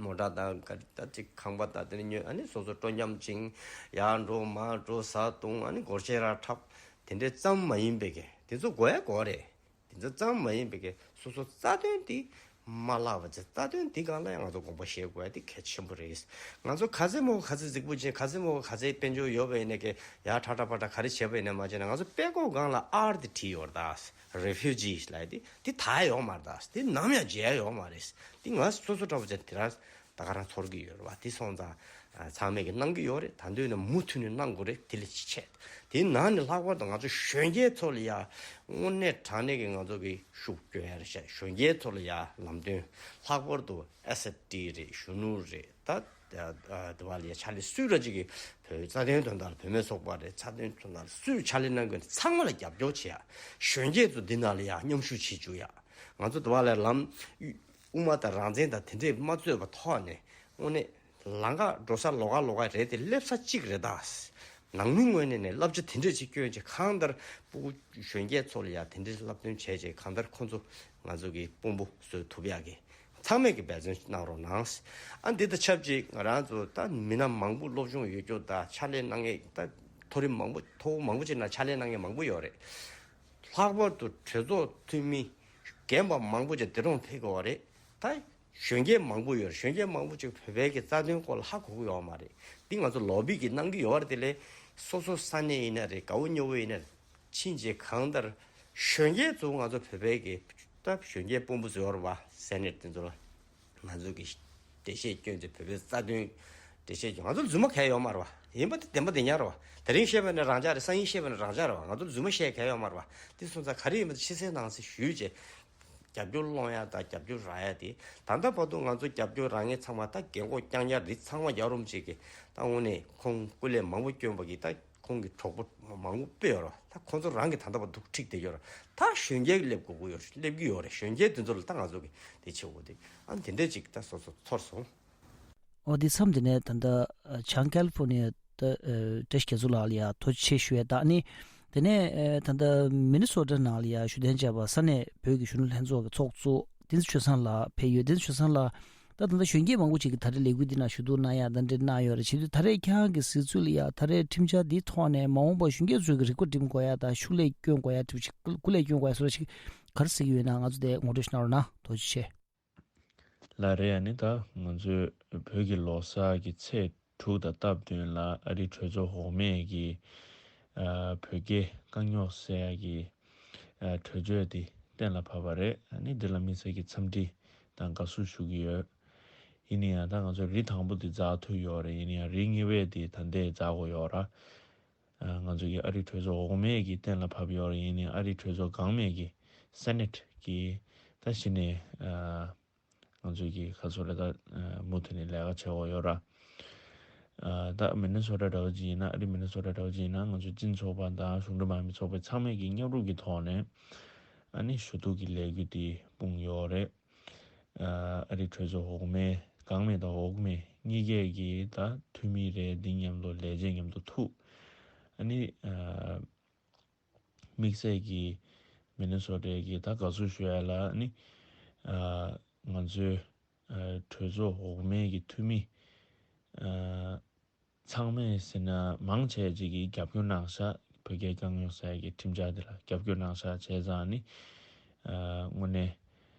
མོ་ཊ་དང་ག་རེ་ད་ཅིག་ཁང་པ་དང་དེ་ནས་ཉོས། ཨ་ནི་སོ་སོ་སྤྲོ་འཆམ་ཅིང་ཡར་འགྲོ་མར་འགྲོ་བཟའ་བཏུང་། ཨ་ནི་སྒོར་གཞས་ར་འཁྲབ། དེ་འདྲས་ཙམ་མ་ཡིན་པའི་གི་དེ་ཚོ་དགོས་ཡ་དགོས་རེད། དེ་ཚོ་ཙམ་མ་ཡིན་པའི་གི་སོ་སོ་རྩ་དོན་དེ་མ་བརླག་པ་བྱས། རྩ་དོན་དེ་སྒང་ལ་ཡང་ང་ཚོ་དགོངས་པ་བཞེས་དགོས་ཡ་དེ་གལ་ཆེན་པོ་རེད། ང་ཚོ་ག་ཚད་མོ་ག་ཚད་རྫིག་པོ་ཅན། ག་ཚད་མོ་ག་ཚད་དཔལ་འབྱོར་ཡོད་པ་ཡིན་ནའི་གི་ཡར་ཁྲ་ཁྲ་པ་ཁྲ་ག་རེ་བྱས་པ་ཡིན་ནའི་མ་བྱས་ན། ང་ཚོ་དཔྲལ་ཀོ་སྒང་ལ་ཨར་དེ་བྲིས་ཡོད་རེད་ད། རེ་ཕུ་ཇི་ལབ་ཡ་དེ་དེ་དར་ཡོད་མ་རེད་ད། དེ་ནམ་ཡང་མཇལ་ཡོད་མ་རེད། དེ་ང་སོ་སོ་འདྲ་པོ་ཅན་དེ་རང་ད་ག་རང་ཚོར་གྱི་ཡོད་རེད་བ། དེ་སོང་ཙང་ཚང་མས་ཀྱི་གནང་གི་ཡོད་རེད། ད་འདོད་ན་མུ་མཐུད་ནས་གནང་དགོས་རེད། དེ་ལས་ཅི་ཆད། དེའི་ནང་ནས་ལྷག་པར་དུ་ང་ཚོ་གཞོན་སྐྱེས་ཚོ་ལ་ཡ་དངོས་གནས་དྲང་གནས་ཀྱི་ང་ཚོ་གི་ཤུགས་སྐྱོན་ཡ་རེད་ཤག་གཞོན་སྐྱེས་ཚོ་ལ་ཡ་ལམ་སྟོན། ལྷག་པར་དུ་ཨེས་ཨེཕ་ཊི་རེད། གཞོན་ནུ་རེད། ད་དེ་བ་ལ་ཡ་ཕྱག་ལས་སུས་ར་ཅིག་གི་བོད་རྩ་དོན་དོན་དག་ལ་བུད་མེད་ཚོགས་པ་རེད། རྩ་དོན་དོན་དག་ལ་སུས་ཕྱག་ལས་གནང་དགོས་ན་ཚང་མ་ལ་རྒྱབ་སྐྱོར་བྱེད་ཡ། གཞོན་སྐྱེས་ཚོ་འདི་ནང་ལ་ཡ་མཉམ་ཞུགས་བྱེད་བཅུག་ཡ། ང་ཚོ་དེ་བ་ལ་ལམ་དབུ་མ་དང་རང་བཙན་དང་དེ་འདྲས་མ་རྩོད་པ་ཐོག་ནས་དངོས་གནས་ལམ་ཁ་འགྲོ་ས་ལོགས་ཀ་ལོགས་ཀ་རེད་དེ། སླེབས་ས་གཅིག་རེད་ད། ནང་མི་ངོས་ནས་ནས་བསླབ་བྱ་དེ་འདྲས་ཅིག་སྐྱོན་ཅིག་གང་ལྟར་སྤུ་གུ་གཞོན་སྐྱེས་ཚོ་ལ་ཡ་དེ་འདྲས་བསླབ་སྟོན་བྱས་ཅིག་གང་ལྟར་ཁོ་ཚོ་ང་ཚོ་གི་དཔོན་པོ་བཟོ་ཐུབ་ཡག་གི་ ཚང་མས་ཀྱི་འབད་བརྩོན་གནང་རོགས་གནང་། ཨ་འདི་དང་ཆབས་ཅིག་ང་རང་ཚོ་ད་མི་སྣ་མང་པོ་སློབ་སྦྱོང་ཡོད་རྒྱུ་ད་ཕྱག་ལས་གནང་མཁན་ད་མཐོ་རིམ་མང་པོ་མཐོ་བོ་མང་པོ་ཅིག་ནང་ཕྱག་ལས་གནང་མཁན་མང་པོ་ཡོད་རེད། ལྷག་པར་དུ་གྲོས་ཚོགས་འཐུས་མི་རྒན་པ་མང་པོ་ཅིག་འདི་རུ་ཕེབས་དགོས་པ་རེད། ད་གཞོན་སྐྱེས་མང་པོ་ཡོད་རེད། གཞོན་སྐྱེས་མང་པོ་ཅིག་བོད་པའི་གི་རྩ་དོན་སྐོར་ལ་ཧ་གོ་གི་ཡོད་མ་རེད། འདི་ང་ཚོ་ལོ་བི་གི་གནང་གི་ཡོད་རེད། དེ་ལས་སོ་སོ་ས་གནས་ཡིན་ན་རེད། དགའ་བོ་ཉེ་བོ་ཡིན་ན་རེད། ཕྱིན་ཆད་གང་ལྟར་གཞོན་སྐྱེས་ཚོ་ང་ཚོ་བོད་པའི་གི་ད་གཞོན་སྐྱེས་དཔོན་པོ་ཚོ་ཡོད་རེད་བ། སེ་ནེ་ཊི་དེ་ཚོ་ལ་ང་ཚོ་གི་འགྲེལ་བཤད་སྐྱོན་ཚེ་བོད་པའི་རྩ་དོན་འགྲེལ་བཤད་སྐྱོན། ང་ཚོ་རྫུན་མ་གལ་ཡོད་མ་རེད་བ། ཡིན་པ་དེ་བདེན་པ་དེ་ཉག་རེད་བ། དེ་རིང་བཤད་པ་ནི་རང་འཇགས་རེད། སང་ཉིན་བཤད་པ་ནི་རང་འཇགས་རེད་བ། ང་ཚོ་རྫུན་མ་བཤད་གལ་ཡོད་མ་རེད་བ། དེ་སོང་ཙང་ག་རེ་ཡིན་པ་དེ་ཕྱི་གསལ་ནང་གསལ་ཞུས་བྱས། རྒྱབ་སྐྱོར་སློང་ཡ་དང་རྒྱབ་སྐྱོར་རག་ཡ་དེ་ད་ལྟ་བར་དུ་ང་ཚོ་རྒྱབ་སྐྱོར་རག་མཁན་ཚང་མ་ད་རྒན་གོག་རྐྱང་རྐྱང་རེད། ཚང་མ་རྒྱལ་བ་རིན་པོ་ཆེ་གི་ད་དངོས་གནས་ཁོང་སྐུ་ལས་མང་པོ་བསྐྱོན་པ་གི་ད་ཁོང་གི་གྲོགས་པོ་མང་པོ་དཔེ་ཡོད་རེད། ད་ཁོང་ཚོ་རང་གི་ད་ལྟ་བར་དུ་ཁྲིད་བསྡད་ཡོད་རེད། ད་གཞོན་སྐྱེས་སླེབས་དགོས་ཀྱི་ཡོད་རེད། སླེབས་ཀྱི་ཡོད་རེད། གཞོན་སྐྱེས་དེ་ཚོ་ལ་ད་ང་ཚོ་གི་དེ་བྱེད་དགོས་དེ་ཨ་དེ་འདྲས་ཅིག་ད་སོ་སོ་ཚོར་སོང་། ཨོ་དེ་མཚམས་དེ་ནས་ད་ལྟ་བྱང་ཀལ་ཧྥོར་ནི་ཡ་ད་བཀྲ་ཤིས་རྒྱ་མཚོ་ལགས་ལ་ཡ་ཐུགས་རྗེ་ཆེ་ཞུ་ཡ། ད་ནི་དེ་ནས་ད་ལྟ་མི་ནི་སོ་ཊ་ནང་ལ་ཡ་བཞུགས་གདན་འཇགས་པ་ས་གནས་བོད་ཀྱི་གཞོན་ནུ་ལྷན་ཚོགས་ཀྱི་ཚོགས་གཙོ་བསྟན་འཛིན་ཆོས་བཟང་ལགས་ཕེབས་ཡོད། བསྟན་འཛིན་ཆོས་བཟང་ལགས། ད་ད་ལྟ་གཞོན་སྐྱེས་མང་པོ་ཅིག་གིས་ད་རེས་ལས་འགུལ་འདི་ནང་ཞུ་གཏུག་གནང་ཡ་ད་འདྲ་གནང་ཡོད་རེད། བྱེད་དུས་ད་རེས་ཁྱེད་རང་གི་གཟིགས་ཚུལ་ལ་ཡ་ད་རེས་ཁྲིམས་འཆར་འདིའི་ཐོག་ནས་མ་འོངས་པར་གཞོན་སྐྱེས་ཚོས་ཀྱི་རིག་པ་སྒྲིམ་དགོས་ཡ་དང་ཤུགས་ལས་སྐྱོན་དགོས་ཡ་དེ་ཅིག་སྐུ་ལས་སྐྱོན་དགོས་ཡ་སོགས་ཅིག་ག་རེ་གཟིགས་ཡོད་ན་ང་ཚོ་དེ་ངོ་སྤྲོད་ཞིག་གནང་རོགས་གནང་། ཐུགས་རྗེ་ཆེ། ལགས་རེད། ཨ་ནི་ད་ང་ཚོའི་བོད་ཀྱི་ལོ་གསར་གྱི་ཚེས་དྲུག་དང་སྟབས་བསྟུན་ལ་ཨ་རིའི་གྲོས་ཚོགས་འོག་མའི་གི་ཨ་བོད་སྐད་རྐང་རྙོག་སེལ་ཡ་གི་ཨ་གྲོས་ཆོད་དེ་གཏན་ལ་ཕབ་པ་རེད། ཨ་ནི་འདི་ལ་དམིགས་བསལ་གྱི་འཚམས་འདྲི་དང་དགའ་བསུ་ཞུ་གི་ཡོད། ཡིན་ན་ཡང་ད་ང་ཚོ་རི་དང་པོ་དེ་འཛེག་ཐུབ་ཡོད་རེད། ཡིན་ན་ཡང་རི་གཉིས་པའི་དེ་ད་ལྟའི་འཛེག་དགོས་ཡོད་ར། ཨ་ང་ཚོ་གི་ཨ་རི་གྲོས་ཚོགས་འོག་མའི་གི་གཏན་ལ་ཕབ་ཡོད་རེད། ཡིན་ནའི་ཨ་རི་གྲོས་ཚོགས་སྒང་མའི་གི་སེ་ནེ་ཊི་གི་ད་གཞི་ནས་ཨ་ང་ཚོ་གི་ཁ་སོ་རེ་ད་ཨ་མུ་མཐུད་ནས་ལས་ཀ་བྱེད་དགོས་ཡོད་ར། ཨ་ད་མི་ནི་སོ་ཊ་འདྲ་བོ་ཅིག་ཡིན་ན་ཨ་རི་མི་ནི་སོ་ཊ་འདྲ་བོ་ཅིག་ཡིན་ན་ང་ཚོ་སྤྱི་ཚོགས་པ་དང་གཞུང་འབྲེལ་མ་ཡིན་པའི་ཚོགས་པ་ཚང་མས་ཀྱི་མཉམ་རུབ་ཀྱི་ཐོག་ནས་ཨ་ནི་ཞུ་གཏུག་གི་ལས་འགུལ་དེ་སྤུངས་ཡོད་རེད། ཨ་རི་གྲོས་ཚོགས་འོག་མའི་སྒང་མའི་དང་འོག་མའི་གཉིས་ཀའི་གི་ད་འཐུས་མི་རེད། འདི་མཉམ་དུ་ལས་བྱེད་མཉམ་དུ་ཐུག་ཨ་ནི་ཨ་དམིགས་བསལ་གྱི་མི་ནི་སོ་ཊའི་གི་ད་དགའ་བསུ་ཞུ་ཡ་ལ་ཨ་ནི་ཨ་ང་ཚོའི་ཨ་གྲོས་ཚོགས་འོག་མའི་གི་འཐུས་མི་ཨ་ཚང་མས་ཟེར་ན་མང་ཆེ་ཅིག་གིས་རྒྱབ་སྐྱོར་གནང་ཤག་བོད་སྐད་རྐྱང་རྙོག་སེལ་གྱི་ཁྲིམས་འཆར་འདི་ལ་རྒྱབ་སྐྱོར་གནང་ཤག་བྱས་ཙང་ནི་ཨ་དངོས་གནས་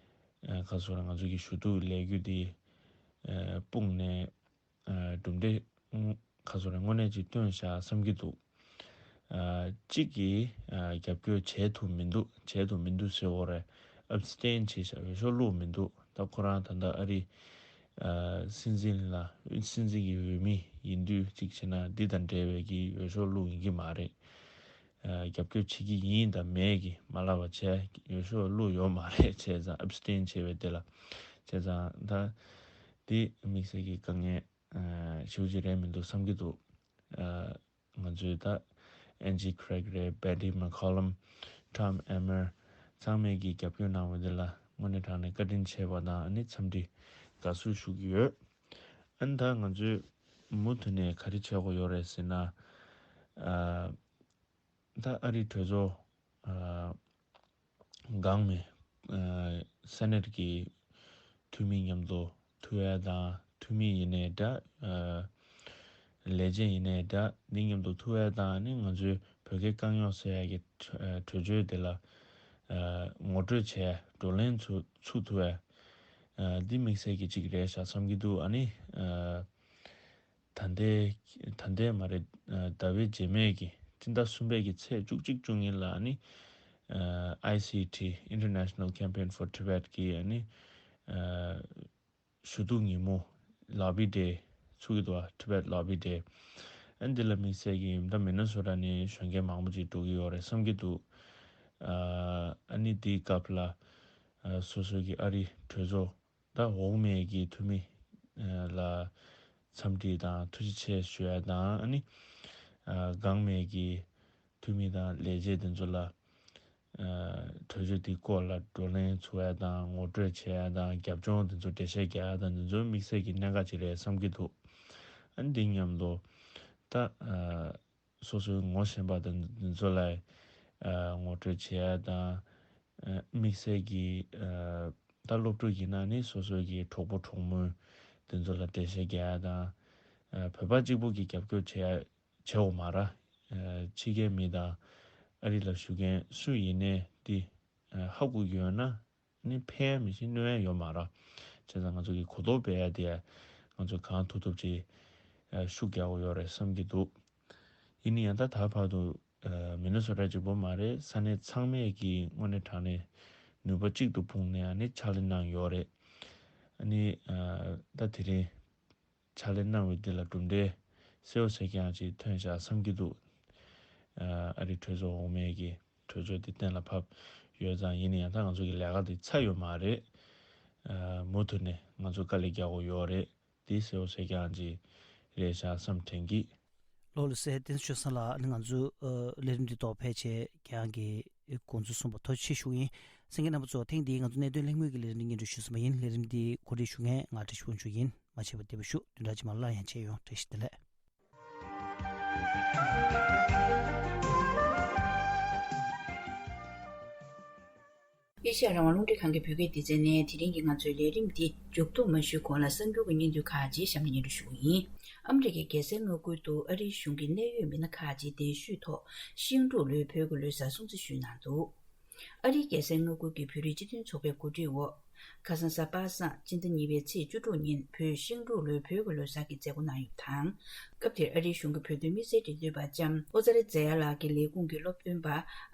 ཨ་ཁ་སོ་ར་ང་ཚོ་གི་ཞུ་གཏུག་ལས་འགུལ་འདི་ཨ་སྤུངས་ནས་ཨ་གྲུབ་འབྲས་ཁ་སོ་ར་དངོས་གནས་ཅིག་བཏོན་ཤག་བསམ་གྱི་འདུག་ཨ་གཅིག་གིས་ཨ་རྒྱབ་སྐྱོར་བྱས་ཐུབ་མི་འདུག་བྱས་ཐུབ་མི་འདུག་ཟེར་བ་རེད། ཨབ་སི་ཊེན་བྱས་ཤག་འོས་ཤོག་བླུགས་མི་འདུག་ད་ཁོ་རང་ད་ལྟ་ཨ་རི་ཨ་སྲིད་འཛིན་ལ་སྲིད་འཛིན་གྱི་འོས་མི་ཡིན་དུས་གཅིག་བྱས་ན་འདི་དང་འབྲེལ་བའི་གི་འོས་ཤོག་བླུགས་ཡིན་གྱི་མ་རེད། ཨ་རྒྱབ་སྐྱོར་བྱེད་ཀྱི་ཡིན་དང་མེད་ཀྱི་མ་ལབ་པ་བྱས་འོས་ཤོག་བླུགས་ཡོད་མ་རེད། བྱས་ཙང་ཨབ་སི་ཊེན་བྱས་པའི་དེ་ལ་བྱས་ཙང་ད་འདི་དམིགས་བསལ་གྱི་དཀའ་ངལ་ཨ་ཞེ་པོ་ཅིག་རེད་མི་འདུག་བསམ་གྱི་འདུག་ཨ་ང་ཚོའི་ད་ཨན་ཇི་ཁེ་རེག་རེད། བེ་ཊི་མེག་ཁོ་ལམ། ཊོམ་ཨེ་མར། ཚང་མས་ཀྱིས་རྒྱབ་སྐྱོར་གནང་བ་འདི་ལ་དངོས་གནས་དྲང་གནས་བཀའ་དྲིན་ཆེ་བ་དང་ཨ་ནི་འཚམས་འདྲི་དགའ་བསུ་ཞུ་གི་ཡོད། ཨ་ནི་ད་ང་ཚོས་མུ་མཐུད་ནས་ག་རེ་བྱེད་དགོས་ཡོད་རེད་ཟེར་ན། ཨ་ད་ཨ་རིའི་གྲོས་ཚོགས་ཨ་སྒང་མའི་ཨ་སེ་ནེ་ཊི་གི་འཐུས་མི་མཉམ་དུ་ཐུག་ཡ་དང་། འཐུས་མི་ཡིན་ནའི་འདྲ། ཨ་ལས་བྱེད་ཡིན་ནའི་འདྲ། འདི་མཉམ་དུ་ཐུག་ཡ་དང་། ཨ་ནི་ང་ཚོའི་བོད་སྐད་རྐང་རྙོག་སེལ་ཡ་གི་གྲོས་གྲོས་ཆོད་དེ་ལ་ཨ་ངོ་སྤྲོད་བྱས། བགྲོ་གླེང་ཚུ་ཚུགས་ཐུབ་ཡ། ཨ་འདི་དམིགས་བསལ་གྱི་གཅིག་རེད་ཤག་བསམ་གྱི་འདུག་ཨ་ནི་ཨ་ད་ལྟའི་ད་ལྟའི་མ་རེད། ཨ་ཟླ་བའི་རྗེས་མའི་གི་སྤྱི་ཟླ་གསུམ་པའི་གི་ཚེས་བཅུ་གཅིག་བཅུ་གཉིས་ལ་ཨ་ནི་ཨ་ཨའི་སི་ཊི། International Campaign for Tibet གི་ཨ་ནི་ཨ་ཞུ་གཏུག་ཉིན་མོ། ལོ་བི་ཌེ་ཚུགས་ཀྱི་འདུག་ཨ་Tibet Lobby Day། ཨ་འདི་ལ་དམིགས་བསལ་གྱི་ད་མི་ནི་སོ་ཊ་ནས་གཞོན་སྐྱེས་མང་པོ་ཅིག་འགྲོ་གི་ཡོད་རེད་བསམ་གྱི་འདུག་ཨ་ཨ་ནི་འདིའི་སྐབས་ལ་ཨ་སོ་སོ་གི་ཨ་རི་གྲོས་ཚོགས་ད་འོག་མའི་གི་འཐུས་མི་ཨ་ལ་འཚམས་འདྲི་དང་ཐུགས་རྗེ་ཆེ་ཞུ་ཡ་དང་། ཨ་ནི་ཨ་སྒང་མའི་གི་འཐུས་མི་དང་ལས་བྱེད་དེ་ཚོ་ལ་ཨ་གྲོས་ཆོད་དེའི་སྐོར་ལ་བགྲོ་གླེང་ཚུགས་ཡ་དང་། ངོ་སྤྲོད་བྱེད་ཡ་དང་། རྒྱབ་ལྗོངས་དེ་ཚོ་འགྲེལ་བཤད་རྒྱག་ཡ་དང་། དེ་ཚོ་དམིགས་བསལ་གྱི་གནད་འགག་ཅིག་རེད་བསམ་གྱི་འདུག་ཨ་ནི་འདི་མཉམ་དུ་ད་ཨ་སོ་སོའི་ངོ་ཤེས་པ་དང་དེ་ཚོ་ལ་ཨ་ངོ་སྤྲོད་བྱེད་ཡ་དང་། ཨ་དམིགས་བསལ་གྱི་ཨ་ ད་སློབ་ཕྲུག་ཡིན་ན་ནི་སོ་སོའི་གི་གྲོགས་པོ་གྲོགས་མོ་དེ་ཚོ་ལ་འགྲེལ་བཤད་རྒྱག་ཡ་དང་། བོད་པ་གཅིག་པུ་གི་རྒྱབ་སྐྱོར་བྱེད་ཡ་བྱེད་འོ་མ་ར། ཕྱི་རྒྱལ་མི་དང་ཨ་རི་ལ་བཞུགས་མཁན་སུ་ཡིན་ནའི་འདི་ཧ་གོ་གི་ཡོད་ན་ནི་ཕན་ཡ་མི་ཤེས་གནོད་ཡ་ཡོད་མ་ར། བྱས་ཙང་ང་ཚོ་གི་གོ་རྟོགས་སྤེལ་ཡ་དེ་ང་ཚོ་གང་ཐུབ་ཐུབ་ཅིག་ཤུགས་རྒྱག་དགོས་ཡོད་རེད་བསམ་གྱི་འདུག་ཡིན་ན་ཡང་ད་ད་བར་དུ་མི་ནི་སོ་ཊ་གཅིག་པོ་མ་རེད། ས་གནས་ཚང་མས་ཀྱི་དངོས་གནས་དྲང་གནས་ནུས་པ་གཅིག་ཏུ་སྤུངས་ནས་ཨ་ནི་ཕྱག་ལས་གནང་ཡོད་རེད། ཨ་ནི་ད་དེ་རིང་ཕྱག་ལས་གནང་བའི་འདི་ལ་གྲུབ་འབྲས་གསལ་བོ་གསལ་རྐྱང་ཅིག་ཐོན་བཞག་བསམ་གྱི་འདུག་ཨ་རི་གྲོས་ཚོགས་འོག་མའི་གི་གྲོས་ཆོད་འདི་གཏན་ལ་ཕབ་ཡོད་ཙང་ཡིན་ན་ཡང་ད་ང་ཚོ་གི་ལས་ཀ་འདི་ཚར་ཡོད་མ་རེད། མུ་མཐུད་ནས་ང་ཚོ་དཀའ་ལས་རྒྱག་དགོས་ཡོད་རེད། འདི་གསལ་བོ་གསལ་རྐྱང་ཅིག་རེད་བཞག་བསམ་དྲན་གི། ལགས་ལགས་སོ། བསྟན་འཛིན་ཆོས་བཟང་ལགས། ཨ་ནི་ང་ཚོ་ཨ་ལས་རིམ་འདི་ཐོག་ཕལ་ཆེར་ཁྱེད་རང་གི་དགོངས་ཚུལ་གསུངས་པ་ཐུགས་རྗེ་ཆེ་ཞུ་ཡིན། གསན་མཁན་རྣམ་པ་ཚོ་ཐེངས་འདིའི་ང་ཚོ་གནད་དོན་གླེང་མོལ་གྱི་ལས་རིམ་འདི་སྙན་སྒྲོན་ཞུས་ཟིན་པ་ཡིན། ལས་རིམ་འདི་གོ་སྒྲིག་ཞུ་མཁན་ང་བཀྲ་ཤིས་དབང་ཕྱུག་ཡིན། མ་བརྗེད་པར་བདེ་པོ་བཞུགས། བདུན་ཕྲག་རྗེས་མ་སླར་ཡང་མཇལ་ཡོང་། བཀྲ་ཤིས་བདེ་ལེགས། ཨེ་ཤ་ཡ་རང་དབང་རླུང་འཕྲིན་ཁང་གི་བོད་སྐད་སྡེ་ཚན་ནས་དེ་རིང་གི་ང་ཚོའི་ལས་རིམ་འདི་མཇུག་བསྡོམས་མ་ཞུས་གོང་ལ་གསར་འགྱུར་གྱི་སྙིང་བསྡུས་ཁག་ཅིག་གཤམ་ནས་སྙན་སྒྲོན་ཞུ་གི་ཡིན། ཨ་མི་རི་ཀའི་རྒྱལ་སའི་མངའ་ཁུལ་དུ་ཨ་རིའི་གཞུང་གིས་གནད་ཡོད་མི་སྣ་ཁག་ཅིག་གདན་ཞུས་ཐོག་ཤིང་འབྲུག་ལོའི་བོད་ཀྱི་ལོ་གསར་སྲུང་བརྩི་ཞུས་གནང་འདུག་ཨ་རིའི་རྒྱལ་སའི་མངའ་ཁུལ་གྱི་བོད་རིགས་སྤྱི་མཐུན་ཚོགས་པའི་གོ་སྒྲིག་འོག་ཁ་སང་གཟའ་པ་སངས་སྤྱི་ཟླ་གཉིས་པའི་ཚེས་བཅུ་དྲུག་ཉིན་བོད་ཤིང་འབྲུག་ལོའི་བོད་ཀྱི་ལོ་གསར་གྱི་མཛད་སྒོ་གནང་ཡོད་པ་དང་། སྐབས་དེར་ཨ་རིའི་གཞུང་གི་བོད་དོན་དམིགས་བསལ་འབྲེལ་མཐུད་པ་ལྕམ་ཨོ་ཙ་རི་ཛེ་ཡ་ལགས་ཀྱིས་ལས་ཁུངས་ཀྱི་སློབ་སྟོན་པ་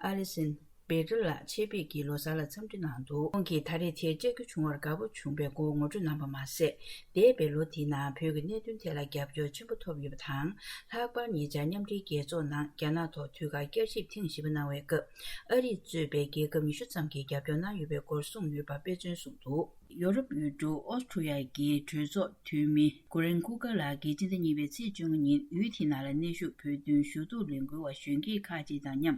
ཨ་ལི་སན་བེ་ཏྲ་ལགས་ཆེད་ཕེབས་ཀྱིས་ལོ་གསར་ལ་འཚམས་འདྲི་གནང་འདུག་ཁོང་གིས་ད་རེས་དེར་བཅར་རྒྱུ་བྱུང་བར་དགའ་པོ་བྱུང་བའི་སྐོར་ངོ་སྤྲོད་གནང་པ་མ་ཟད། འདས་པའི་ལོ་དེའི་ནང་བོད་ཀྱི་གནད་དོན་ཐད་ལ་རྒྱབ་སྐྱོར་ཆེན་པོ་ཐོབ་ཡོད་པ་དང་། ལྷག་པར་ཉེ་ཆར་མཉམ་འབྲེལ་རྒྱལ་ཚོགས་ནང་རྒྱ་ནག་ཐོག་དུས་བཀག་བསྐྱར་ཞིབ་ཐེངས་བཞི་པ་གནང་བའི་སྐབས། ཨ་རིས་གཙོས་པའི་རྒྱལ་ཁབ་ཉི་ཤུ་ཙམ་གྱིས་རྒྱབ་སྐྱོར་གནང་ཡོད་པའི་སྐོར་གསུངས་ཡོད་པ་དཔེ་མཚོན་གསུངས་འདུག་ཡོ་རོབ་ཡུལ་གྲུ་ཨོ་སི་ཁྲུ་ཡ་གི་གྲོས་ཚོགས་འཐུས་མི་ཀུ་རེན་ཁུ་ཀ་ལགས་ཀྱིས་སྤྱི་ཟླ་གཉིས་པའི་ཚེས་བཅོ་ལྔ་ཉིན་ཡུལ་དེའི་ནང་ལ་གནས་བཞུགས་བོད་དོན་ཞུ་གཏུག་ལས་འགུལ་བ་གཞོན་སྐྱེས་ཁག་ཅིག་དང་མཉམ་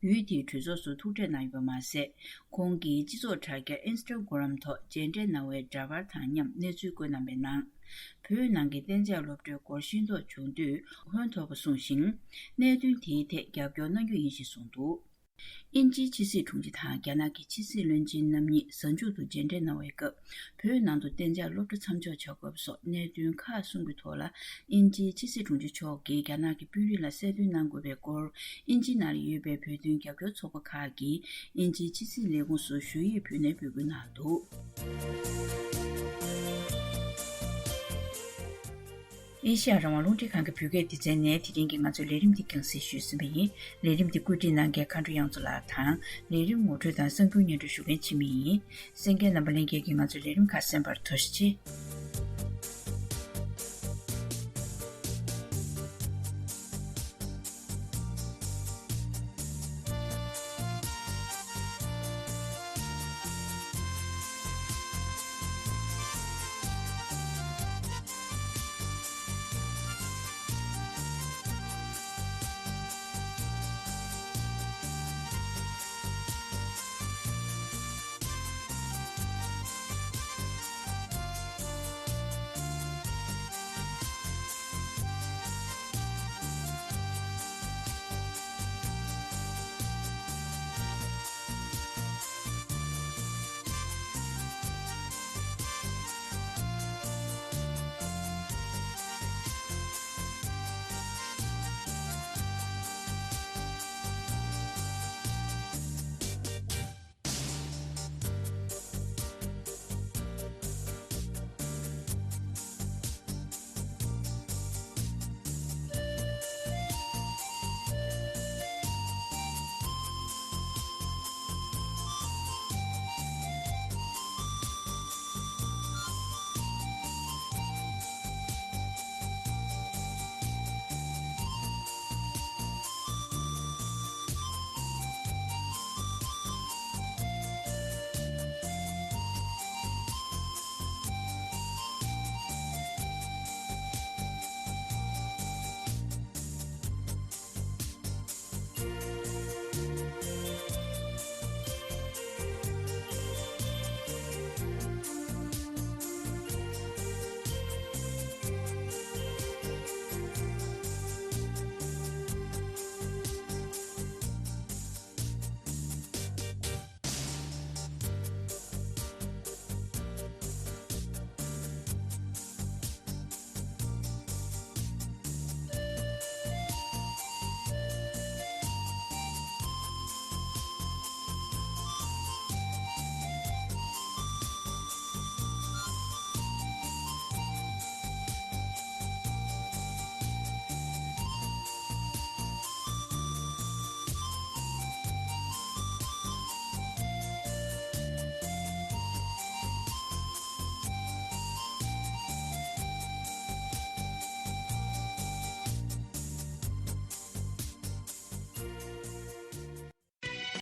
ཡུལ་དེའི་གྲོས་ཚོགས་སུ་ཐུག་འཕྲད་གནང་ཡོད་པ་མ་ཟད། ཁོང་གིས་སྤྱི་ཚོགས་དྲ་རྒྱ་ཨིན་སི་ཊ་གྷི་རམ་ཐོག་མཇལ་འཕྲད་གནང་བའི་འདྲ་པར་དང་མཉམ་གནས་ཚུལ་བཀོད་གནང་པའི་ནང་། བོད་ནང་གི་གཏན་འཇགས་སློབ་གྲྭའི་སྐོར་ཤེས་རྟོགས་བྱུང་དུས་ཧོན་ཐོར་པ་གསུངས་ཤིང་། གནད་དོན་དེའི་ཐད་རྒྱབ་སྐྱོར་གནང་རྒྱུ་ཡིན་ཞེས་གསུངས་འདུག་དབྱིན་ཇིའི་ཕྱི་སྲིད་དྲུང་ཆེ་དང་རྒྱ་ནག་གི་ཕྱི་སྲིད་བློན་ཆེན་རྣམ་གཉིས་གཟའ་མཇུག་ཏུ་མཇལ་འཕྲད་གནང་བའི་སྐབས། བོད་ནང་དུ་གཏན་འཇགས་སློབ་གྲྭ་མཚམས་འཇོག་བྱ་དགོས་པ་སོགས་གནད་དོན་ཁག་གསུམ་གྱི་ཐོག་ལ། དབྱིན་ཇིའི་ཕྱི་སྲིད་དྲུང་ཆེ་མཆོག་གིས་རྒྱ་ནག་གི་དཔོན་རིགས་ལ་གསལ་སྟོན་གནང་དགོས་པའི་སྐོར། དབྱིན་ཇི་ནང་ལ་ཡོད་པའི་བོད་དོན་རྒྱབ་སྐྱོར་ཚོགས་པ་ཁག་གིས་དབྱིན་ཇིའི་ཕྱི་སྲིད་ལས་ཁུངས་སུ་ཞུ་ཡིག་ཕུལ་ནས་འབོད་སྐུལ་གནང་འདུག་ཨེ་ཤ་ཡ་རང་དབང་རླུང་འཕྲིན་ཁང་གི་བོད་སྐད་སྡེ་ཚན་ནས་དེ་རིང་གི་ང་ཚོའི་ལས་རིམ་འདི་རྒྱང་སྲིང་ཞུས་ཟིན་པ་ཡིན། ལས་རིམ་འདི་བཀོད་སྒྲིག་གནང་མཁན་མཁའ་འགྲོ་དབྱངས་མཚོ་ལགས་དང་། ལས་རིམ་ངོ་སྤྲོད་དང་གསར་འགྱུར་སྙན་སྒྲོན་ཞུ་མཁན་འཆི་མེད་ཡིན། གསན་མཁན་རྣམ་པ་ལྷན་རྒྱས་ཀྱིས་ང་ཚོའི་ལས་རིམ་ཁག་གསན་པར་ཐུགས་རྗེ་ཆེ།